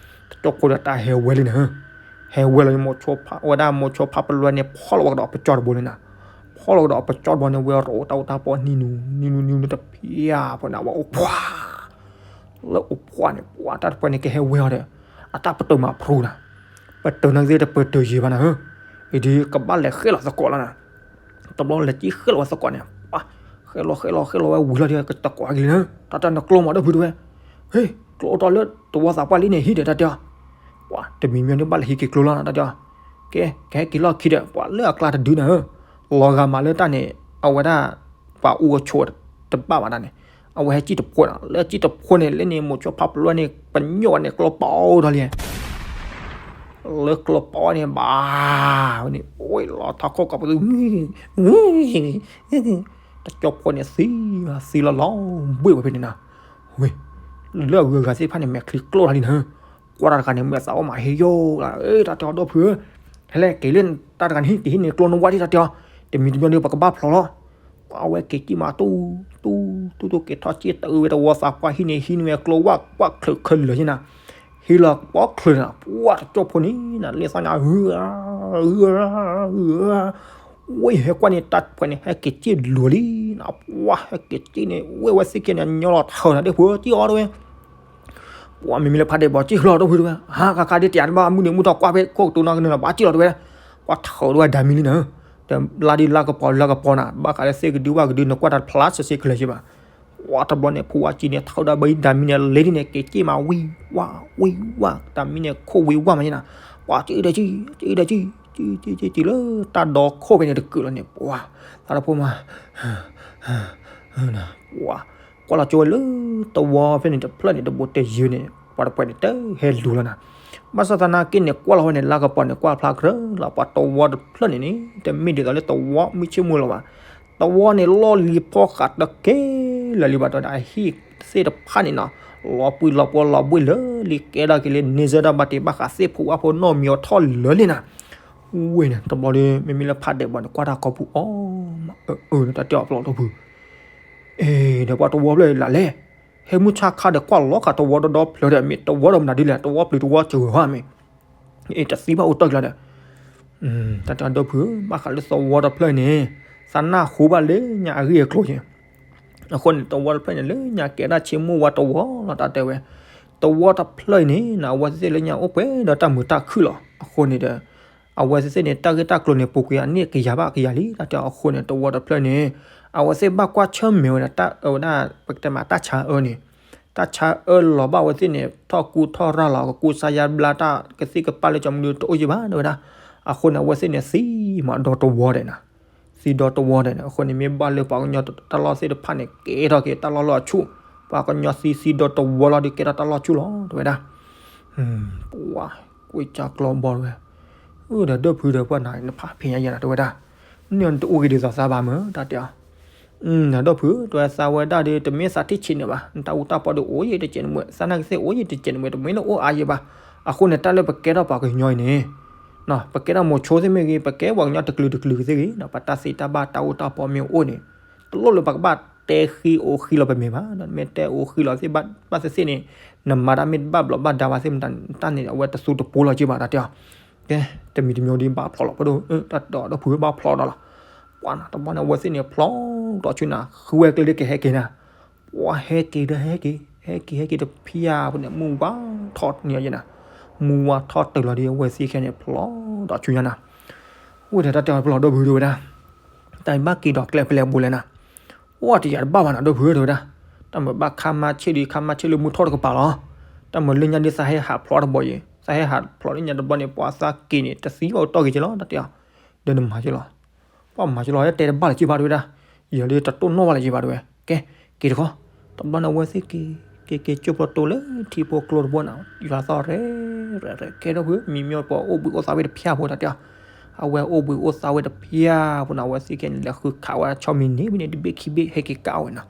တကၠိဖိဒီးတၢ်ဟဲဝဲလံနၤ, ဟဲဝဲလီၤ ဝဲဒၣ်မိၤဆိဖးပလွဲန့ၣ် ဖီၣ်လီၤဝဲကဒီးပကၠီတဘိလံနၤ, ဖီၣ်လီၤကဒီးပကၠီတဘိန့ၣ် ဝဲရိတၢ်အိၣ်တၢ်ပီၣ်နံၤနူၤ နံၤနူၤနံၤနူၤတဖၣ်ဖိန့ၣ် ဝဲအိၣ်ဖှၣ် လၢအိၣ်ဖှၣ်န့ၣ် ပှၤတၢ်တပှဲၤန့ၣ် ကဟဲဝဲအီၤဒီး အတၢ်ပတုာ်မးဖရူနၤ, ပတုာ်နာ်က့ၤတပတုာ်ယံၤဘၣ်နၤဧၢ, အံၤဒ်ကဘၣ်လဲၤဃဲလီၤသကိးလီၤနၤ, တဘျီလဲၤက့ၤဃဲလီၤဝဲသကိးန့ၣ် ပှၤ ဃဲလီၤဃဲလီၤဃဲလီၤဝဲဝံၤလီၤဒီး ကသကိးက့ၤလံနၤ, တၢ်တၢ်နကျိမးဒီပုၢ်တဝဲ, ဟ့ၣ် ကျိအိၣ်တ့ၢ်လၢတဝီသးပှၢ်လံန့ၣ် ဟံးဒီးတၢ်တဲအီၤ, ပှၤ တမံၤမံၤဒ်ဘၣ်လဲၤဟံးက့ၤကျိလီၤနၤ တၢ်တဲအီၤ, ကဲ ကဟဲက့ၤလီၢ်ခံဒီး ပှၤလၢအကျါတဒုနၤဧၢ, လီၤဂာ်မးလၢတၢ်န့ၣ် အဝဲဒၣ် ပှၤအူအဆိးတဘၣ်ဘၣ်တၢ်န့ၣ်, အဝဲဟဲကံၣ်တဖိနၤ, လၢကံၣ်တဖိန့ၣ် လၢန့ၣ် မိၤဆိဖးပလွဲန့ၣ် ပညိၣ်ဝဲန့ၣ် ကျိပီအီၤဒီးလံ လၢကျိပီန့ၣ် ဘၣ် ဝဲန့ၣ် အိၣ်လီၤထီၣ်ခိၣ်ကီးပသူ တကၠိဖိန့ၣ်သံ သံလီၤလီၤဘှ့ၣ်ဝဲဖဲန့ၣ်နၤ, ဝဲ လၢအဂုၤအဂၤသ့ၣ်တဖၣ်န့ၣ် မဲာ်ချံကျိထီၣ်လံနၤ, ကွၢ်တၢ်တဂၤန့ၣ် မဲာ်သးအိၣ်မးဟ့ယိၣ်လီၤ, တၢ်တဲအီၤဒီပုၢ်ဧၢ, ဟဲလဲၣ်က့ၤလၢတၢ်တဂၤန့ၣ် ဟံးက့ၤဟံးန့ၢ်ကျိနဝါဒံး တၢ်တဲအီၤ, တမံၤတမံၤဒီး ပကဘၣ်ဖျိးလီၤ ပှၤအဝဲက့ၤကံၣ်မးတူၢ် တူၢ် တူၢ် တူၢ် က့ၤထီၣ်စ့ၢ်တအုးဝဲတဝီသးပှၢ် ဟံးန့ၢ်ဟံးန့ၢ်ဝဲကျိဝၣ်ကွၢ်ချၢးခဲလၢာ်ယဲနၤ, ဟံးလီၤပီချၢးနၤ ပှၤတကၠိဖိန့ၣ်နၤ လ့သီညါ ဝဲဟဲကွၢ်န့ၣ် တၢ်ပှဲၤန့ၣ် ဟဲက့ၤစ့ၢ်လိၤလံနၤ, ပှၤဟဲက့ၤစ့ၢ်န့ၣ် ဝဲဝဲသ့ၣ်ကဲန့ၣ် ညီလီၤထၢနၤ ဒ့ၣ်ဖိ စ့ၢ်အီၤတဝဲ ပှၤမ့မ့ၢ်လၢဖးဒဲးဘီစ့ၢ်လီၤ ဒီပုၢ်တဝဲ, ဟါခါခါဒ်တယၤတဘၣ် မုၢ်နံၤမုၢ်ထီၣ်ကွၢ်ဖဲခိၣ်ကတိၤနီၢ်ကနၢၤလီၤ ဘၣ်စ့ၢ်လီၤတဝဲ, ပှၤထၢးတဝဲဒၣ်မံၤလံနၤ, တဘျါဒ်လါကပီၤလါကပီၤနၤ ဘၣ်ဃးလၢသ့ၣ်ကဒုဝၣ်ကဒု နကွၢ်တၢ်ဖျါစ့ၢ်ကလဲာ်က့ဘၣ်, ပှၤတဘျီန့ၣ် ဖိဝါစံန့ၣ် ထၢးဒၣ်ဘၣ်ဒၣ်မံၤန့ၣ် လဲၤဒ်န့ၣ် က့ၤစ့ၢ်မးဝံၤဝါ ဝံၤဝါ တၢ်မံၤန့ၣ် ခိၣ်ဝံၤဝါမးယဲနၤ, ပှၤစ့ၢ်ဒၣ်စ့ၢ် စ့ၢ်ဒၣ်စ့ၢ် စ့ၢ်စ့ၢ်စ့ၢ်လၢတၢ်ဒီခိၣ်ဖဲန့ၣ်တကုာ်လီၤန့ၣ် ပှၤ သးတဖိမး ပှၤ ကွၢ်လီၤကၠိဝဲလၢတဝီဖဲန့ၣ်တဖျၢၣ်န့ၣ် တဘိးတဲယုာ်န့ၣ် ပှၤတပှဲၤန့ၣ် တဟဲလူၤလီၤနၤ, ဘၣ်ဆၣ်သနာ်က့န့ၣ် ကွၢ်လီၤဝဲန့ၣ် လါကပီၤန့ၣ် ကွၢ်ဖျါကြၢးလီၤ ပှၤတဝီတဖျၢၣ်န့ၣ်န့ၣ် တမ့ၢ်ဒ်သိးလၢတဝီမုၢ်ဆ့ၣ်မုၢ်လီၤဘၣ်, တဝီန့ၣ်လီၢ်လံၤဖီဃးတကဲလၢာ်လံဘၣ်ဒီး အဟံၣ်သ့ၣ်တဖၣ်န့ၣ်နီၤ လီၤပှံၢ်လီၤပှီၤလီၤဘှ့ၣ်လၢာ်လံ ကဲထီၣ်က့ၤလၢန့ဆၢၣ်တၢ်ဘၣ်တ့ၢ်ဘၣ်ဃးသ့ၣ်ဖိဝၣ်ဖိနီၢ်မံၤအီၤထီၣ်လၢာ်လံနၤ, ဝဲန့ၣ် တဘျီဒီး မ့မ့ၢ်လၢဖးဒဲးဘၣ်န့ၣ် ကွၢ်တၢ်ခီပူၤအီၤမး အၢ အၢ တၢ်တဲအီၤပျီဒီပုၢ် အ့ ဒီးပှၤတဝီဖျၢၣ်လၢ်လဲၣ်, ဟဲမုၢ်ဆါခါဒီးကွၢ်လီၤဃာ်တဝီဒီဒီဖျၢၣ်ဒီး မ့ၢ်တဝီဒီးမနုၤဒ်လဲၣ် တဝီပျုၤတဝီစၢၤဝဲမ့ၢ်, အ့ တသံဘၣ်အိၣ်တ့ၢ်ကလီၤဒီး, တၢ်တဲအီၤဒီပုၢ် ဘၣ်ဃးလၢသဝီတဖျၢၣ်န့ၣ် သးနၢ်ဟူဘၣ်လၢညါအဂ့ၢ်အကျိၤယဲၢ်, အဃိန့ၣ် တဝီတဖျၢၣ်န့ၣ် လၢညါကဲဒၣ်ဆ့မိၢ်ဝါတဝီလီၤ တၢ်တဲဝဲ, တဝီတဖျၢၣ်အံၤန့ၣ် အဝဲသ့ၣ်လၢညါအိၣ်ပှဲၤဒီးတၢ်မုာ်တၢ်ခုၣ်လီၤ အဃိန့ၣ်ဒီး အဝဲသ့ၣ်န့ၣ် တၢ်ဂ့ၢ်တၢ်ကျိၤန့ၣ် ပူၤကွံာ်အနံၣ်ကယၤဘၣ်ကယၤလံ တၢ်တဲအီၤအဃိန့ၣ် တဝီတဖျၢၣ်န့ၣ် အဝဲသ့ၣ်ဘၣ်ကွၢ်ဆၢၣ်မဲာ်ဝဲဒၣ် တၢ်အဝဲဒၣ် ပကတဲမးတၢ်ဆါအၢန့ၣ်, တၢ်ဆါအၢလီၤဘၣ်အဝဲသ့ၣ်န့ၣ် ထီၣ်ကူထီၣ်ရၤလီၤ ကကူစါယါဘျါတၢ်ကသံၣ်ကပၢ်လၢကၠီမနုၤတအိၣ်ယံၤဘၣ် တဲဝဲဒၣ်, အဃိန့ၣ် အဝဲသ့ၣ်န့ၣ် သံမးဒီတဝီဒဲးနၤ, သံဒီတဝီဒဲးန့ၣ် အဃိန့ၣ် မ့ၢ်ဘၣ်လၢပှၤကညီတၢ်လီၢ်သ့ၣ်တဖၣ်န့ၣ် ကဲထီၣ်က့ၤတၢ်လီၢ်လၢအဆူၣ်, ပှၤကညီသံသံဒီတဝီလီၤဒီးကဲထီၣ်တၢ်လီၢ်ဆူၣ်လီၤ တဲဝဲဒၣ် ပှၤကွံာ်ကၢ်ကျီဘီတဝဲ, ဒီးဒီပုၢ်ဒီးပှၤနၤ နဖးဖဲညါယဲနၤ တဲဝဲဒၣ်, န့ၣ်နတအိၣ်ဂ့ၤဒ်သိးသးဘၣ်မ့ၢ် တၢ်တဲအီၤ, ဒီပုၢ် တဲဝဲသးဝဲဒၣ်ဒီး တမ့ၢ်သးထံၣ်ဆံးန့ၣ်ဘၣ် နတၢ်အူတၢ်ပီဒီးအိၣ်ယံၤတစဲးန့ၣ်မ့ၢ် သးနာ်က့သ့ၣ်အိၣ်ယံၤတစဲးန့ၣ်မ့ၢ် တမ့ၢ်လၢအိၣ်အါယံၤဘၣ်, အဃိန့ၣ် တၢ်လၢပကဲထီၣ်ပှၤကညီအံၤန့ၣ် ပကဲထီၣ်မိၤဆိသ့ၣ်မ့ၢ်ဂ့ၤ ပကဲပှၤကညီတကလုာ်တကလုာ်သ့ၣ်ဂ့ၤ ပတၢ်သ့တၢ်ဘၣ်တၢ်အူတၢ်ပီမ့ၢ်အိၣ်န့ၣ် တလိၣ်လၢပကဘၣ်တဲဃံအိၣ်ဃံလီၤပမဲာ်ဘၣ်, မ့ၢ်တဲအိၣ်ဃံလီၤသ့ၣ်ဘၣ်သ့ၣ်သ့ၣ်န့ၣ် နမၤတၢ်မ့ၢ်တဘၣ်ဘျီးဘၣ်ဒါဘၣ်သ့ၣ်မတၤ တၢ်န့ၣ်အဝဲတသူတပိလီၤက့ဘၣ် တၢ်တဲအီၤ, ကဲ တမံၤတမံၤဒ်ဘၣ်ဖျိးလီၤ ပဒိၣ် တၢ်ဒီးဒီပုၢ်ဘၣ်ဖျိးဒီးလီၤ, ပှၤနၤတဘျီန့ၣ် အဝဲသ့ၣ်န့ၣ်ဖျိးဒီးဆူနၤ ဃုဝဲကျဲလၢကဟဲက့ၤနၤ ပှၤဟဲက့ၤဒီးဟဲက့ၤ ဟဲက့ၤဟဲက့ၤတဖံယါဖိန့ၣ် မုၢ်ဝါထီၣ်န့ၣ်ယဲနၤ, မုၢ်ဝါထီၣ်တုၤလီၤဒီး အဝဲသ့ၣ်ခဲန့ၣ် ဖျိးဒီးဆူညါနၤ, အိၣ်ဒီးတၢ်တဲအီၤဖျိးဒီပုၢ်တဲဝဲဒၣ်, တၢ်ဘၣ်က့ၤဒီးကျဲဖဲလဲၣ်ဘိလဲၣ်နၤ, အိၣ်တယၤတဘၣ်ဘၣ်နၤ ဒီပုၢ်တဲဝဲဒၣ်, တၢ်မၤဘၣ်ခါမါဆ့ၣ်ဒီး ခါမါဆ့ၣ်လၢမုၢ်ထီၣ်တကပၤလီၤ, တၢ်မၤလၢညါဒ်သးဟဲဟးဖျိးတဘီယဲ, သးဟဲဟးဖျိးလၢညါတဘျီန့ၣ် ပှၤသးက့ၤန့ၣ် တသံဘၣ်အိၣ်တီၢ်က့ၤကလီၤ တၢ်တဲအီၤ, ဒီးနမၤကလီၤ ပှၤမၤကလီၤ တဲတဘၣ်လၢၤက့ဘၣ်တဲဝဲဒၣ်, ယၤလၢတတိၢ်နီၣ်ဘၣ်လၢၤက့ဘၣ်တဲဝဲ, ကဲ က့ၤတခီ, တဘျီန့ၣ်အဝဲသ့ၣ်က့ၤ က့ၤက့ၤကၠိဖျိတိၤလၢထံဖိကျိတဘိန့ၣ် ယွၤသီၣ်ရဲၣ်ရဲၣ်ရဲၣ် ကဲထီၣ်ဖု မံမ့ၢ်ပှၤအိၣ်ဘှံးအိၣ်သါဝဲတဖၠၣ်ဖိတၢ်တဲအီၤ, အဝဲအိၣ်ဘှံးအိၣ်သါဝဲတဖၠၣ်ဖိန့ၣ် အဝဲသ့ၣ်ကဲန့ၣ် လဲၤဃုခးဝဲဆီမံၤန့ၣ် ဖဲန့ၣ် တဘ့ၣ်ခံဘ့ၣ် ဟဲက့ၤကးဝဲနီၤ,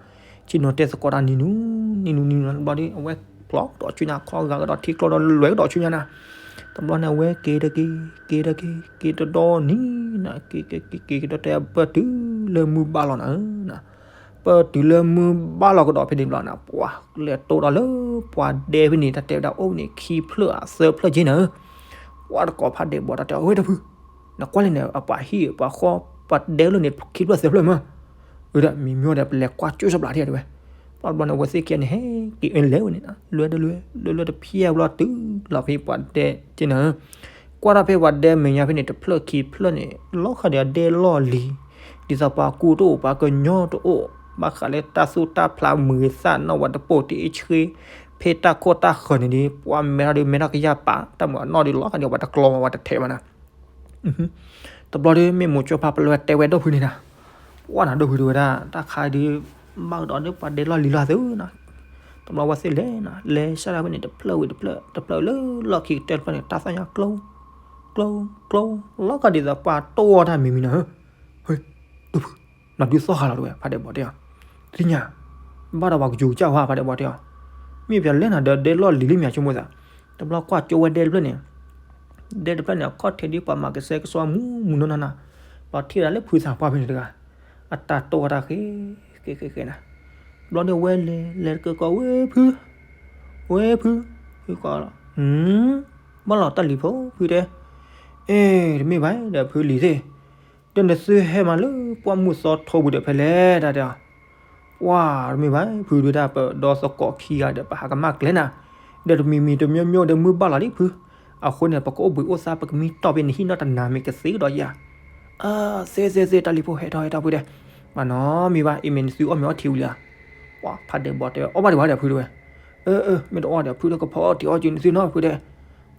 ဆ့ၣ်နီၤတဲသကိးတၢ်နံၤနူၤ နံၤနူၤနံၤနူၤ တဘျီဒီး အဝဲကျီဒီးဆူညါ ခီဂာ်ကဒီးထံကျိဒီး လဲၤကဒီးဆူညါနၤ, တဘျီန့ၣ် အဝဲက့ၤတက့ၤ က့ၤတက့ၤ က့ၤတဒီနံၤနၤ က့ၤက့ၤက့ၤက့ၤကဒီးတဲ ပၢၢ်တုၤလၢမုၢ်ဘၣ်လီၤနၤ ပၢၢ်တုၤလၢမုၢ်ဘၣ်လီၤကဒီးဖဲန့ၣ်ဘျီန့ၣ် ပှၤလဲၤတိၢ်ဒီးလၢပှၤဒဲဖဲန့ၣ် တၢ်တဲဝဲဒၣ်အိၣ်ဖဲန့ၣ် ခံဖျၢၣ်ဧါသၢဖျၢၣ်က့ၤနၤ, ပှၤတကိးဖးဒဲးဘီးတၢ်တဲ အဝဲတဖု, နကွၢ်လဲၣ်န့ၣ် အပှၤဟံၣ်ပှၤဃီ ပှၤဒဲလၢန့ၣ် ခံဖျၢၣ်သၢဖျၢၣ်မး, အဒီးမံမ့ၢ်ဒီး ပလဲၤကွၢ်ကၠိစၢဘျးထံၣ်တဝဲ, ပှၤတဘျီန့ၣ် အဝဲသ့ၣ်ကဲန့ၣ် ဟဲက့ၤအလဲၤဝဲန့ၣ် လဲၤတလဲၤ လဲၤလၢတဖၠၣ်ဘျီတုၤလီၤဖဲပှၤဒဲက့ၤနၤ ကွၢ်ထီၣ်ဖဲပှၤဒဲမဲာ်ညါဖဲန့ၣ် တဖျၢၣ်ခံဖျၢၣ်န့ၣ် လီၤဃာ်ဒီးအဒဲလီၢ်လံၤ, ဒ်သိးပှၤကူတအိၣ် ပှၤကညီတအိၣ် ဘၣ်ဃးလၢတၢ်သူၣ်တၢ်ဖျးမုာ်သၣ်နီၣ် ပှၤတပိာ်တ့အ့ၣ်ဆှ့ ဖဲတၢ်ခိၣ်တၢ်ဃၢၤန့ၣ်ဒီး ပှၤမဲထီၣ်ဒီးမဲထီၣ်ကယၢ်ပာ် တၢ်မုာ်အနီၣ်ဒီးလီၤဃာ်ဒီးပှၤတကျီမး ပှၤတထဲးမးနၤ တဘျီဒီး မ့ၢ်မိၤကၠိဖးပလွဲတဲဝဲဒီးဖုန့ၣ်နၤ, ပှၤနၤဒီးဖုတဲဝဲဒၣ် တၢ်ခါဒုး ဘၣ်ကဒီးဒီးပှၤဒဲလီၢ်လံၤလီၤသုနၤ, တဘျီဝဲသ့ၣ်လဲၤနၤ လဲၤစၢ်ဒၣ်ဖဲန့ၣ် တဖျၢၣ်ဝံၤတဖျၢၣ် တဖျၢၣ်လၢလီၢ်ခံကတၢၢ်တဖျၢၣ်န့ၣ် တၢ်သၣ်ညါကျိ ကျိ ကျိ လီၤကဒီးပှၤတိၢ်အီၣ်တၢ်မံၤမံၤနၤ, ဟဲ ဒီးဖု နဒုးသီၣ်ဃာ်လီၤတဝဲ ဖးဒဲးဘီးတဲအီၤ, သ့ၣ်ညါ ဘၣ်ဒီးပှၤကယူၤကစၢ်ဝဲ ဖးဒဲးဘီးတဲအီၤ, မ့ၢ်ပလဲၤနၤဒီးဒဲလီၢ်လံၤလံမ့ၢ်ဆိကမိၣ်သး, တဘျီကွၢ်ကၠိဝဲဒဲတဖျၢၣ်န့ၣ် ဒဲတဖျၢၣ်န့ၣ် အခီၣ်ထံးဒ်ပှၤမၤကဆှဲကဆှီမူမူနီၢ်နီၢ်နၤ, ပှၤထံၣ်ဝဲဒၣ်လၢဖုသးပှၢ်ဖဲန့ၣ်တဂၤ, အတၢ်တိၢ်ဝဲတၢ်ဃဲ ဃဲဃဲဃဲနၤ, ဘျီန့ၣ်ဝဲလဲၤ လဲၤတက့ၤကိးဝဲဖု, ဝဲဖု, ဖုကိးလီၤ, ဘၣ်လီၤတၢ်လံၤဖိ ဖုတဲ, အဲ တမ့ၢ်ဘၣ်ဒီးဖုလံၤသ့ၣ် ဒီးနသုဟဲမၤလၢပှၢ်မုၢ်သီထိပူၤဒီးဖဲလဲၣ်တၢ်တဲအီၤ, ပှၤတမ့ၢ်ဘၣ် ဖုဒုးတၢ်ပဒီသကိးခံဂၤဒီး ပဟးကမၣ်ကျဲနၤ, ဒီးတမံၤမံၤတမံၤမံၤဒီးမုၢ်ဘၣ်လီၤလံဖု, အဃိန့ၣ် ပကအိၣ်ဘှံးအိၣ်သါ ပကမံတီၢ်ဖဲနဟံၣ်နီၢ်တနၤမ့ၢ်ကသ့ကဒီးယၤ, သ့သ့သ့ တၢ်လံၤဖိ ဟဲထီၣ်ဟဲထီၣ်ဖုတဲ, ပှၤနီတမံၤဘၣ် အံၤမ့ၢ်နသုအီၣ်မ့ၤအီထံဝံၤလံဧါ, ပှၤဖးဒဲးဘီးတဲဝဲ အီၣ်ဘၣ်ဒံးဘၣ်ဒီးဖုတဲဝဲ, အၢ အၢ မ့ၢ်တအီၣ်ဒီးဖုဒီးကဖီအီၣ်တ့ၤအီၣ်က့ၤနသုနီၤဖုတဲ,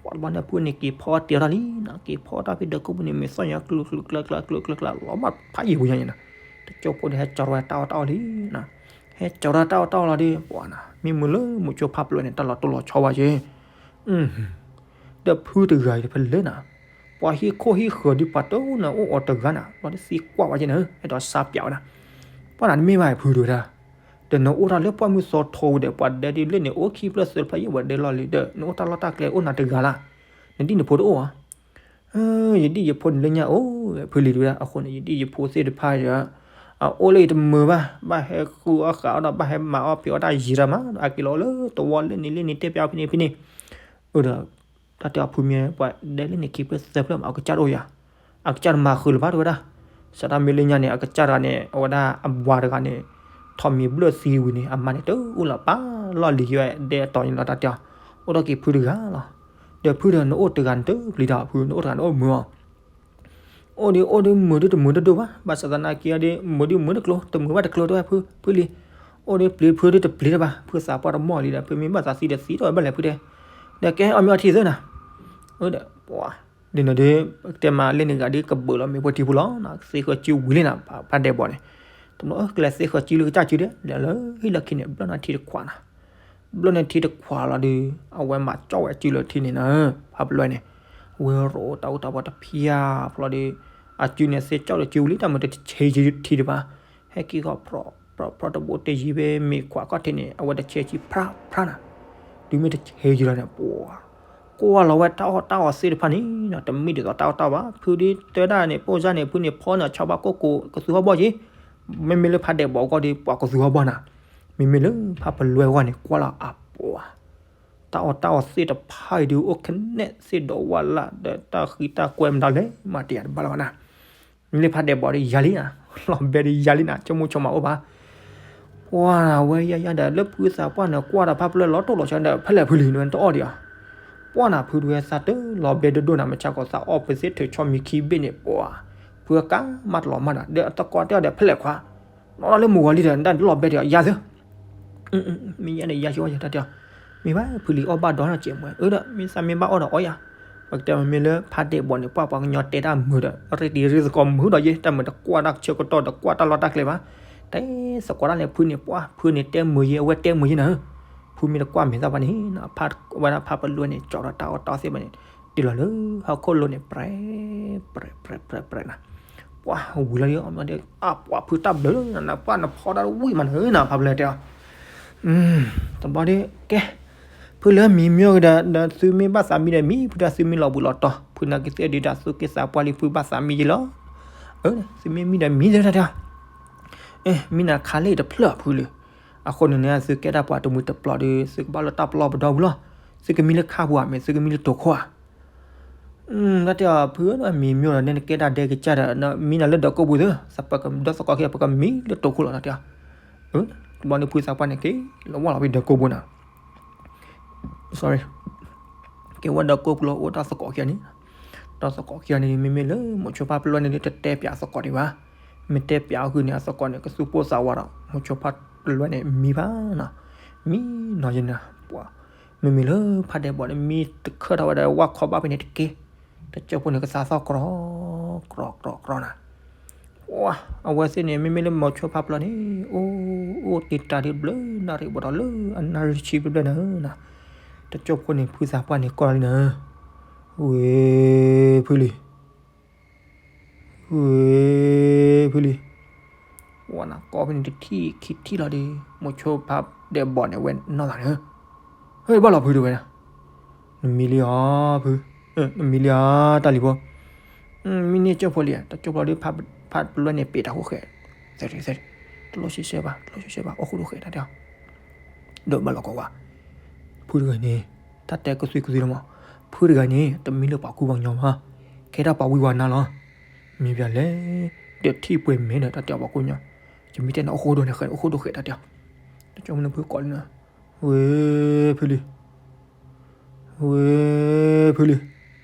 ပှၤတဘျီန့ၣ် ဖုန့ၣ်က့ၤဖီအီၣ်တ့ၤအီၣ်တၢ်လံနၤ, က့ၤဖီအီၣ်တၢ်ဖဲဒီးကိးပူၤန့ၣ် မ့ၢ်သီၣ်ညါကျူကျူကျါကျါကျူကျါကျါ လီၤမးဖးယံာ်ပူၤညါန့ၣ်နၤ, တကၠိဖိန့ၣ် ဟဲကၠီထီၣ်ဝဲတၢ်အီၣ်တၢ်အီလံနၤ, ဟဲကၠီထီၣ်တၢ်အီၣ်တၢ်အီလီၤဒီး ပှၤနၤ မ့ၢ်မုာ်လၢမိၤကၠိဖးပလွဲန့ၣ် တၢ်လီၤတိၢ်လီၤဆီဝဲက့ၤ ဒီးဖုတဂၤအံၤတဖဲလဲၣ်နၤ, ပှၤဟံၣ်ခိၣ်ဟံၣ်ဃၢၤဒ်ပှၤတအိၣ်နၤအိၣ်အီၤတဂၤနၤ ဘျီဒ်သံကွၢ်ဝဲက့ၤနၤ ဟဲဒီးစါပၠးဝဲဒၣ်, ပှၤနၤတမ့ၢ်ဘၣ်ဖုတဲဝဲဒၣ်, ဒီးနအိၣ်တၢ်လၢပှၢ်မုၢ်သီထိဝံၤဒီး ပှၤဒဲဒ်လဲၣ်န့ၣ် အိၣ်ခံဖျၢၣ်သၢဖျၢၣ်ယဲၢ်ဝဲဒဲလီၢ်လံၤဒီး နအိၣ်တၢ်လီၢ်တၢ်ကျဲအိၣ်နၤတဂၤလၢ်, နဒ်နဖိတအိၣ်ဧါ ယဒ်ယဖိန့ၣ်လၢညါအိၣ်ဝဲ ဖုလံၤတဲဝဲဒၣ်, အဃိန့ၣ် ယဒ်ယဖိသ့ၣ်တဖၣ်ဒီး အအိၣ်လၢယတမုာ်ဘၣ်, ဘၣ်ဟဲဃုအီၣ်ဃာ်အီၣ်ဒီး ဘၣ်ဟဲမၤအီၣ်ဖံးအီၣ်တၢ်ယံာ်တၢ်မး, အက့ၤလီၤအိၣ်လၢသဝီလၢန့ၣ်လၢန့ၣ် တဲပျးဖဲန့ၣ်ဖဲန့ၣ်, အဒီး တၢ်တဲအီၤဖုမ့ၢ် ပှၤဒဲလၢန့ၣ်ခံဖျၢၣ်သၢဖျၢၣ်မး အကစၢ်တအိၣ်ယၤ, အကစၢ်တမၤဃုာ်လၢၤဘၣ်တဲဝဲဒၣ်, စးထီၣ်မ့ၢ်လၢညါန့ၣ် အကစၢ်တဂၤန့ၣ် အဝဲဒၣ်အဝၤတဂၤန့ၣ် ထီၣ်မံၤဘျၢၣ်သံဝံၤန့ၣ် အမါန့ၣ်တအုၣ်လီၤပာ်လီၢ်လံၤဝဲဒဲအတီၤန့ၣ်လီၤ တၢ်တဲအီၤ, အိၣ်ထီၣ်က့ၤဖုတဂၤလီၤ, ဒီးဖုဒီးနအိၣ်တဂၤနတပျံၤတၢ်ဖု နအိၣ်တဂၤနအိၣ်မုာ်အီၤ အိၣ်ဒုးအိၣ်ဒုးမုာ်ဒုးတမုာ်တဒိၣ်ဘၣ်, ဘၣ်ဆၣ်သနာ်က့အီၤဒုး မုာ်ဒုးမုာ်တကျိၤ တမုာ်ဘၣ်တကျိၤတဲဝဲဖု ဖုလံၤ, အိၣ်ဒုးပျံၤဖုဒုးတပျံၤတဘၣ် ဖုသးပှၢ်တမီၢ်လံဒီး ဖုမ့ၢ်ဘၣ်သးသံဒီးသံထီၣ်ဝဲဘၣ်လဲၣ်ဖုတဲ, ဒီးကဲအီၣ်မ့ၤအီထံသ့နၤ, ဒီးပှၤ ဒ်န့ၣ်ဒီး ပကတဲမးလၢန့ၣ်ဂၤဒ်ကဘုးလီၤမ့ၣ်ပိၢ်ထံဖိလီၤ, သ့ဃၢၤစုဝံၤလံနၤ ဖးဒဲးဘီးန့ၣ်, တဘျီကလဲၤသ့ဃၢၤစုလၢကစၢ်စုဒဲး လဲၤလၢဟံၣ်လၢခံန့ၣ် ဘျီၣ်န့ၢ်ထံတခွးနၤ ဘျီၣ်န့ၢ်ထံတခွးလီၤဒီး အဝဲမၤကၠီၣ်ဝဲစုလၢထံန့ၣ်နၤ, ဖးပလွဲန့ၣ်, ဝဲရိးတၢ်အိၣ်တၢ်ပှၤတဖၠၣ်ဖျီဒီး အစုန့ၣ်သ့ကၠီၣ်ဒီးစုဝံၤလံ တၢ်မုာ်တဆဲးစုထံတဘၣ်, ဟဲက့ၤဃီ ဖြီဖြီတဘိတယံၤဖဲမ့ၢ်ခွးခီၣ်ထံးန့ၣ် အဝဲတဆဲးစုဖျါဖျါနၤ, တုၤမ့ၢ်တဆဲးစုလီၤန့ၣ် ပှၤ ကွၢ်လီၤဝဲတၢ်အီၣ်တၢ်အီသ့ၣ်တဖၣ်န့ၣ် တမ့ၢ်ဒ်သိးတၢ်အီၣ်တၢ်အီဘၣ်, ဖုဒ်တဲဒၣ်န့ၣ် ပိၢ်စၢ်န့ၣ် ဖုန့ၣ်ဖီန့ၣ် ဆီဘၣ်ကိၢ်ကိးကသူဟီၣ်ဘီၣ်က့ၤ, မ့မ့ၢ်လၢဖးဒဲးဘီးအဂီၢ်ဒီး ပှၤကသူဟီၣ်ဘီၣ်နၤ, မ့မ့ၢ်လၢဖးပလွဲအဂီၢ်န့ၣ် ကွၢ်လီၤအပှၤ တၢ်အီၣ်တၢ်အီသ့ၣ်တဖၣ်အံၤဒုး အိၣ်ကနဲၣ်သ့ၣ်ဒီးဝၣ်လၢ်ဒီးတၢ်ဃံတၢ်ကွဲမတၤလဲၣ် မၤတယၤတဘၣ်လၢၤဘၣ်နၤ, မ့ၢ်လၢဖးဒဲးဘီးဒီးယၤလံနၤ, လီၤဘဲဒီးယၤလံနၤ, ဆိကမိၣ်ဆိကမးအိၣ်ဘၣ် ပှၤဝဲယၤယၤဒီး လၢဖုသးပှၢ်န့ၣ် ကွၢ်ဒီးဖးပလွဲလီၤတိၢ်လီၤဆီဒီး ဖဲလဲၣ်ဖုလံၤနတအီၣ်ဒံးဧါ, ပှၤနၤဖုတဝဲသးတလီၤဘဲဒိၣ်ဒိၣ်နၤ မဆါကီးသးအီၣ်ပသ့ၣ်ထုးဆီမံၤခံဘ့ၣ်န့ၣ် ပှၤ ဖုအကါမးတလီၤမၢ်ဒီး ဒီးအသကိးတဲအီၤဒီး ဖဲလဲၣ်ခွါ နီၢ်နီၢ်လၢမုၢ်ဂီၤလံဒီး နတၢ်နတလီၤဘဲဒံးဧါ ယၤသု မ့ၢ်ယဲန့ၣ် ယၤဆိယၤတၢ်တဲအီၤ, မ့ၢ်ဘၣ်ဖုလံၤအီၣ်ဘၣ်ဒီးနီၢ်ကဲးမွဲ အၢဒီး မ့ၢ်သးမ့ၢ်ဘၣ်အီၣ်ဒီးအီၣ်ယၤ, ပကတဲမ့ၢ်လၢဖးဒဲးဘီးန့ၣ် ပှၤပှၤကညီတဲတၢ်မုာ်ဒီး ရ့တံၤရ့သကိးမုာ်ဒီးယဲ တၢ်မုာ်တကွၢ်တၢ်ဆၢကတီၢ်ဒီးကွၢ်တၢ်လီၢ်တၢ်ကျဲဘၣ်, တဲသကိးတၢ်န့ၣ် ဖုန့ၣ်ပှၤ ဖုန့ၣ်တဲမုာ်ယဲ အဝဲတဲမုာ်ယဲနၤဧၢ, ဖုမ့ၢ်တကွၢ်မဲာ်သၣ်ဘၣ်န့ၣ် ဝဲဒၣ်ဖးပလွဲၢ်န့ၣ် ကၠီဒီးတၢ်အီၣ်တၢ်အီသ့ၣ်ဘၣ်န့ၣ် တုၤလီၤလၢဟီၣ်ခိၣ်လိၤန့ၣ် ပြဲ ပြဲ ပြဲ ပြဲ ပြဲနၤ, ပှၤဝံၤလီၤဒီး အပှၤဖုတၢ်ဘျုးနၤ ပှၤနဖီတၢ်ဝံၣ်မးနၤ ဖးပလွဲၢ်တဲအီၤ တဘျီဒီး ကဲ ဖုလၢမံမ့ၢ်ကဒီး ဒီးသုမ့ၢ်ဘၣ်သးမံဒီးမံ ဖုဒၣ်သုမ့ၢ်လီၤဘှံးလီၤတီၤ ဖုနာ်က့ၤသ့ၣ်ဒုးတၢ်သူၣ်က့သးပှၢ်လံ ဖုဘၣ်သးမံယ့လီၤ. အၢ သုမ့ၢ်မံဒီးမံတၢ်တဲအီၤ မံနၤခါလၢတဖျၢၣ်ဖုလံ. အဃိန့ၣ်န့ၣ် သုကဲတၢ်ပှၤတမှံၤတပျီၤဒီး သုကဘၣ်လၢတၢ်ပျီပဒီပူၤလီၤ. သုကမံလၢခါပူၤဧါ မ့ၢ်သုကမံလၢတိာ်ခိၣ်ဧါ. တၢ်တဲအီၤ ဖုဧၢ မံမ့ၢ်ဒီး နကဲတၢ်ဒဲကစၢ်ဒီး မံနၤလၢဒီးကိၢ်ပူၤသု သးပကဒီသကိးခံ ပကမံလၢတိာ်ခိၣ်လီၤ တၢ်တဲအီၤ. တဘျီန့ၣ်ဖုသးပှၢ်န့ၣ် က့ၤလီၤဝဲလီၤဝဲဒီးကိၢ်ပူၤနၤ sorry က့ၤဝဲဒီးကိၢ်ပူၤလီၤ အိၣ်တၢ်သကိးခံဂၤန့ၣ် တၢ်သကိးခံဂၤန့ၣ် မ့မ့ၢ်လၢမိၤဆိဖးပလွဲၢ်န့ၣ် တတဲပၠးအသကိးဒံးဘၣ်. မ့ၢ်တဲပၠးအီၤဃုာ်န့ၣ် အသကိးန့ၣ် ကသူၣ်ပိၢ်သးဝးဒီး မိၤဆိဖးပလွဲၢ်န့ၣ် မံဘၣ်နီၤ. မံနီၤယဲန့ၣ် ပှၤ မ့မ့ၢ်လၢဖးဒဲးဘီးန့ၣ် မံတခၢၣ်ထီၣ်ဝဲဒီး ဝၣ်ခီဘၣ်ဖဲန့ၣ်တက့ၢ်. တကၠိဖိန့ၣ် ကသးသီၣ်ကြီ ကြီ ကြီ ကြီနၤ အဝဲသ့ၣ်န့ၣ် မ့မ့ၢ်လၢမိၤဆိဖးပျီန့ၣ် အိၣ် အိၣ်တ့ၢ်တၢ်ဒ်ဘျၢနၣ်ရံၣ်ဘၣ်ဒီးလၢအနၣ်ရံၣ်ဆံဘျၢဘျၢနၤဧၢနၤ. တကၠိဖိန့ၣ် ဖုသးပှၢ်န့ၣ် ကိးလီၤလံနၤ ဝ့ၢ် ဖုလံ ဝ့ၢ် ဖုလံ ဝဲနၤ ကိးဖဲန့ၣ်တထံၣ်ခံထံၣ်လီၤဒီး မိၤဆိဖးဒဲးဘီးန့ၣ် ဝဲနီၢ်သးန့ၣ် ဟဲ ဘၣ်လီၤဖုတဝဲဒၣ် နမံလံဧါ ဖု နမံလံဧါ တၢ်လံၤဖိ မံန့ၢ်ကၠိဖိလံဧါ တကၠိဖိဒီး ဖးပလွဲၢ်န့ၣ် ပ့းတၢ်ဃိဃဲ တလိၣ်ရှဲရှဲဘၣ် တလိၣ်ရှဲရှဲဘၣ် အိၣ်ဃိဒိၣ်ဃဲတၢ်တဲအီၤ ဒီးဘၣ်လီၤကီးဝဲ ဖုတဂၤန့ၣ် တၢ်တဲကသွံကသွံလီၤမး ဖုတဂၤန့ၣ် တမံလၢပှၤကူပှၤကညီဘၣ် ကဲဒၣ်ပှၤဝံပှၤနါလီၤ မ့ၢ်ပၠးလဲၣ် ဒီးထံၣ်ပှဲၤမဲာ်ဒီးတၢ်တဲအီၤပှၤကူညီ ယမ့ၢ်တဲနၤအိၣ်ဃိဒိၣ်န့ၣ်ဃဲ အိၣ်ဃိဒိၣ်ဃဲတၢ်တဲအီၤ တကၠိဖိန့ၣ်ဖုကိးလံနၤ ဝ့ၢ် ဖုလံ ဝ့ၢ် ဖုလံ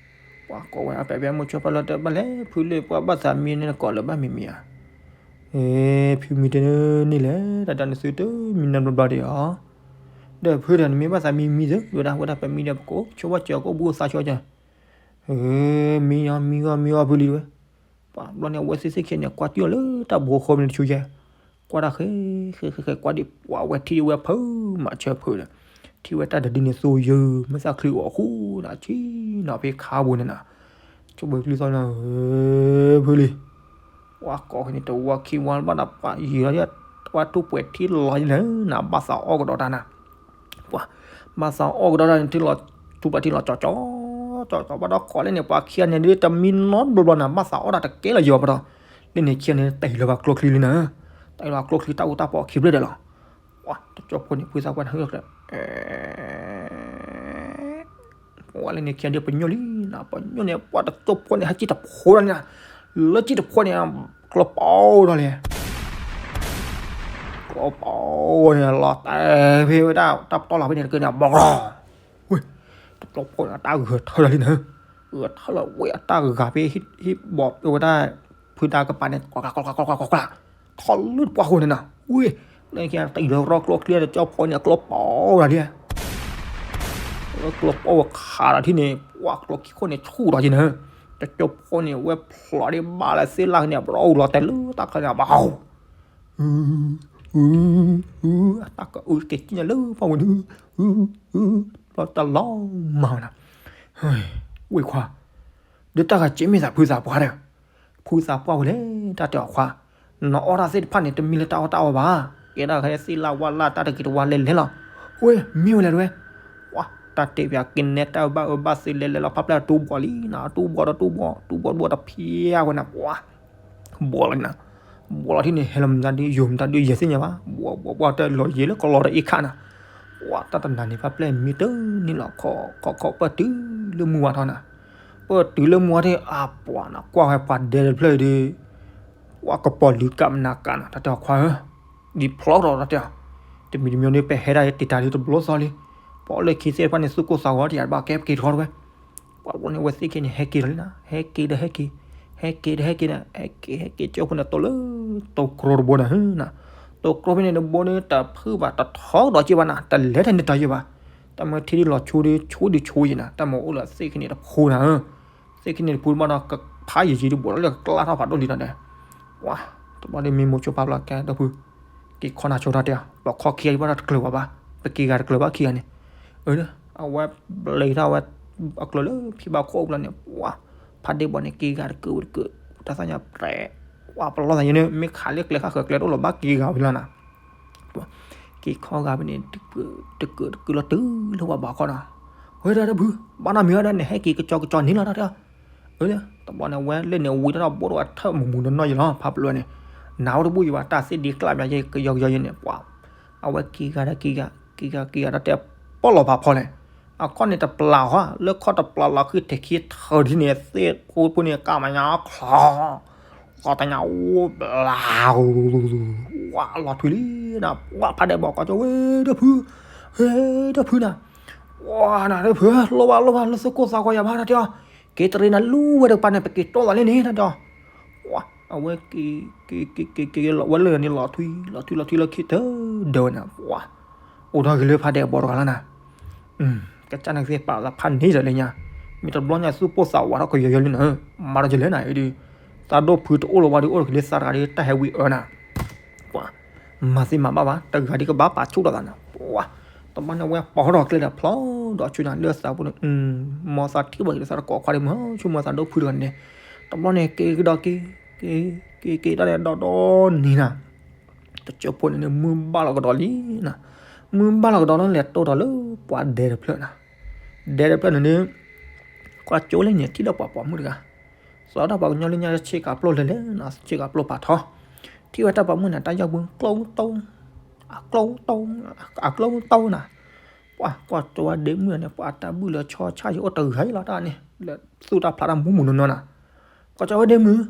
ပှၤကိးဝဲအပျဲၢ်မိၤဆိဖးပျီတဲဘၣ်လဲၣ် ဖုလံ ပှၤဘၣ်သးမံန့ၣ်နကိးလၢၤဘၣ်မံၤမံၤဧါ ဖုမံတန့ၢ်လဲၣ် တၢ်တၢ်နသုတမံနဘျီဘျီဒံးဧါ ဒီးဖုဒီးနမ့ၢ်ဘၣ်သးမံမံသု ဒဝဲဒၣ်ဝဲဒၣ်ပမံဒီးပကိးဆိဘၣ်စၢၤကိးဘုသးဆိကၢ မံအီၤမံအီၤမံအီၤဖုလံတဝဲ ပှၤဘျီန့ၣ် အဝဲသ့ၣ်သ့ၣ်ခံဂၤန့ၣ် ကွၢ်တံၢ်အီၤလၢတၢ်ဘိဃီမ့ၢ်န့ၣ်တဆူယဲၢ် ကွၢ်တၢ်ဃဲ ဃဲ ဃဲ ဃဲ ကွၢ်ဒံးပှၤဝဲထံၣ်ဒံးဝဲဖု မၤဆၢဖုဒီး ထံၣ်ဝဲတၢ်တဒုန့ၣ်သိယၢၢ် မ့ၢ်သၣ်ချံအိၣ်ဃူနၤဆံနီၤဖဲခါပူၤန့ၣ်နၤ ဆိဘၢကျုသီနၤ ဖုလံ ပှၤကိးဃဲန့ၣ် တဝီခံဝီဘၣ်ဒီးပှၤယံၤလီၤ ပှၤထူၣ်ပှဲၤထံလီၤယဲၢ်နၤ ဘၣ်သးအီၣ်ကဒီးတၢ်နၤ ပှၤ ဘၣ်သးအီၣ်ကဒီးတၢ်န့ၣ် ထံလီၤ ထူၣ်ပှဲၤထံလီၤကၠီကၠီ ကၠီကၠီ ဘၣ်ဒီးကိးလၢန့ၣ် ပှၤခံဂၤန့ၣ်ဒ်တမံနီတဘျီဘျီနၤ ဘၣ်သးအီၣ်တၢ်တကဲလၢၤယီၤပဒီး လၢန့ၣ်ခံဂၤန့ၣ် တ့ၢ်လၢၤဘၣ်ကျိချံလံနၤ တ့ၢ်လၢၤဘၣ်ကျိချံတၢ်အူတၢ်ပီခံဖျၢၣ်ဒီးလီၤ ပှၤ တကၠိဖိန့ၣ် ဖုသးပှၢ်န့ၣ် ဟဲ ပှၤလၢန့ၣ်ခံဂၤဒ်ပညိၣ်လံနၤ ပညိၣ်န့ၣ် ပှၤတကၠိဖိန့ၣ် ဟဲကံၣ်တဖိဒီးန့ၣ် လၢကံၣ်တဖိန့ၣ် ကျိပီဒီးလဲၣ် ကျိပီန့ၣ် လီၤတဲာ်ဖဲဝဲဒၣ် တၢ်ပတီၢ်လီၤဖဲန့ၣ်တက့ၢ်န့ၣ် ဘီကရီ ဝ့ၢ် တကၠိဖိန့ၣ် တၢ်ဂဲၤထၢလီၤလံနၤ ဂဲၤထၢလီၤဝဲအတၢ်ဂၤဖဲဟံၣ်ဘီဝဲဒၣ် ဖုဒါကပၤန့ၣ် ကျီကျီကျီကျီကျီကျီ ထီၣ်လၢတပှၢ်ဃိန့ၣ်နၤ ဝ့ၢ် လၢခံတ့ၢ်လၢၤဘၣ်ကျိချံ တကၠိဖိန့ၣ် ကျိပီဒီးလံ လၢကျိပီဝဲခးဒီးထံၣ်န့ၣ် ပှၤကျိခံခိၣ်န့ၣ်ဆူၣ်ဒီးက့ၤနၤ တကၠိဖိန့ၣ် ဝဲဖျိးဒံးဘၣ်လၢသ့ၣ်လၢ်န့ၣ် ဘီလီၤတဲာ်လၢတၢ်ခါန့ၣ် ဘီ အတၢ်ကအုက့ၤကံၣ်န့ၣ်လၢဖီဝဲန့ၣ် ဘီတၢ်လီၤမၢ်ဝဲနၤ ဝ့ၢ်ခွါ ဒီးတၢ်ဂၤက့မ့ၢ်သးဖုသးပှၢ်ဒီး ဖုသးပှၢ်ဝဲလဲၣ် တၢ်တဲအီၤခွါ နအီၣ်တၢ်သ့ၣ်တဖၣ်န့ၣ် တမံလၢတၢ်အီၣ်တၢ်အီဘၣ် ကဲဒၣ်ဃဲသ့ၣ်လၢ်ဝါလၢ်တၢ်တဂ့ၤတဝါလဲၤလဲၤလီၤ ဝ့ၢ် မ့ၢ်ဝဲလဲၣ်တဝဲ ပှၤ တၢ်တဲပၠးက့ၤနဲတၢ်ဘၣ်အၢဘၣ်သီလဲၤလဲၤလီၤ ဖးပျဲၢ်တူၢ်ဘီလံနၤ တူၢ်ဘီဒီးတူၢ်ဘီ တူၢ်ဘီတဘီတဖျဲးဝဲနၤ ပှၤ ဘီလီၤနၤ ဘီလီၤထံၣ်န့ၣ် ဟဲလီၤမတၤဒု ယိၤမတၤဒု ယဲၢ်သ့ၣ်ညါဘၣ် ဘီဘီဘီတဲလီၤယဲၢ်လၢကလီၤဒီးအ့ခါနၤ ပှၤ တၢ်တနၤန့ၣ် ဖးပျဲၢ်မံတန့ၢ်လီၤ ခီခီခီ ပၢၢ်တုၤလၢမုၢ်ဝါထီၣ်နၤ ပၢၢ်တုၤလၢမုၢ်ဝါထီၣ် အပှၤနၤ ကွၢ်ဝဲပှၤဒဲတဖျၢၣ်အံၤဒီး ပှၤကပီၤလုၤကၣ်မနၤကၣ်နၤ တၢ်တဲအီၤခွါဧၢ ဒ်ဖျီထီၣ်တၢ်တဲအီၤ တမံၤတမံၤန့ၣ် ပဟဲဒၣ်တံာ်တာ်လံတဘျီသီလံ ပှၤအိၣ်လၢခံသ့ၣ်တဖၣ်န့ၣ် သူၣ်ကိၢ်သးဂီၤတယၤတဘၣ် ကဲပက့ၤတခီတဝဲ ပှၤဘီန့ၣ် အဝဲသ့ၣ်ခံန့ၣ် ဟဲက့ၤလီၤလံနၤ ဟဲက့ၤဒီးဟဲက့ၤ ဟဲက့ၤဒီးဟဲက့ၤနၤ ဟဲက့ၤဟဲက့ၤ ကၠိဖိန့ၣ် တိၤလၢ တိၤကြီတဘိနၤ နၤ တိၤကြီဖဲန့ၣ်တဘိန့ၣ် တဖုဘၣ်တထီဒီးက့ဘၣ်နၤ တလဲၤတန့ၢ်တၢ်ယဲၢ်ဘၣ် တၢ်မ့ၢ်ထံဒ်လီၤဆိဒီး ဆိဒီးဆိယဲၢ်နၤ တၢ်မ့ၢ်အိၣ်လၢသ့ၣ်ခံန့ၣ်တဖိနၤဧၢ သ့ၣ်ခံန့ၣ်တဖိဘၣ်ဒီး ကဖးယံာ်ယံာ်ဒ်ဘိးလၢကကျါထီၣ်ဖးဒိၣ်လံနၤဒီး ပှၤ တဘျီဒီးမ့ၢ်မိၤဆိဖးပျီကဲဒီးဖု က့ၤခီနၤဆိထီၣ်တဲအီၤ ပှၤခီခံဂၤအံၤဘၣ်ဒီးတကျၢၤဘၣ်ဘၣ် ပက့ၤဂၤတကျၢၤဘၣ်ခံဂၤန့ၣ်, အဝဲဘျ့ထီၣ်ဝဲ အကျၢၤလၢဖံဘၣ်ခိၣ်အကျါန့ၣ်, ပှၤ ဖးဒ့ၣ်ဘီန့ၣ် က့ၤဂၤတကျၢၤဝဲတကျၢၤ, တၢ်သၣ်ညါပြဲး, ပှၤပလီၢ်သးယန့ၣ် မ့ၢ်ခးလၢကျဲခါဃၢၤကျဲတအိၣ်လီၤဘၣ်က့ၤဂၤဝဲလီၤနၤ. က့ၤခီဂၤဖဲန့ၣ် တကုာ်တကုာ်လီၤတုၤလၢပှၤဘၣ်ခီနီၤ, ဝဲဒၣ်တဖု, ဘၣ်နီတမံၤဝဲဒၣ်န့ၣ် ဟဲက့ၤကစီကစီန့ၣ်လီၤတၢ်တဲအီၤ, တဘျီန့ၣ် ဝဲလၢန့ၣ် ဝံၤတၢ်ဘိၣ်ထီၣ်ဝဲထၢၣ်မူးမူးနီၢ်နီၢ်ယလီၤ ဖးပျၢၤန့ၣ်, နၤဝဲတဘူၣ်ယဘၣ် တၢ်သ့ၣ်ဒ့ကျၢ်ဘၣ်ယဲ ကယီကယီယဲန့ၣ် ပှၤ အဝဲက့ၤဂၤဒီးက့ၤဂၤ, က့ၤဂၤက့ၤဂၤဒီးတဲ ပီၣ်လီၤဖးဖီလဲၣ်, အခီၣ်န့ၣ်တပျၢ်ဃီ, လၢခီၣ်တပျၢ်လီၤဃံထံးခံထၢၣ်ဒ်န့ၣ် သ့ၣ်ဖိဖိန့ၣ် ကးမၤညါချီ, ကီၢ်တညါအိၣ်ဘျါ, ဝါလီၤထွံလံနၤ, ပှၤဖးဒဲးဘီကီၢ်ကၠီ ဝဲတဖု, ဝဲတဖုနၤ, ဝါနၤတဖု, လိၣ်ဘၣ်လိၣ်ဘၣ် လၢသုးခိၣ်သးကီယၤဘၣ်တၢ်တဲအီၤ, က့ၤတရံးနၤလူၤဝဲတကပၤန့ၣ် ပက့ၤတီၣ်သးလံန့ၣ်တၢ်တဲအီၤ, ဝါ အဝဲက့ၤ က့ၤ က့ၤ က့ၤ က့ၤလီၤဝဲလၢန့ၣ် လီၤထွံ လီၤထွံ လီၤထွံလၢခံထၢၣ်ဒၢးဝဲန့ၣ် ပှၤ အိၣ်ထီၣ်က့ၤလၢဖးဒဲးအဘီတဂၤလီၤနၤ, ကစၢ်န့ၣ်ကသ့ၣ်ပာ်သးဖးန့ၢ်ဒီးလၢညါ, မ့ၢ်တဘျီညါသူၣ်ပိၢ်သးဝးထီၣ်ကယီယီလံနၤ, မၤဒီးယလဲၣ်နၤအံၤဒုး, သးဒိၣ်ဖုတအိၣ်လၢၤဝဲဒီး အိၣ်တက့ၤလၢသးတဂၤဒီး တၢ်ဟဲဝံၤအၢနၤ ပှၤ မၤသ့မၤဘၣ်ဘၣ် တဂၤဒ်ကဘၣ်ပာ်ဆူၣ်ထီၣ်သးန့ၣ် ပှၤ တဘျီန့ၣ်ဝဲပီၤထီၣ်ကျဲဒီးဖျီဒီးဆူညါလၢသးပူၤန့ၣ်, မ်သးထံၣ်ဘၣ်က့ၤလၢသးတကိးခွါဒီးမုၢ် ဆိကမိၣ်သးဒိၣ်ဖုတဂၤန့ၣ်, တဘျီန့ၣ်က့ၤကဒီးက့ၤ, က့ၤ က့ၤက့ၤတၢ်န့ၣ်ဒီဒီနံၤနၤ, တကၠိဖိန့ၣ်န့ၣ် မုၢ်ဘၣ်လီၤကဒီးလံနၤ, မုၢ်ဘၣ်လီၤကဒီးလၢလဲၤတိၢ်ဒီးလၢပှၤဒဲတဖျၢၣ်နၤ, ဒဲတဖျၢၣ်န့ၣ်န့ၣ် ကွၢ်ကၠိလၢန့ၣ် ထံၣ်ဒီးပှၤပိာ်မုၣ်တဂၤ သီဒီးပှၤကညီလၢညါဆ့ကၤပျိလဲၤလဲၤနီၤ ဆ့ကၤပျိပာ်ထီ, ထံၣ်ဝဲတၢ်ပိာ်မုၣ်န့ၣ် တၢ်ယီၢ်ဘုကျိတိ, အကျိတိ, အကျိတိနၤ, ပှၤကွၢ်ကၠိဝဲဒ့မုၣ်န့ၣ် ပှၤတၢ်ဘုၣ်လၢဆီဆၣ်ယအိၣ်တဂၤအံၤလီၤ တၢ်န့ၣ် လၢသူၣ်တၢ်ဖျးတၢ်မူမူနီၢ်နီၢ်နၤ, ကွၢ်ကၠိဝဲဒ့မုၣ်,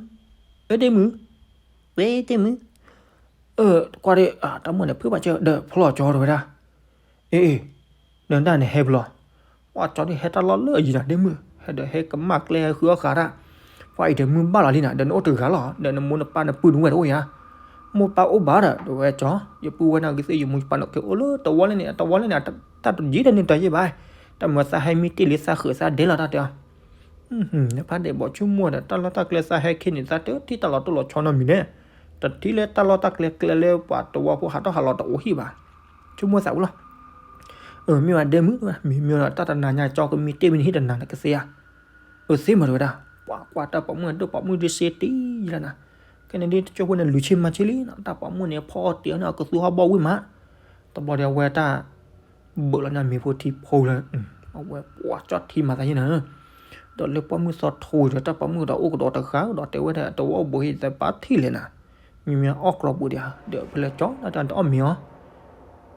ဝဲဒ့မုၣ်, ဝဲဒ့မုၣ် ကွၢ်ဒီး တၢ်မိၣ်န့ၣ် ဖုဘၣ်ကၠီဒီးဖျီၣ်ကၠီတဝဲဒၣ်, အ့ အ့ နဒၣ်န့ၣ်ဟဲဖျီၣ်, ပှၤကၠီဒုးဟဲတၢ်လီၢ်လၢအယံၤနၤ ဒ့မုၣ် ဟဲဒီးဟဲကမၣ်ကျဲဟဲဃုအီၣ်ဃာ်တၢ်, ပှၤအံၤဒီးမုၢ်ဘၣ်လီၤလံနၤ ဒီးနအိၣ်တဂၤလီၤ ဒီးနမိၢ်နပၢ်နပုၢ်နဝဲၢ်တအိၣ်ဧါ, မိၢ်ပၢ်အိၣ်ဘၣ်ဒီး တဝဲကၠီ ယပုၢ်ဝဲၢ်နၤဂ့ၤသ့ၣ် ယမိၢ်ယပၢ်နက့ၤအိၣ်လၢတဝီလၢန့ၣ် တဝီလၢန့ၣ် တၢ်တယံၤဒီးန့ၣ်တယံၤဘၣ်, တၢ်မၤသးဟဲမံတ့ၢ်လံသးဃုာ်သးဒဲးလီၤတၢ်တဲအီၤ နဖးဒဲးဘီဆိကမိၣ်ဒီး တၢ်လီၢ်တၢ်ကျဲသးဟဲခ့န့ၣ် သးတထံၣ်တၢ်လီၤတိၢ်လီၤဆီနီတမံၤန့ၣ်, တထံၣ်လၢတၢ်လီၢ်တၢ်ကျဲကျဲလၢပှၤတဝီဖိဟးထီၣ်ဟးလီၤတအိၣ်ဟံၣ်ဘၣ်, ဆိကမိၣ်သးဝဲလီၤ, မ့ၢ်ဝဲဒ့မုၣ် မ့မ့ၢ်ဒီးတၢ်တနၤညါကၠီကမံတ့ၢ်မ့ၢ်နဟံၣ်တနၤနကသ့ဧါ, အသ့မးတဝဲဒၣ်, ပှၤကွၢ်တၢ်ပိာ်မုၣ်ဒိၣ်ပိာ်မုၣ်ဒုးစ့တံၢ်လီၤနၤ, ခဲန့ၣ်ဒ်တကၠိဖိန့ၣ် လူၤဆ့မၤဆ့လံနၤ တၢ်ပိာ်မုၣ်န့ၣ် ဖီအီၣ်တ့ၢ်အီၤန့ၣ် အကသူဟီၣ်ဘီၣ်ဝံၣ်မး, တဘျီဒီးအဝဲတၢ် ဘၢၣ်လီၤန့ၣ်မ့ၤဖိထံဖိလၢ, အဝဲပှၤကၠီထံမၤသးယဲနၤ, ဒီးလၢပိာ်မုၣ်သီထိဒီး တၢ်ပိာ်မုၣ်ကဒီးအိၣ်ကဒီးတဂၤဒီး တဲဝဲဒၣ်တဝီအိၣ်ဘူးဟံၣ်သးပာ်ထံၣ်လဲၣ်နၤ, မ့မ့ၢ်အီၣ်ကျီပူၤဒံးဧါ, ဒီးဖဲလဲၣ်ကၠီတၢ်တအီၣ်မ့ၤအီၤ,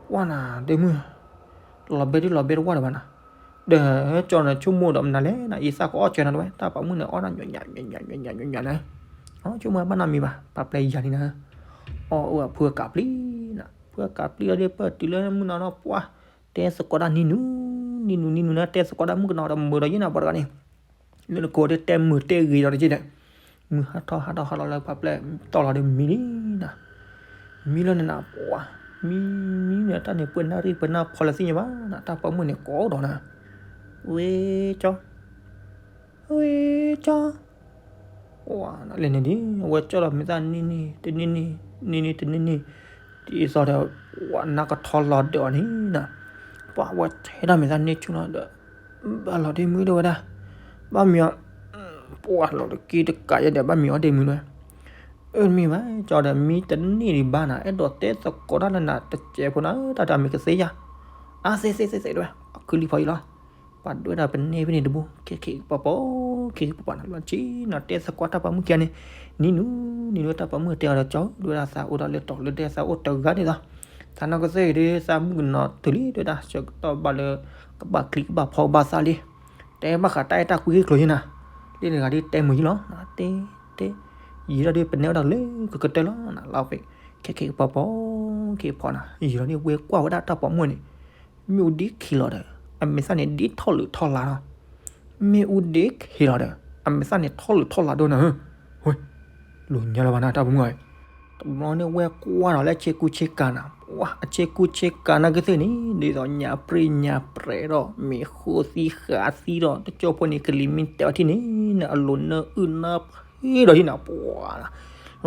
ကွၢ်နၤဒ့မုၣ်, လီၤဘဲဒ်လီၤဘဲတဝီဒီးဘၣ်နၤ, ဒီးကၠီန့ၣ်ဆိကမိၣ်ဒီးမနုၤလဲၣ်နၤ အံၤသးကအီၣ်ကၠီနၤတဝဲ တၢ်ပိာ်မုၣ်န့ၣ် အီၣ်နၤညါညါညါညါညါညါညါနၤ, ဆိကမိၣ်ဘၣ်နီတမံၤဘၣ် ပာ်ပျဲယၤန့ၣ်နၤ, အီၣ်အိၣ်အဖုအကးပျံၤနၤ ဖုအကးပျံၤအီၤဒ်ပၢၢ်တုၤလၢမုၢ်နီၤနီၤ ပှၤ တဲသကိးဒၣ်နံၤနူၤ, နံၤနူၤနံၤနူၤနၤ တဲသကိးဒၣ်မုၣ်ကနီၤဒီးမုာ်ဒီးယဲနၤ ပှၤတဂၤန့ၣ်, လၢနကိးဒ်တဲမုာ်တဲဂ့ၤဒီးတက့ၢ်ဒီး, မုၢ်ဟးထီၣ်ဟးထီၣ်ဟးထီၣ်လၢပှၤပျဲၢ်တီၢ်လီၤဒီးမံလံနၤ, မံလီၤနၤနၤ ပှၤ မံ မံန့ၣ်တၢ်န့ၣ် ပှဲၤနၣ်ရံၣ်ပှဲၤနၣ်ဖီလၢသ့ၣ်ညါဘၣ်နၤ တၢ်ပိာ်မုၣ်န့ၣ်ကိးဒီးနၤ, ဝဲကၠီ ဝဲကၠီ ဝဲလၢန့ၣ်ဒ် အဝဲကၠီလီၤမ့ၢ်သၣ်နံၤနံၤ တနံၤနံၤ နံၤနံၤတနံၤနံၤ ဒ်သိးဒီး ပှၤနါကထီလီၤဒၢးအီၤန့ၣ်နၤ, ပှၤဝဲထဲဒၣ်မ့ၢ်သၣ်န့ၢ်ဆူၣ်လီၤဒီး ဘၣ်လီၤဒ့မုၣ်ဒိၣ်ဝဲဒၣ်, ဘၣ်မံၤအီၤ, ပှၤလီၤတက့ၢ်တကးယဲဒီး ဘၣ်မံၤအီၤဒ့မုၣ်ဒိၣ်ဝဲ, အၢ မ့ၢ်ဘၣ် ကၠီဒီးမံတန့ၢ်ဒံးဘၣ်နၤ အဲၣ်ဒိးတဲသကိးတၢ်လၢနၤတစဲးဖိနၤ တၢ်တၢ်မ့ၢ်ကသ့ယါ, အါသ့သ့သ့သ့ဒိၣ်ဝဲ အခုလံဖီအံၤလီၤ ပှၤဒွဲဒၣ်ပန့ၢ်ဖဲန့ၣ်တဘိ ခဲခဲကပီၤပီၤ ခဲခဲကပီၤပီၤနၤ လီၤဆံနၤ တဲသကိးတၢ်ပိာ်မုၣ်ခံဂၤန့ၣ် နံၤနူၤ နံၤနူၤတၢ်ပိာ်မုၣ်တဲအီၤဒီးကၠီ ဒွဲဒၣ်သးအိၣ်ဒီးလၢတီၤလၢဒဲသးအိၣ်တဂၤန့ၣ်လီၤ, သးနီၢ်ကစၢ်အံၤဒ်သးမုၣ်ကနီၤတုၤလံ ဒွဲဒၣ်ဆၢကတီၢ်ဘၣ်လၢ ကဘၣ်ချံကဘၣ်ဖီကဘၣ်သၣ်လံ, တဲဘၣ်ဃးတၢ်အဲၣ်တၢ်ကွံက့ၤကျိၤယဲနၤ, လၢနဂၤဒ်တဲမုာ်ယံလီၤ တဲ တဲ ယံာ်လီၤဒ်ပနဲအိၣ်ဒီးလၢကကတၢၢ်လီၤနၤ လီၤဖဲ ခဲခဲကပီၤပီၤ ခဲဖီနၤ ယံာ်လီၤန့ၣ် ဝဲကွၢ်ဝဲဒၣ်တၢ်ပိာ်မုၣ်န့ၣ် မ့ၣ်အူဒ့ခံလီၤဒီး အမဲာ်သၣ်န့ၣ်ဒ့ထီၣ်လုာ်ထီၣ်လးလီၤ, မ့ၣ်အူဒ့ခံလီၤဒီး အမဲာ်သၣ်န့ၣ်ထီၣ်လုာ်ထီၣ်လးဒိၣ်နၤဧၢ, ဝဲ လိၤညါလၢၤဘၣ်နၤတၢ်ပိာ်မုၣ်အံၤ, တဘျီန့ၣ်ဝဲကွၢ်ဒီးလၢအဆ့ကူဆ့ကၤနၤ ပှၤအဆ့ကူဆ့ကၤနၤကသ့ၣ်န့ၣ် ဒ်သိးညၣ်ပြံၣ်ညၣ်ပြဲးဒီး မ့ၢ်ဃိသံဃာ်သံဒီး တကၠိဖိန့ၣ် ကလံၤမံတဲာ်အီၤထံၣ်န့ၣ် နအလိၤနၢအုၣ်နၢဖှံဒီးယဲနၤ ပှၤ လီ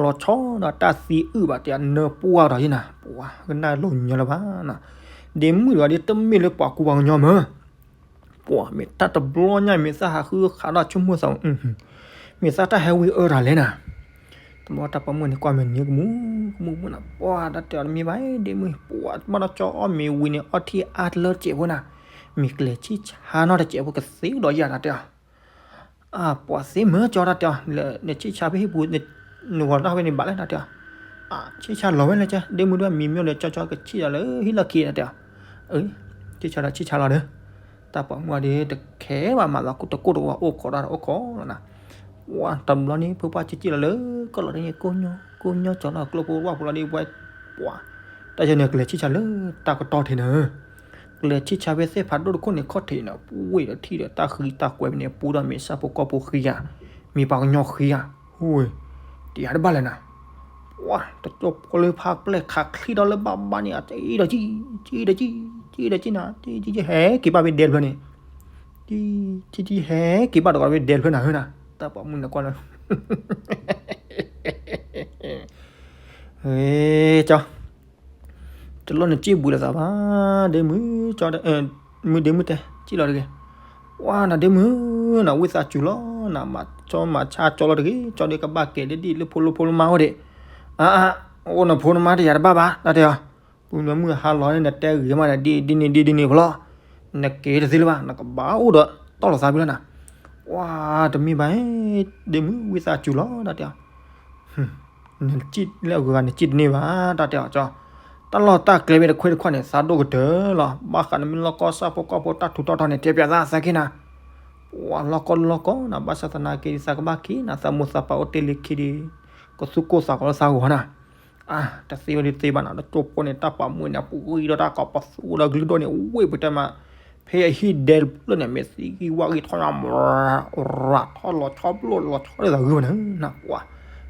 ၤဆီဒီးတၢ်သံအုၣ်ဘၣ်တဲနၢပှၢ်ဒီးယဲနၤ ပှၤကနၣ်လိၤညါလၢၤဘၣ်နၤ, ဒ့မုၣ်တဂၤဒ်တမ့ၢ်လၢပှၤကူပှၤကညီမ့ၢ် ပှၤမ့ၢ်တၢ်တဘျီညါ မ့ၢ်သးဟးဃုခးဒီးဆိကမိၣ်သး, မ့ၢ်သးတၢ်ဟဲဝံအၢတၢ်လဲၣ်နၤ. တဘျီတၢ်ပိာ်မုၣ်န့ၣ် ကွၢ်မဲာ်နံၤကမူကမူကမူနၤ, ပှၤတၢ်တဲအီၤတမ့ၢ်ဘၣ်, ဒ့မုၣ် ပှၤဘၣ်ဒီးကၠီအီၣ်မ့ၤဝံၤန့ၣ် အီထံအါတလၢတစဲးဖိနၤ, မ့ၢ်ကျဲၤဆံၣ်ဆါနီတစဲးဖိ ကသ့ကဒီးယၤတၢ်တဲအီၤ. အၢ ပှၤသ့မ့ၢ်ကၠီတၢ်တဲအီၤ, နဆံၣ်ဆါဖဲဟံၣ်ပူၤ နဂီၤတၢ်ဖဲန့ၣ်ဘၣ်လဲၣ်တၢ်တဲအီၤ. အၢ ဆံၣ်ဆါလီၤဝဲလဲၣ်ကၠီ, ဒ့မုၣ်ဒၣ်မံမ့ၢ်ဒီး ကၠီကၠီကဆံၣ်ဒီးလၢဟံၣ်လီၢ်ခံတၢ်တဲအီၤ. အၢ ဆံၣ်ဆါဒီးဆံၣ်ဆါလီၤဒီး, တၢ်ပိာ်မုၣ်ဒီးတခဲဘၣ်မၤလီၤ တကိၢ်တဝီအိၣ်ခိးတၢ်ဒီးအိၣ်ခိးလီၤနၤ. ပှၤတဘျီန့ၣ် ဖုပှၢ်ကၠီကၠံၣ်လီၤလၢကီၢ်လီၤဒ်န့ၣ် ကိၢ်ညီ ကိၢ်ညီကၠီလီၤကျိဖိဝၣ်ဖိလီၤဒ်ဝဲ, ပှၤ တၢ်ယဲန့ၣ် ကျဲၤဆံၣ်ဆါလၢတၢ်ကတီၢ်ထံးနၤ, ကျဲၤဆံၣ်ဆါဖဲသ့ၣ်ဖးဒိၣ်တခိၣ်န့ၣ် ခီၣ်ထံးနၤ ပှ့ၤဒီးထံၣ်ဒီးတၢ်ဃံတၢ်ကွဲးဖဲန့ၣ် ပူဒီးမ့ၢ်ဆၣ်ဖိကီၢ်ဖိဃံဧါ, မ့ၢ်ပှၤကညီဃံဧါ, ဟူဝဲ, တယၤတဘၣ်လဲၣ်နၤ. ပှၤ တကၠိဖိလၢဖးပျဲၢ်ခးချံဒီးလၢဘၣ်ဘၣ်န့ၣ် အကၠံၣ်ဒီးကၠံၣ်, ကၠံၣ်ဒီးကၠံၣ်, ကၠံၣ်ဒီးကၠံၣ်နၤ, ကၠံၣ်ကၠံၣ်ကၠံၣ်ဟဲက့ၤဘၣ်ဖဲဒဲတဖျၢၣ်န့ၣ်, ကၠံၣ်ကၠံၣ်ကၠံၣ်ဟဲက့ၤဘၣ်တကီးဖဲဒဲတဖျၢၣ်နၤဟၢနၤ, တၢ်ပိာ်မုၣ်န့ၣ်ကွၢ်လၢ ကၠီ, တလိၣ်နစံၣ်ဘူးလိာ်သးဘၣ်, ဒ့မုၣ်ကၠီ, မုၢ်ဒ့မုၣ်တဲ စံၣ်လီၤတဂ့ၤ. ပှၤနၤဒ့မုၣ်ဧၢ, နဝံသးစူၤလီၤ, နမၤကၠီမၤဆါကၠီလီၤတဂ့ၤ, ကၠီဒ်ကဘၣ်ကဲၤဒ်ဒ်လၢဖိလိဖိလမါအိၣ်ဒံး, အၢ, အိၣ်နဖိနမါတယၤတဘၣ်ဘၣ် တၢ်တဲအီၤ, ပုၢ်နမုၣ်ဟါလီၤန့ၣ် နတဲဂ့ၤမးန့ၣ် ဒ်ဒ်န့ၣ်ဒ်ဒ်န့ၣ်ဖိလီၤ, နကဲၤတသ့လၢၤဘၣ်, နကဘၣ်အိၣ်ဒီးတီၢ်လိာ်သးဖဲလီၤနၤ. ပှၤတမ့ၢ်ဘၣ်, ဒ့မုၣ်ဝံသးစူၤလီၤ တၢ်တဲအီၤ နစံၣ်လၢအဂုၤအဂၤ နစံၣ်တန့ၢ်ဘၣ် တၢ်တဲအီၤကၠီ, တၢ်လီၢ်တၢ်ကျဲဖဲတခွဲးတခွဲးန့ၣ် သးဒိၣ်ကတၢၢ်လီၤ, ဘၣ်ဃးနမ့ၢ်လီၢ်ကီၢ်ဆၣ်ဖိကီၢ်ဖိတၢ်ထူးတၢ်တီၤန့ၣ် တဲပၠးသးသးက့ၤနၤ, ပှၤလီၢ်ကီၢ်လီၢ်ကီၢ်နၤ ဘၣ်ဆၣ်သနာ်က့ သးကဘၣ်က့ၤနၤ သးမိၢ်သးပၢ်အိၣ်တ့ၢ်လံခံဒီး ကသူၣ်ကိၢ်သးဂီၤလၢသးဂီၤနၤ. အါ တသ့ဝဲဒ်သ့ဘၣ်နၤ တကၠိဖိန့ၣ် တၢ်ပိာ်မုၣ်န့ၣ် ပူၤဂံၢ်ဒီးတၢ်ကိးပသူဒီးကလုၢ်ဒိၣ်န့ၣ် ဝ့ၢ်ပတဲမး ဖဲအဟံၣ်ဒဲတဖျၢၣ်န့ၣ် မ့ၢ်သံဂံၢ်ဝါဂံၢ်ထီၣ်ညါ ရၤထီၣ်လီၤဆီဘျိၣ်လီၤဆီဒ်သိးဂုၢ်ဘၣ်န့ၣ် နကွၢ်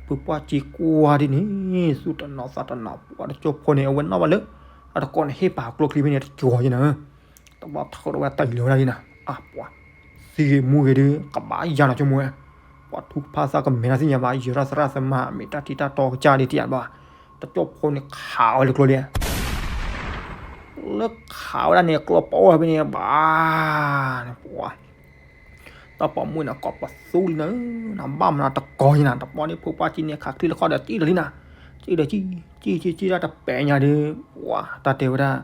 ဖုပှၢ်ကၠံကွၢ်ဒ်န့ၣ် သူၣ်တနီၤသးတနီၤ ပှၤတကၠိဖိန့ၣ် အဝဲနီၣ်ဘၣ်လၢ အတကိးန့ၣ် ဟ့ၣ်ပာ်ကျိချံဖဲန့ၣ် တကၠီၤယဲနၤ တဘၣ်ထီၣ်ဒီးဝဲတၢ်အံၤလၢၤဝဲဒၣ်ဒ်နၤ အပှၤ သံဂ့ၤမူဂ့ၤဒုး ကဘၣ်ယၤနီၤဆိကမိၣ်ဝဲ ပှၤထူကဖၣ်သးကမဲာ်တၢ်သ့ၣ်ညါဘၣ် ယဲၤထီၣ်သရၣ်သမါ မ့ၢ်တၢ်ထံတၢ်တီကစၢ်ဒ်တယၤဘၣ် တကၠိဖိန့ၣ်ခးဝဲလၢကျိလံ လၢခးဝဲဒၣ်န့ၣ် ကျိပီဝဲဖဲန့ၣ် ဘၣ် နပှၤ တၢ်ပိာ်မုၣ်န့ၣ် ကိးပသူလံနၤ နဘၣ်မနုၤတကိးယဲနၤ တပီၢ်န့ၣ် ဖိပှၢ်ကၠံန့ၣ်ခးချံလၢခီၣ်ဒီးတံၢ်ဒီးလံနၤ ကၠံဒီးကၠံ ကၠံကၠံကၠံတၢ်တပဲာ်ညါဒီး ပှၤ တၢ်တဲဝဲဒၣ်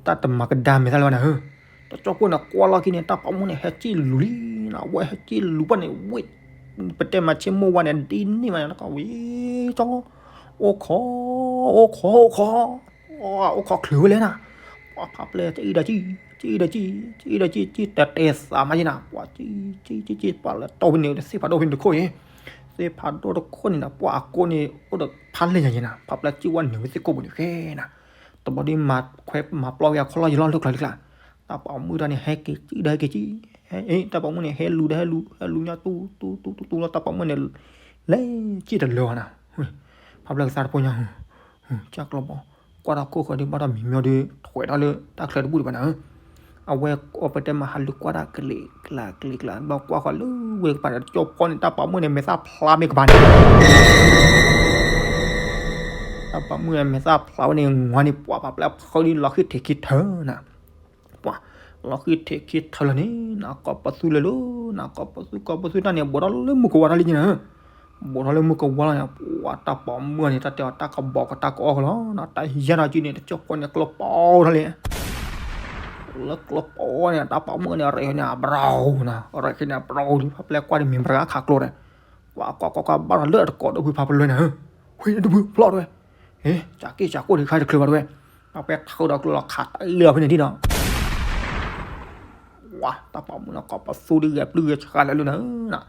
တၢ်တမၤကဒါမဲာ်သၣ်လၢၤဘၣ်နၤဧၢ တကၠိဖိန့ၣ် ကွၢ်လီၢ်ခံန့ၣ် တၢ်ပိာ်မုၣ်န့ၣ် ဟဲကၠံလူၤလံနၤ ဝဲဟဲကၠံလူၤပှၢ်န့ၣ် ဝ့ၢ် ပတဲမၤဆ့မိၢ်ဝါန့ၣ် ဒ်န့ၣ်မးန့ၣ် တၢ်ကဝံၤကၠီ အိၣ်ခိး အိၣ်ခိး အိၣ်ခိး အိၣ်ခိးချုးဝဲလဲၣ်နၤ ပှၤဖးပျဲၢ် ကၠံဒီးကၠံ ကၠံဒီးကၠံ ကၠံဒီးကၠံ ကၠံတတဲသးမးယဲနၤ ပှၤကၠံ ကၠံ ကၠံ ကၠံ ပှၤလဲၤတီၢ်ဖဲန့ၣ် သ့ၣ်ဖးဒိၣ်ဖဲန့ၣ်တခိၣ်အံၤ သ့ၣ်ဖးဒိၣ်တခိၣ်န့ၣ်နၤ ပှၤအကိးန့ၣ် အိၣ်ဒီးဖးလဲၢ်ညါယဲနၤ ဖးပျဲၢ်ကၠံဝဲနုာ်ဝဲသ့ၣ်ကိၢ်ပူၤန့ၣ်ဃဲနၤ တဘျီဒ်မၤခွဲမၤပျီဝဲအခီၣ်လီၢ်ယလီၢ်လၢကျါလၢကျါ တၢ်ပိာ်မုၣ်တၢ်န့ၣ် ဟဲက့ၤကၠံဒီးဟဲက့ၤကၠံ ဟဲ တၢ်ပိာ်မုၣ်န့ၣ် ဟဲလူၤဒီးဟဲလူၤ ဟဲလူၤညါတူတူတူတူတူလီၤ တၢ်ပိာ်မုၣ်န့ၣ် လဲၤကၠံတလၢၤဘၣ်နၤ ဖးပျဲၢ်ကသါတဖိညါ ကၢ်ကျီဘီ ကွၢ်တၢ်ခိၣ်ဃၢၤဒုး ဘၣ်တၢ်မံၤမံၤဒုး ထွဲးထီၣ်လၢတၢ်ချၢတဘူၣ်ဒံးဘၣ်နၤဧၢ အဝဲအီၤပတဲမၤဟးလူၤကွၢ်တၢ်ကလံၤကျါကလံၤကျါ ဘၣ်ကွၢ်ဃီၤလၢဝဲကပၤဒီး တကၠိဖိန့ၣ် တၢ်ပိာ်မုၣ်န့ၣ် မဲာ်သၣ်ဖျါမ့ၢ်ကပၤန့ၣ် တၢ်ပိာ်မုၣ်န့ၣ် မဲာ်သၣ်ဖျါဝဲန့ၣ် ငွါန့ၣ် ပှၤဖးပျဲၢ်ဖီဒ်လီၤဃံၢ်ထံးခံထၢနၤ ပှၤ လီၤဃံၢ်ထံးခံထၢလီၤန့ၣ် နကိးပသူလၢၤလီၤ နကိးပသူ ကိးပသူတၢ်န့ၣ် ဘူးထီၣ်လၢမုၢ်ကဝါထီၣ်လံန့ၣ် ဘူးထီၣ်လၢမုၢ်ကဝါလီၤန့ၣ် ပှၤတၢ်ပိာ်မုၣ်န့ၣ် တၢ်တဲအီၤတၢ်ကဘီကတၢ်ကအီၣ်ကလီၤ တၢ်ယဲၢ်ထီၣ်ကၠံန့ၣ် တကၠိဖိန့ၣ် ကျိပီထီၣ်လံ လၢကျိပီန့ၣ် တၢ်ပိာ်မုၣ်န့ၣ် ရဲၣ်န့ၣ် အဘြီၣ်နၤ ရဲၣ်န့ၣ် အဘြီၣ်လံ ဖးပျဲၢ်ကွၢ်ဒ်မ့ၢ်မတၤဂၤခးကျိန့ၣ် ကွၢ်ကွၢ်ကွၢ်ကွၢ် ဘၣ်ထီၣ်လၢအတကိးဒီးဖုဖးပျဲၢ်န့ၣ် ဝဲတဖုဖျီၣ်တဝဲ ဟ့ ကၠးက့ၢ်ကၠးကိၢ်ဒံးခါတချုးဘၣ်တဝဲ ဖးပျဲၢ်ထုးဒီးကျိလီၤခးတၢ်လၢအဖဲန့ၣ်ဒ်နီၤ ဝါ တၢ်ပိာ်မုၣ်န့ၣ် ကိးပသူဒ်ဂဲၤပျုၢ်ဂဲၤဆှါလၢာ်လၢနၤ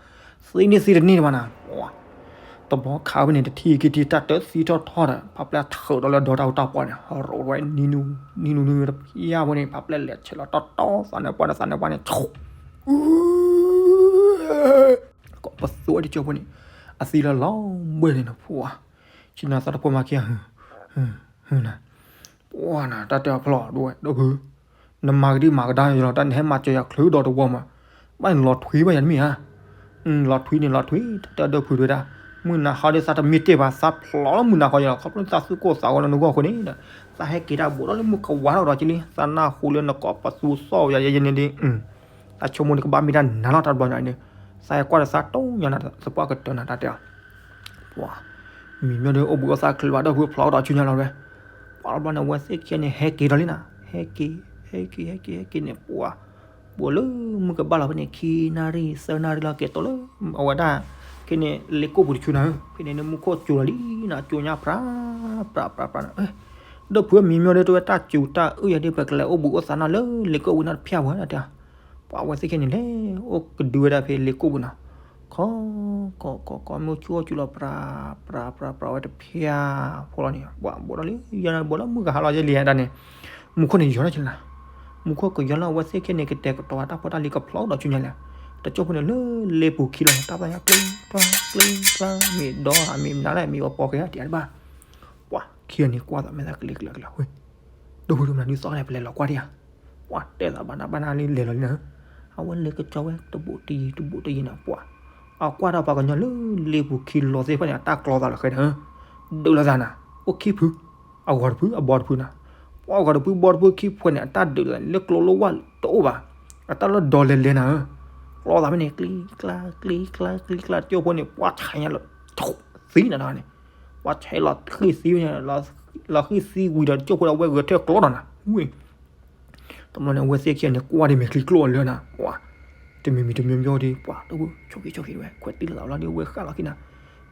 သံန့ၢ်သံတန့ၢ်တဘၣ်နၤ ဝါ တဘီခးဝဲန့ၣ် တထံၣ်က့ၤထံၣ်တၢ်တသံထီၣ်ထီၣ်ဒီး ဖးပျဲၢ်ထုးဒီးလၢဒီတၢ်အူတၢ်ပီၢ်န့ၣ် ရိးဝဲ နံၤနူၤ နံၤနူၤနံၤ တဖျါဝဲန့ၣ် ဖးပျဲၢ်လဲၤဆဲးလီၤတီတီ သးနၢပှၢ်န့ၣ် သးနၢပှၢ်န့ၣ် ကိးပသူဝဲတကၠိဖိန့ၣ် အသံလၢလီၤဘှဲၣ်န့ၣ်နၤ ဖှါ ဆ့ၣ်နီၤသးတဖိမၤခံဂၤ နၤ ပှၤနၤ တၢ်တဲအဖျီၣ်ဒိၣ်ဝဲ ဒီပုၢ် နမၤကဒံမၤကဒါယလီၤ တၢ်နဟဲမၤစၢၤယၤချုးဒီးတဝီမး ဘၣ်နလီၤထွံဘၣ်ယၤတမ့ၢ်ဧါ လီၤထွံန့ၣ်လီၤထွံ တၢ်တဲဒီပုၢ်ဝဲဒၣ် မုၢ်နၤဟီဒ်သးတမ့ၢ်တ့ၢ်ဘၣ် သးဖျိးလၢမုၢ်နၤဟီယလီၤ ခီဖျိသးသူၣ်ကိၢ်သးဂီၤလၢနဂီၢ်အဃိန့ၣ်ဒီး သး တၢ်ဟဲက့ၤတၢ်ဘူးထီၣ်လၢမုၢ်ကဝါထီၣ်ဒီးကလံ သးနၢ်ဟူလၢနကိးပသူသီၣ်ယၤယဲန့ၣ်ဒ် တၢ်ဆိကမိၣ်န့ၣ်ကဘၣ်မ့ၢ်တၢ်နၤလီၤ တၢ်တဘျီညါန့ၣ်, သးဟဲကွၢ်ဒီးသးတိၢ်ညါနၤ သပှၢ်ကတၢၢ်နၤ တၢ်တဲအီၤ, ပှၤ မံၤမ့ၢ်ဒီးအိၣ်ဘှံးအိၣ်သါချုးဘၣ် ဒီပုၢ်ဝဲၢ်ဖျိးကဒီးဆူညါလီၤဝဲ, ပှၤတဘျီန့ၣ် အဝဲသ့ၣ်ခံဂၤန့ၣ် ဟဲက့ၤဒီးလံနၤ, ဟဲက့ၤ ဟဲက့ၤ ဟဲက့ၤ ဟဲက့ၤန့ၣ် ပှၤ ဘူးလၢမုၢ်ကဘၣ်လီၤဖဲန့ၣ် ခံနၣ်ရံၣ်သၢနၣ်ရံၣ်လီၤ က့ၤတိၢ်လၢ အဝဲဒၣ် ခဲန့ၣ် လ့ကိၣ်ပူၤတဆူနၤဧၢ, ဖဲန့ၣ်န့ၣ် မူခိၣ်ကၠိလီၤလံနၤ ကၠိညါပြး ပြး ပြး ပြးနၤ, ဒီပုၢ်ဝဲၢ်မံၤမ့ၢ်ဒီး တဝဲတၢ်စူၤတၢ်အုၣ်ယၤဒ် ပကလဲၤအိၣ်ဘှံးအိၣ်သါနၤလၢလ့ကိၣ်ဝံၤနၤတဖျၢၣ်ဝဲဒၣ်တဲ, ပှၤအဝဲသ့ၣ်ခံဂၤန့ၣ်လဲၤအိၣ်ကဒုဝဲဒၣ်ဖဲလ့ကိၣ်ပူၤနၤ, ခီ ခီခီခီ မ့ၢ်ဆူၣ်အိၣ်ကၠူလီၤ ပြး ပြး ပြး ပြးဝဲတဖျၢၣ်ဖိလီၤန့ၣ်, ပှၤဘူးဒီးလံ ယၤဘူးလၢမုၢ်ကဟါလီၤယဲလံဒၣ်န့ၣ်, မူခိၣ်န့ၣ်ယီၤလီၤကလါ, မူခိၣ်ကယီၤလီၤ အဝဲသ့ၣ်ခံဂၤန့ၣ် ကတဲာ်ကတီၤတၢ်ဖိတၢ်လံၤကဖျိးဒီးဆူညါလဲၣ်, တကၠိဖိန့ၣ်လၢလ့ပူၤခံလီၤန့ၣ် တၢ်သးညါကျ့ကျါ ကျ့ကျါ မ့ၢ်ဒီးမ့ၢ်နၤလဲၣ် မ့ၢ်ပှၤပိာ်က့ၤဧါ တယၤတဘၣ်, ပှၤခံဂၤန့ၣ် ကွၢ်သးမဲာ်သၣ်ကလံကလါကလါ, ဝ့ၢ် ဒီပုၢ်ဝဲၢ်မနုၤသီၣ်လဲၣ် ပလဲၤလီၤကွၢ်ဒံးဧါ, ပှၤတဲသးဘၣ်နးဘၣ်နးလံ လဲၤလီၤလံနၤ, အဝဲလဲၤကကၠီဝဲတဘူးတယံၤ တဘူးတယံၤနၤ ပှၤ အကွၢ်ထီၣ်ပှၤကညီလၢလ့ပူၤခံလီၤသ့ၣ်တဖၣ်န့ၣ် အတၢ်ကျီသးလီၤဃဲနၤ, ဒုးလိာ်သးနၤ, အိၣ်ခံဖု, အဂီၤတဖု အဘီတဖုနၤ, ပှၤအဂီၤတဖု ဘီတဖု ခံဖုန့ၣ် အတၢ်ဒုးလိာ်သးန့ၣ် လၢကျိလၢဝၢ်တအိၣ်ဘၣ်, အတၢ်လၢဒီလဲၤလဲၤနၤဧၢ, ကျီသးဖဲန့ၣ် ကျံကျါ ကျံကျါ ကျံကျါ တကၠိဖိန့ၣ် ပှၤဆဲးညါလီၤ သံနၤတဂၤန့ၣ်, ပှၤဆဲးလီၤဃံၢ်သံဝဲန့ၣ်, လီၤဃံၢ်သံဝံၤဒီး တကၠိဖိဒီး အဝဲဂဲၤထၢၣ်ကျီဒီးနၤ, ဝ့ၢ် တဘျီန့ၣ် အဝဲသ့ၣ်ခံဂၤန့ၣ် ကွၢ်ဒ်မဲာ်ချံကျိအလၢနၤ, ပှၤ တမံၤမံၤတမံၤမံၤဒီး ပှၤ ဒီပုၢ်ဝဲၢ် ဆိၣ်က့ၤဆိၣ်က့ၤဝဲ ခွဲးတံၢ်လိာ်သးလီၤဒီး ဝဲဃၣ်လီၤခံနၤ,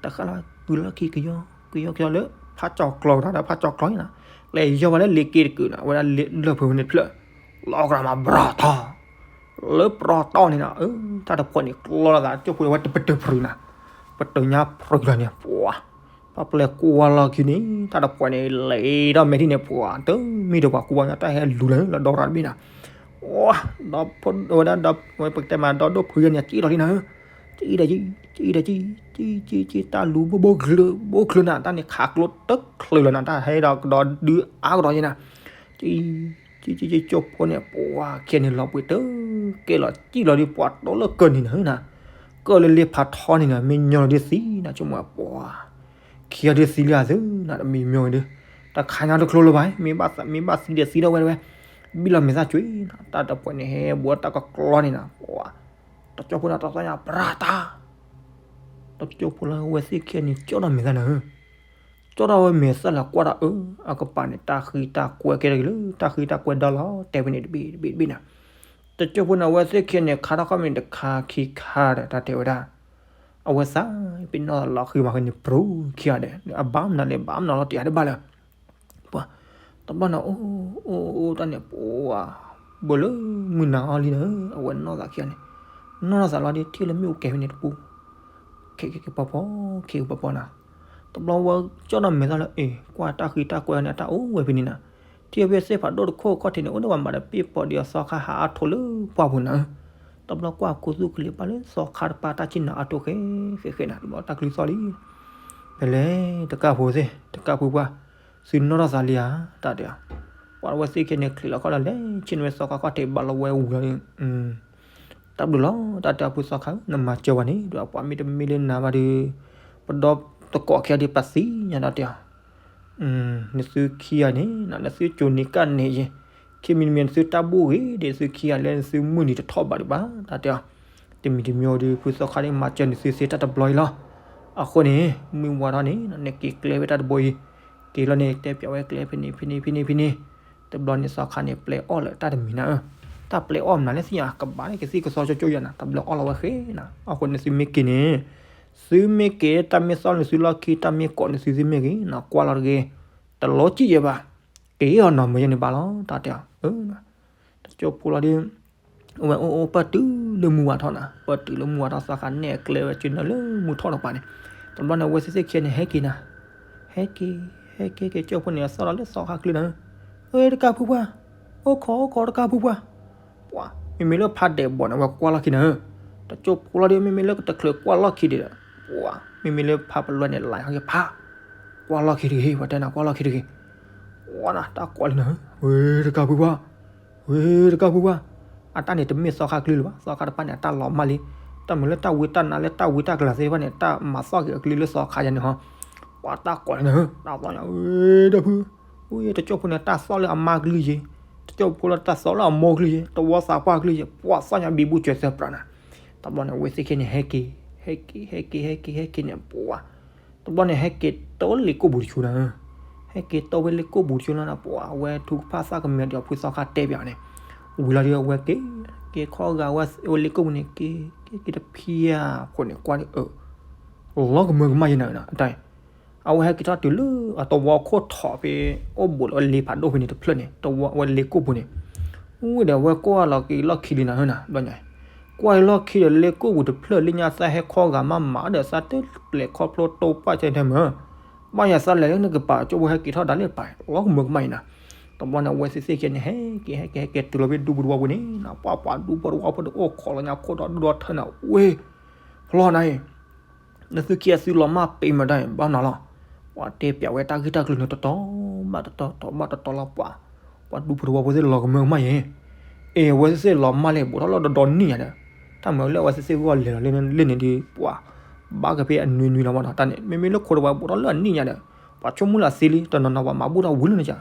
တဃၣ်လီၤ ကုၤလီၢ်ခံကယီ ကယီကယီလၢ ဖးကၠီၤကျီၤတၢ်ဒီး ဖးကၠီၤကျီၤန့ၣ်နၤ, လဲၤယီၤဝဲလၢလ့က့တကုာ်နၤ, အဝဲဒၣ်လၢၢ်ဖုန့ၣ်တဖျၢၣ်, လီၤကရၢ်မၤဘြီထီၣ် လၢဘြီထီၣ်န့ၣ်နၤ, တၢ်တဖှီၣ်န့ၣ် ကျီလိာ်သး ကၠိဖိဝဲတပတုာ်ဖုးနၤ, ပတုာ်ညါဖုးလီၤန့ၣ် ပှၤ ပှၤပျဲၢ်ကွၢ်လီၢ်ခံန့ၣ် တၢ်တဖှီၣ်န့ၣ် လဲၤဒီးမဲာ်ထံၣ်န့ၣ် ပှၤ တမ့ၢ်ဒီးပှၤကူပှၤကညီ တၢ်ဟဲလူၤလၢလီၤဒီရၣ်တဘ့ၣ်နၤ, ပှၤ ဒီးဝဲဒၣ်ဒီး ပကတဲမး ဒီဒိၣ်ဖုယဲန့ၣ် ကံၣ်လီၤလံနၤ, ကံၣ်ဒီးကံၣ် ကံၣ်ဒီးကံၣ် ကံၣ်ကံၣ်ကံၣ် တၢ်လူၤဘိဘိချၢ ဘိချၢနၤ, တၢ်န့ၣ်ခးကျိတချၢလီၤနၤ, တၢ်ဟဲဒီးကဒီးဒုးအါကဒီးယဲနၤ, ကံၣ် ကံၣ်ကံၣ်ကံၣ် ကၠိဖိန့ၣ် ပှၤခံဂၤန့ၣ် လီၤပှ့ၤတၢ် ကဲလီၤကံၣ်လီၤဒီး ပှၤတိၢ်လၢကၢၢ်န့ၣ်နၤနၤ, ကၢၢ်လၢလ့ဖးထီန့ၣ်နၤ, မ့ၢ်ညီလီၤဒ်သံနၤ ဆိကမိၣ်ပှၤ ခံဂၤဒ်သံလံဧါသုနၤ, တမံၤမံၤဒီး တခါညါတကျိလၢၤဘၣ်, မ့ၢ်ဘၣ်သံဒီးသံဒီးဝဲဝဲ, ဘံၣ်လီၤမဲာ်သၣ်ကွံာ်နၤ, တၢ်တဖှီၣ်န့ၣ် ဟဲဘူးတၢ်ကကျီန့ၣ်နၤ, ပှၤ တကၠိဖိန့ၣ် တၢ်သီၣ်ညါပြၤတၢ်, တကၠိဖိလၢအဝဲသ့ၣ်ခံဂၤန့ၣ် ကၠီၣ်ဒီးမဲာ်သၣ်နၤဧၢ ကၠီၣ်ထီၣ်ဝဲမဲာ်သၣ်လၢကွၢ်ဒီးအၢ အကပၤန့ၣ် တၢ်ဃံတၢ်ကွဲကဲထီၣ်က့ၤလၢ တၢ်ဃံတၢ်ကွဲဒီလီၤ တဲဖဲန့ၣ်တဘ့ၣ်တဘ့ၣ်တဘ့ၣ်နၤ, တကၠိဖိန့ၣ် အဝဲသ့ၣ်ခံဂၤန့ၣ် ခါထီၣ်ခီၣ်မ့ၢ်တခါခံခါဒီး တၢ်တဲဝဲဒၣ် အဝဲသး ပ့ၤနီၣ်လီၤဃံမၤဃံန့ၣ် ပြူခံဂၤဒီး အဘၣ်မနုၤလဲၣ် ဘၣ်မနုၤလီၤ တယၤတဘၣ်လၢၤ ပှၤ တဘျီန့ၣ် အိၣ်အိၣ်အိၣ်တၢ်န့ၣ် ပှၤ ဘၢလၢမုၢ်နၤအီၤလံနၤ အဝဲနီၢ်သးခံဂၤန့ၣ် နီၢ်သးလီၤဒီး ထံၣ်လၢမ့ၣ်အူကဲၤဖဲန့ၣ်တပူၤ ခဲကဲကဲပီၤပီၤ ခဲကဲပီၤပီၤနၤ, တဘျီဝဲကၠီၣ်ဒီးမဲာ်သၣ်လၢ အ့ၣ် ကွၢ်တၢ်ဃံတၢ်ကွဲန့ၣ် အတၢ်အိၣ်ဝဲဖဲန့ၣ်နၤ, ထံၣ်ဖဲသ့ၣ်ဖးဒိၣ်တခိၣ်ခီၣ်ထံးန့ၣ် အိၣ်ဒီးပှၤမၤဒီးပ့ၢ်ပီၤဒံးအသီခါဟးအါထိးလၢပှၢ်ပူၤနၤ, တဘျီကွၢ်ကူသူၣ်ကလံၤပၢ်လၢသီခါတပၤ တၢ်ဆ့ၣ်နီၤအါထိးဃဲဃဲဃဲနၤ တဘျီတၢ်ကလုၢ်သီၣ်လံ ဖဲလဲၣ် တကၢ်ဖိသ့ၣ် တကၢ်ဖိပှၢ် သုနီၢ်ထီၣ်သးလံဧါ တၢ်တဲ, ပှၤဝဲသ့ၣ်ခံဂၤန့ၣ် ချံးလီၤခီၣ်ဒီးလဲၤဆ့ၣ်န့ၢ်ဝဲသီခါခီၣ်ထံးဘၣ်လီၤဝဲဝံၤလီၤန့ၣ်, တၢ်ဘျုးလီၤ တၢ်တဲအီၤဖုသီခါဧၢ နမၤစၢၤဝဲန့ၣ် ဒီးပှၤမ့ၢ်တမ့ၢ်လၢနၤဘၣ်ဒီး ပဒီသကိးခံဂၤဒီးပသံညါ တၢ်တဲအီၤ နသုခံဂၤန့ၣ် နသုကိၤန့ၣ်ကၢ်န့ၣ်ယဲ, ခံမံၤတမံၤ နသုတၢ်ဘူၣ်ဂ့ၤဒီး သုခံဂၤလၢနသုမုၢ်နံၤတထီၣ်ဘးဒံးဘၣ် တၢ်တဲအီၤ, တမံၤတမံၤဒီး ဖုသီခါန့ၣ် မၤစၢၤနသုသ့တၢ်တဘျီအံၤလီၤ. အဃိန့ၣ် မုၢ်ဝါထီၣ်န့ၣ် နက့ၤကျဲဝဲတၢ်တဘိအံၤ, က့ၤလီၤန့ၣ် တဲပၠးဝဲကျဲဖဲန့ၣ် ဖဲန့ၣ် ဖဲန့ၣ် ဖဲန့ၣ်, တဘျီန့ၣ်သီခါန့ၣ် ပျဲအီၣ်လၢတၢ်တမံၤနၤဧၢ, တၢ်ပျဲအီၣ်မနုၤလဲၣ်သ့ၣ်ညါ ကဘၣ်န့ၣ် ကသံၣ်ကသီကၠိကၠိယၤနၤ တဘျီအီၣ်လီၤဝဲဃဲနၤ, အဃိန့ၣ် သုမ့ၢ်က့ၤန့ၣ် သုမ့ၢ်က့ၤ တၢ်မ့ၢ်သီၣ်န့ၣ်သုလီၢ်ခံ တၢ်မ့ၢ်ကိးန့ၣ်သုသ့ၣ်မ့ၢ်ဂ့ၤ နကွၢ်လီၤတဂ့ၤ, တလီၤကံၣ်ယဲဘၣ်, က့ၤအီၤနီၢ်မုာ်ယဲန့ၣ်ဘၣ်လီၤ တၢ်တဲအီၤ, တကၠိဖိလီၤဒီး အဝဲအိၣ်အိၣ်ပၢၢ်တုၤလၢမုၢ်ဝါထီၣ်နၤ, ပၢၢ်တုၤလၢမုၢ်ဝါထီၣ် သီခါနဲၣ်ကျဲဝဲကၠိနၤလၢမုၢ်ထီၣ်တပၤန့ၣ်, တဘျီန့ၣ် အဝဲသ့ၣ်သ့ၣ်ခံဂၤန့ၣ် ဟဲက့ၤနၤ, ဟဲက့ၤ ဟဲက့ၤ ဟဲက့ၤ ကၠိဖိန့ၣ် အသီၣ်လီၤလၢသီခါကျုနၤ, အၢ တကၢ်ဖုပှၢ်, အိၣ်ခိး အိၣ်ခိး တကၢ်ဖုပှၢ် ပှၤ မ့မ့ၢ်လၢဖးဒဲးဘီန့ၣ် အဝဲကွၢ်လီၢ်ခံနၤ, တကၠိဖိလီၤဒီး မ့မ့ၢ်လၢကတချုးကွၢ်လီၢ်ခံဒံးဒီး, ပှၤ မ့မ့ၢ်လၢဖးပလွဲန့ၣ် လၢဟီၣ်က့ၤဖး, ကွၢ်လီၢ်ခံတဂ့ၤ ပှၤတဲနၤ ကွၢ်လီၢ်ခံတဂ့ၤ, ပှၤနၤ တၢ်ကွၢ်လံနၤ, ဝဲ တကၢ်ဖုပှၢ်, ဝဲ တကၢ်ဖုပှၢ်, အတၢ်န့ၣ်တမ့ၢ်သီခါကျုလၢၤဘၣ်, သီခါတပၤန့ၣ် အတၢ်လီၤမၢ်လံ, တၢ်မ့ၢ်လၢတၢ်ဝံတၢ်နါလၢတၢ်ဝံတၢ်ကလၤသ့ၣ်တဖၣ်န့ၣ် တၢ်မၤသီၣ်က့ၤအကလုၢ်လၢသီခါယၤန့ၣ်ဟီ, ပှၤတၢ်ကွၢ်လံနၤ, တၢ်သီၣ်ညါ ဝဲ ဒီပုၢ် တကၠိၣ်ဖိန့ၣ် တၢ်သီၣ်လၢအမါကလုၢ်ယ့ၤ, တကၠိၣ်ဖိလၢတၢ်သီၣ်လၢအမိၢ်ကလုၢ်ယ့ၤ, တဝီသးပှၢ်ကလုၢ်ယ့ၤ, ပှၤသီၣ်ညါဘံဘူစၢၤသၢပြးနၤ. တဘျီန့ၣ် အဝဲသ့ၣ်ခဲန့ၣ် ဟဲက့ၤ ဟဲက့ၤ ဟဲက့ၤ ဟဲက့ၤ ဟဲက့ၤန့ၣ် ပှၤ တဘျီန့ၣ် ဟဲက့ၤတီလ့ကိၣ်ပူၤတဆူနၤ, ဟဲက့ၤတီဝဲလ့ကိၣ်ပူၤတဆူနၤ ပှၤအဝဲထူကဖၣ်သၣ်ကမၢဒီးအဖုသီခါတဲပၠးန့ၣ်, ဝံၤလီၤဒီး အဝဲက့ၤ က့ၤခီဂာ်ဝဲလ့ကိၣ်ပူၤန့ၣ် က့ၤ က့ၤက့ၤတဖျၢၣ်အဃိန့ၣ် ကွၢ် လီၤကမၢကမၣ်ယဲနၤ, အဝဲဟဲက့ၤထီၣ်တုၤလၢအတဝီခိၣ်ထီၣ်ဖဲ အိၣ်ဘူးလၢအလ့ဖးဒိၣ်ဖဲန့ၣ်တဖျၢၣ်န့ၣ် တဝီဝဲလ့ကိၣ်ပူၤန့ၣ်, ဝံၤဒီးအဝဲကွၢ်လီၤက့ၤလီၢ်ခံလံနၤနၤ, ဘျီညါ ကွၢ်လီၢ်ခံဒီးလ့ကိၣ်ပူၤတဖျၢၣ် လၢညါသးဟဲခီဂာ်မးမးဒီးသးတပျဲၢ်ခီဖျိတိပၢ်ကဲထဲမး, ဘၣ်ယၤသးလဲၤလၢနကပၤကၠိဖိဟဲက့ၤထီၣ်ဒၣ်လၢပၤ လီၤကမၢကမၣ်ယဲနၤ. တဘျီန့ၣ် အဝဲသ့ၣ်သ့ၣ်ကဲန့ၣ် ဟဲက့ၤ ဟဲက့ၤ ဟဲက့ၤတုၤလီၤဖဲဒူပူၤတဝီပူၤန့ၣ်နၤ, ပှၤပှၤဒူဖိတဝီဖိဒီးအိၣ်ခိးလီၤညါခိၣ်ဒီဒူၣ်ဒီထၢနၤ, ဝ့ၢ် ဖျီနၤအံၤ နသုခံအသုလီၤမၢ်ပ့ၤမးတၢ်ဘၣ်နၤလီၤ. ပှၤတဲပၠးဝဲတၢ်ဂ့ၢ်တၢ်ကျိၤန့ၣ်တတီၤဘၣ်တတီၤ တီၤဘၣ်တတီၤလီၤပှၤ, ပှၤဒူဖိတဝီဖိသ့ၣ်လီၤကမၢကမၣ်ယဲ, အ့ၣ် အဝဲသ့ၣ်သ့ၣ်လီၤမၢ်လဲၣ် ဘူးထီၣ်လၢဒီဒီနံၣ်ညါဒီး, တၢ်မၤလၢအဝဲသ့ၣ်သ့ၣ်ဂီၢ်လဲၤလီၤလၢန့ၣ်ဒုး ပှၤ ဘၣ်ကဖဲအနွံနွံလီၤမးနီၤ, တၢ်န့ၣ် မ့မ့ၢ်လၢခိတဝီဘူးထီၣ်လၢအနံၣ်ညါဒီး ပှၤဆိကမိၣ်လၢအသ့လံ တနီၤနီၤပှၤမၤဘူၣ်ထီၣ်ဝံၤလၢန့ၣ်ယါ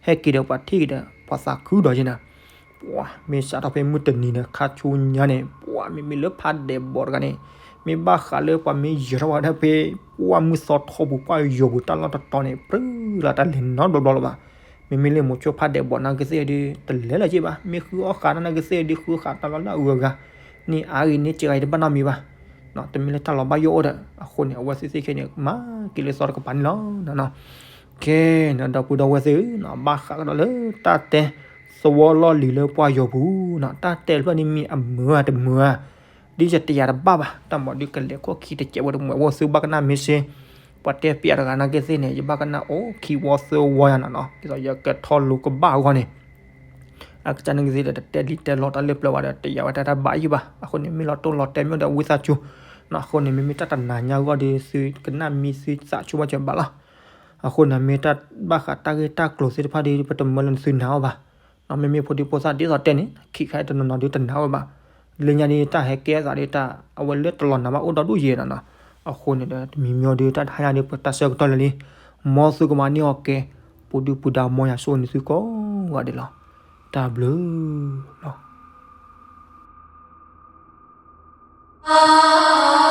ဟဲက့ၤဒီးပှၤထံၣ်က့ၤဒီး ပှၤသးခုဒီးယဲနၤ, ပှၤ မ့ၢ်စးထီၣ်ဖဲမုၢ်တနံၤဒီးခါဆူညါန့ၣ် ပှၤမ့မ့ၢ်လၢဖးဒဲးဘီးတဂၤန့ၣ် မ့ၢ်ဘၣ်ဃးလၢပှၤမ့ၢ်ယဲၤထီၣ်ဝဲဒၣ်ဖဲ ပှၤမုၢ်သီထီပူၤ ပှၤယီၤပူၤတၢ်လီၢ်တတီၤန့ၣ် ပြၢလီၤတၢ်လဲၤနီတဘျီဘျီလၢၤဘၣ်. မ့မ့ၢ်လၢမိၤဆိဖးဒဲးဘီးနာ်က့သ့ၣ်ဒီး တလဲၤလၢၤက့ဘၣ်, မ့ၢ်ဃုအီၣ်ဃာ်တၢ်နာ်က့သ့ၣ်ဒီး ဃုဃာ်တၢ်လီၢ်လၢအဂုၤအဂၤ, န့ၢ်အါဂ့ၤန့ၢ်စှၤဂ့ၤတဘၣ်နီတမံၤဘၣ် တမ့ၢ်လၢတၢ်လီၤဘၣ်ယိၣ်အိၣ်ဒီး အဃိန့ၣ် အဝဲသ့ၣ်သ့ၣ်ခဲန့ၣ် မၤက့ၤလၢသီတကပၤန့ၣ်လီၤ. ကဲ နဒီပုၢ်ဒီဝဲၢ်သ့ၣ်ဧၢ, ဘၣ်ဃးကဒီးလၢတၢ်တဲသဝီလီၢ်လံၤလၢပှၤယီၤပူၤနီၤ, တၢ်တဲတဖျၢၣ်န့ၣ်မ့ၢ်အမုာ်ဧါတမုာ်ဧါ, ဒ်ယတယာ်တဘၣ်ဘၣ်, တၢ်မၤဒုးကလဲၤခိၣ်ခံတစဲးဝဲတမုာ်ဝဲ သုဘၣ်ကနၣ်မ့ၢ်စ့ ပှၤတဲပၠးတဂၤနာ်က့သ့ၣ်န့ၣ် ယဘၣ်ကနၣ်အိၣ်ခံဝီသၢဝီယါနၤနီၤ, ဒ်သိးယကထီၣ်လိာ်ကဘၣ်အဂီၢ်န့ၣ် အကစၢ်န့ၣ်ကသ့ဒီး တတဲလံတဲလီၤတၢ်လၢပျၢၤဘၣ်ဒီး တယာ်ဝဲတၢ်တၢ်ဘၣ်ယံၣ်ဘၣ်. အဃိန့ၣ် မ့ၢ်လီၤတိၢ်လီၤတဲမ့ၢ်ဒီး ဝံသးစူၤ, အဃိန့ၣ် မ့မ့ၢ်တၢ်တနၤညါအဂီၢ်ဒီး သုကနၣ်မံသုသးဆိဘၣ်စၢၤဘၣ်လီၤ. အဃိန့ၣ် မ့ၢ်တၢ်ဘၣ်ဃးတၢ်ဂ့ၢ်တၢ်ကျိၤသ့ၣ်တဖၣ်ဒီး ပတမၢလၢနသုနၤအီၤဘၣ်. မ့မ့ၢ်ဖိဒံဖိသၣ်ဒ်သိးတဲန့ၣ် ခံခါတနီၤနီၤဒီးတနၤဝဲဘၣ်. လၢညါဒီးတၢ်ဟဲကဲအသးဒီးတၢ် အဝဲလၢတလီၤနၤဘၣ်အိၣ်ဒီဒူၣ်ယဲနၤနီၤ. အဃိန့ၣ်ဒီး တမံၤမံၤဒီး တၢ်တဟါညါဒီး ပတၢ်ဆၢကတီၢ်လၢာ်လံ, မ်သုကမၤန့ၢ်အီၤကဲ ပူၤဒုပူၤဒါ မ်ယွၤဆိၣ်ဂ့ၤန့ၢ်သုကိးဂၤဒဲးလီၤ. တၢ်ဘျုးလီၤ.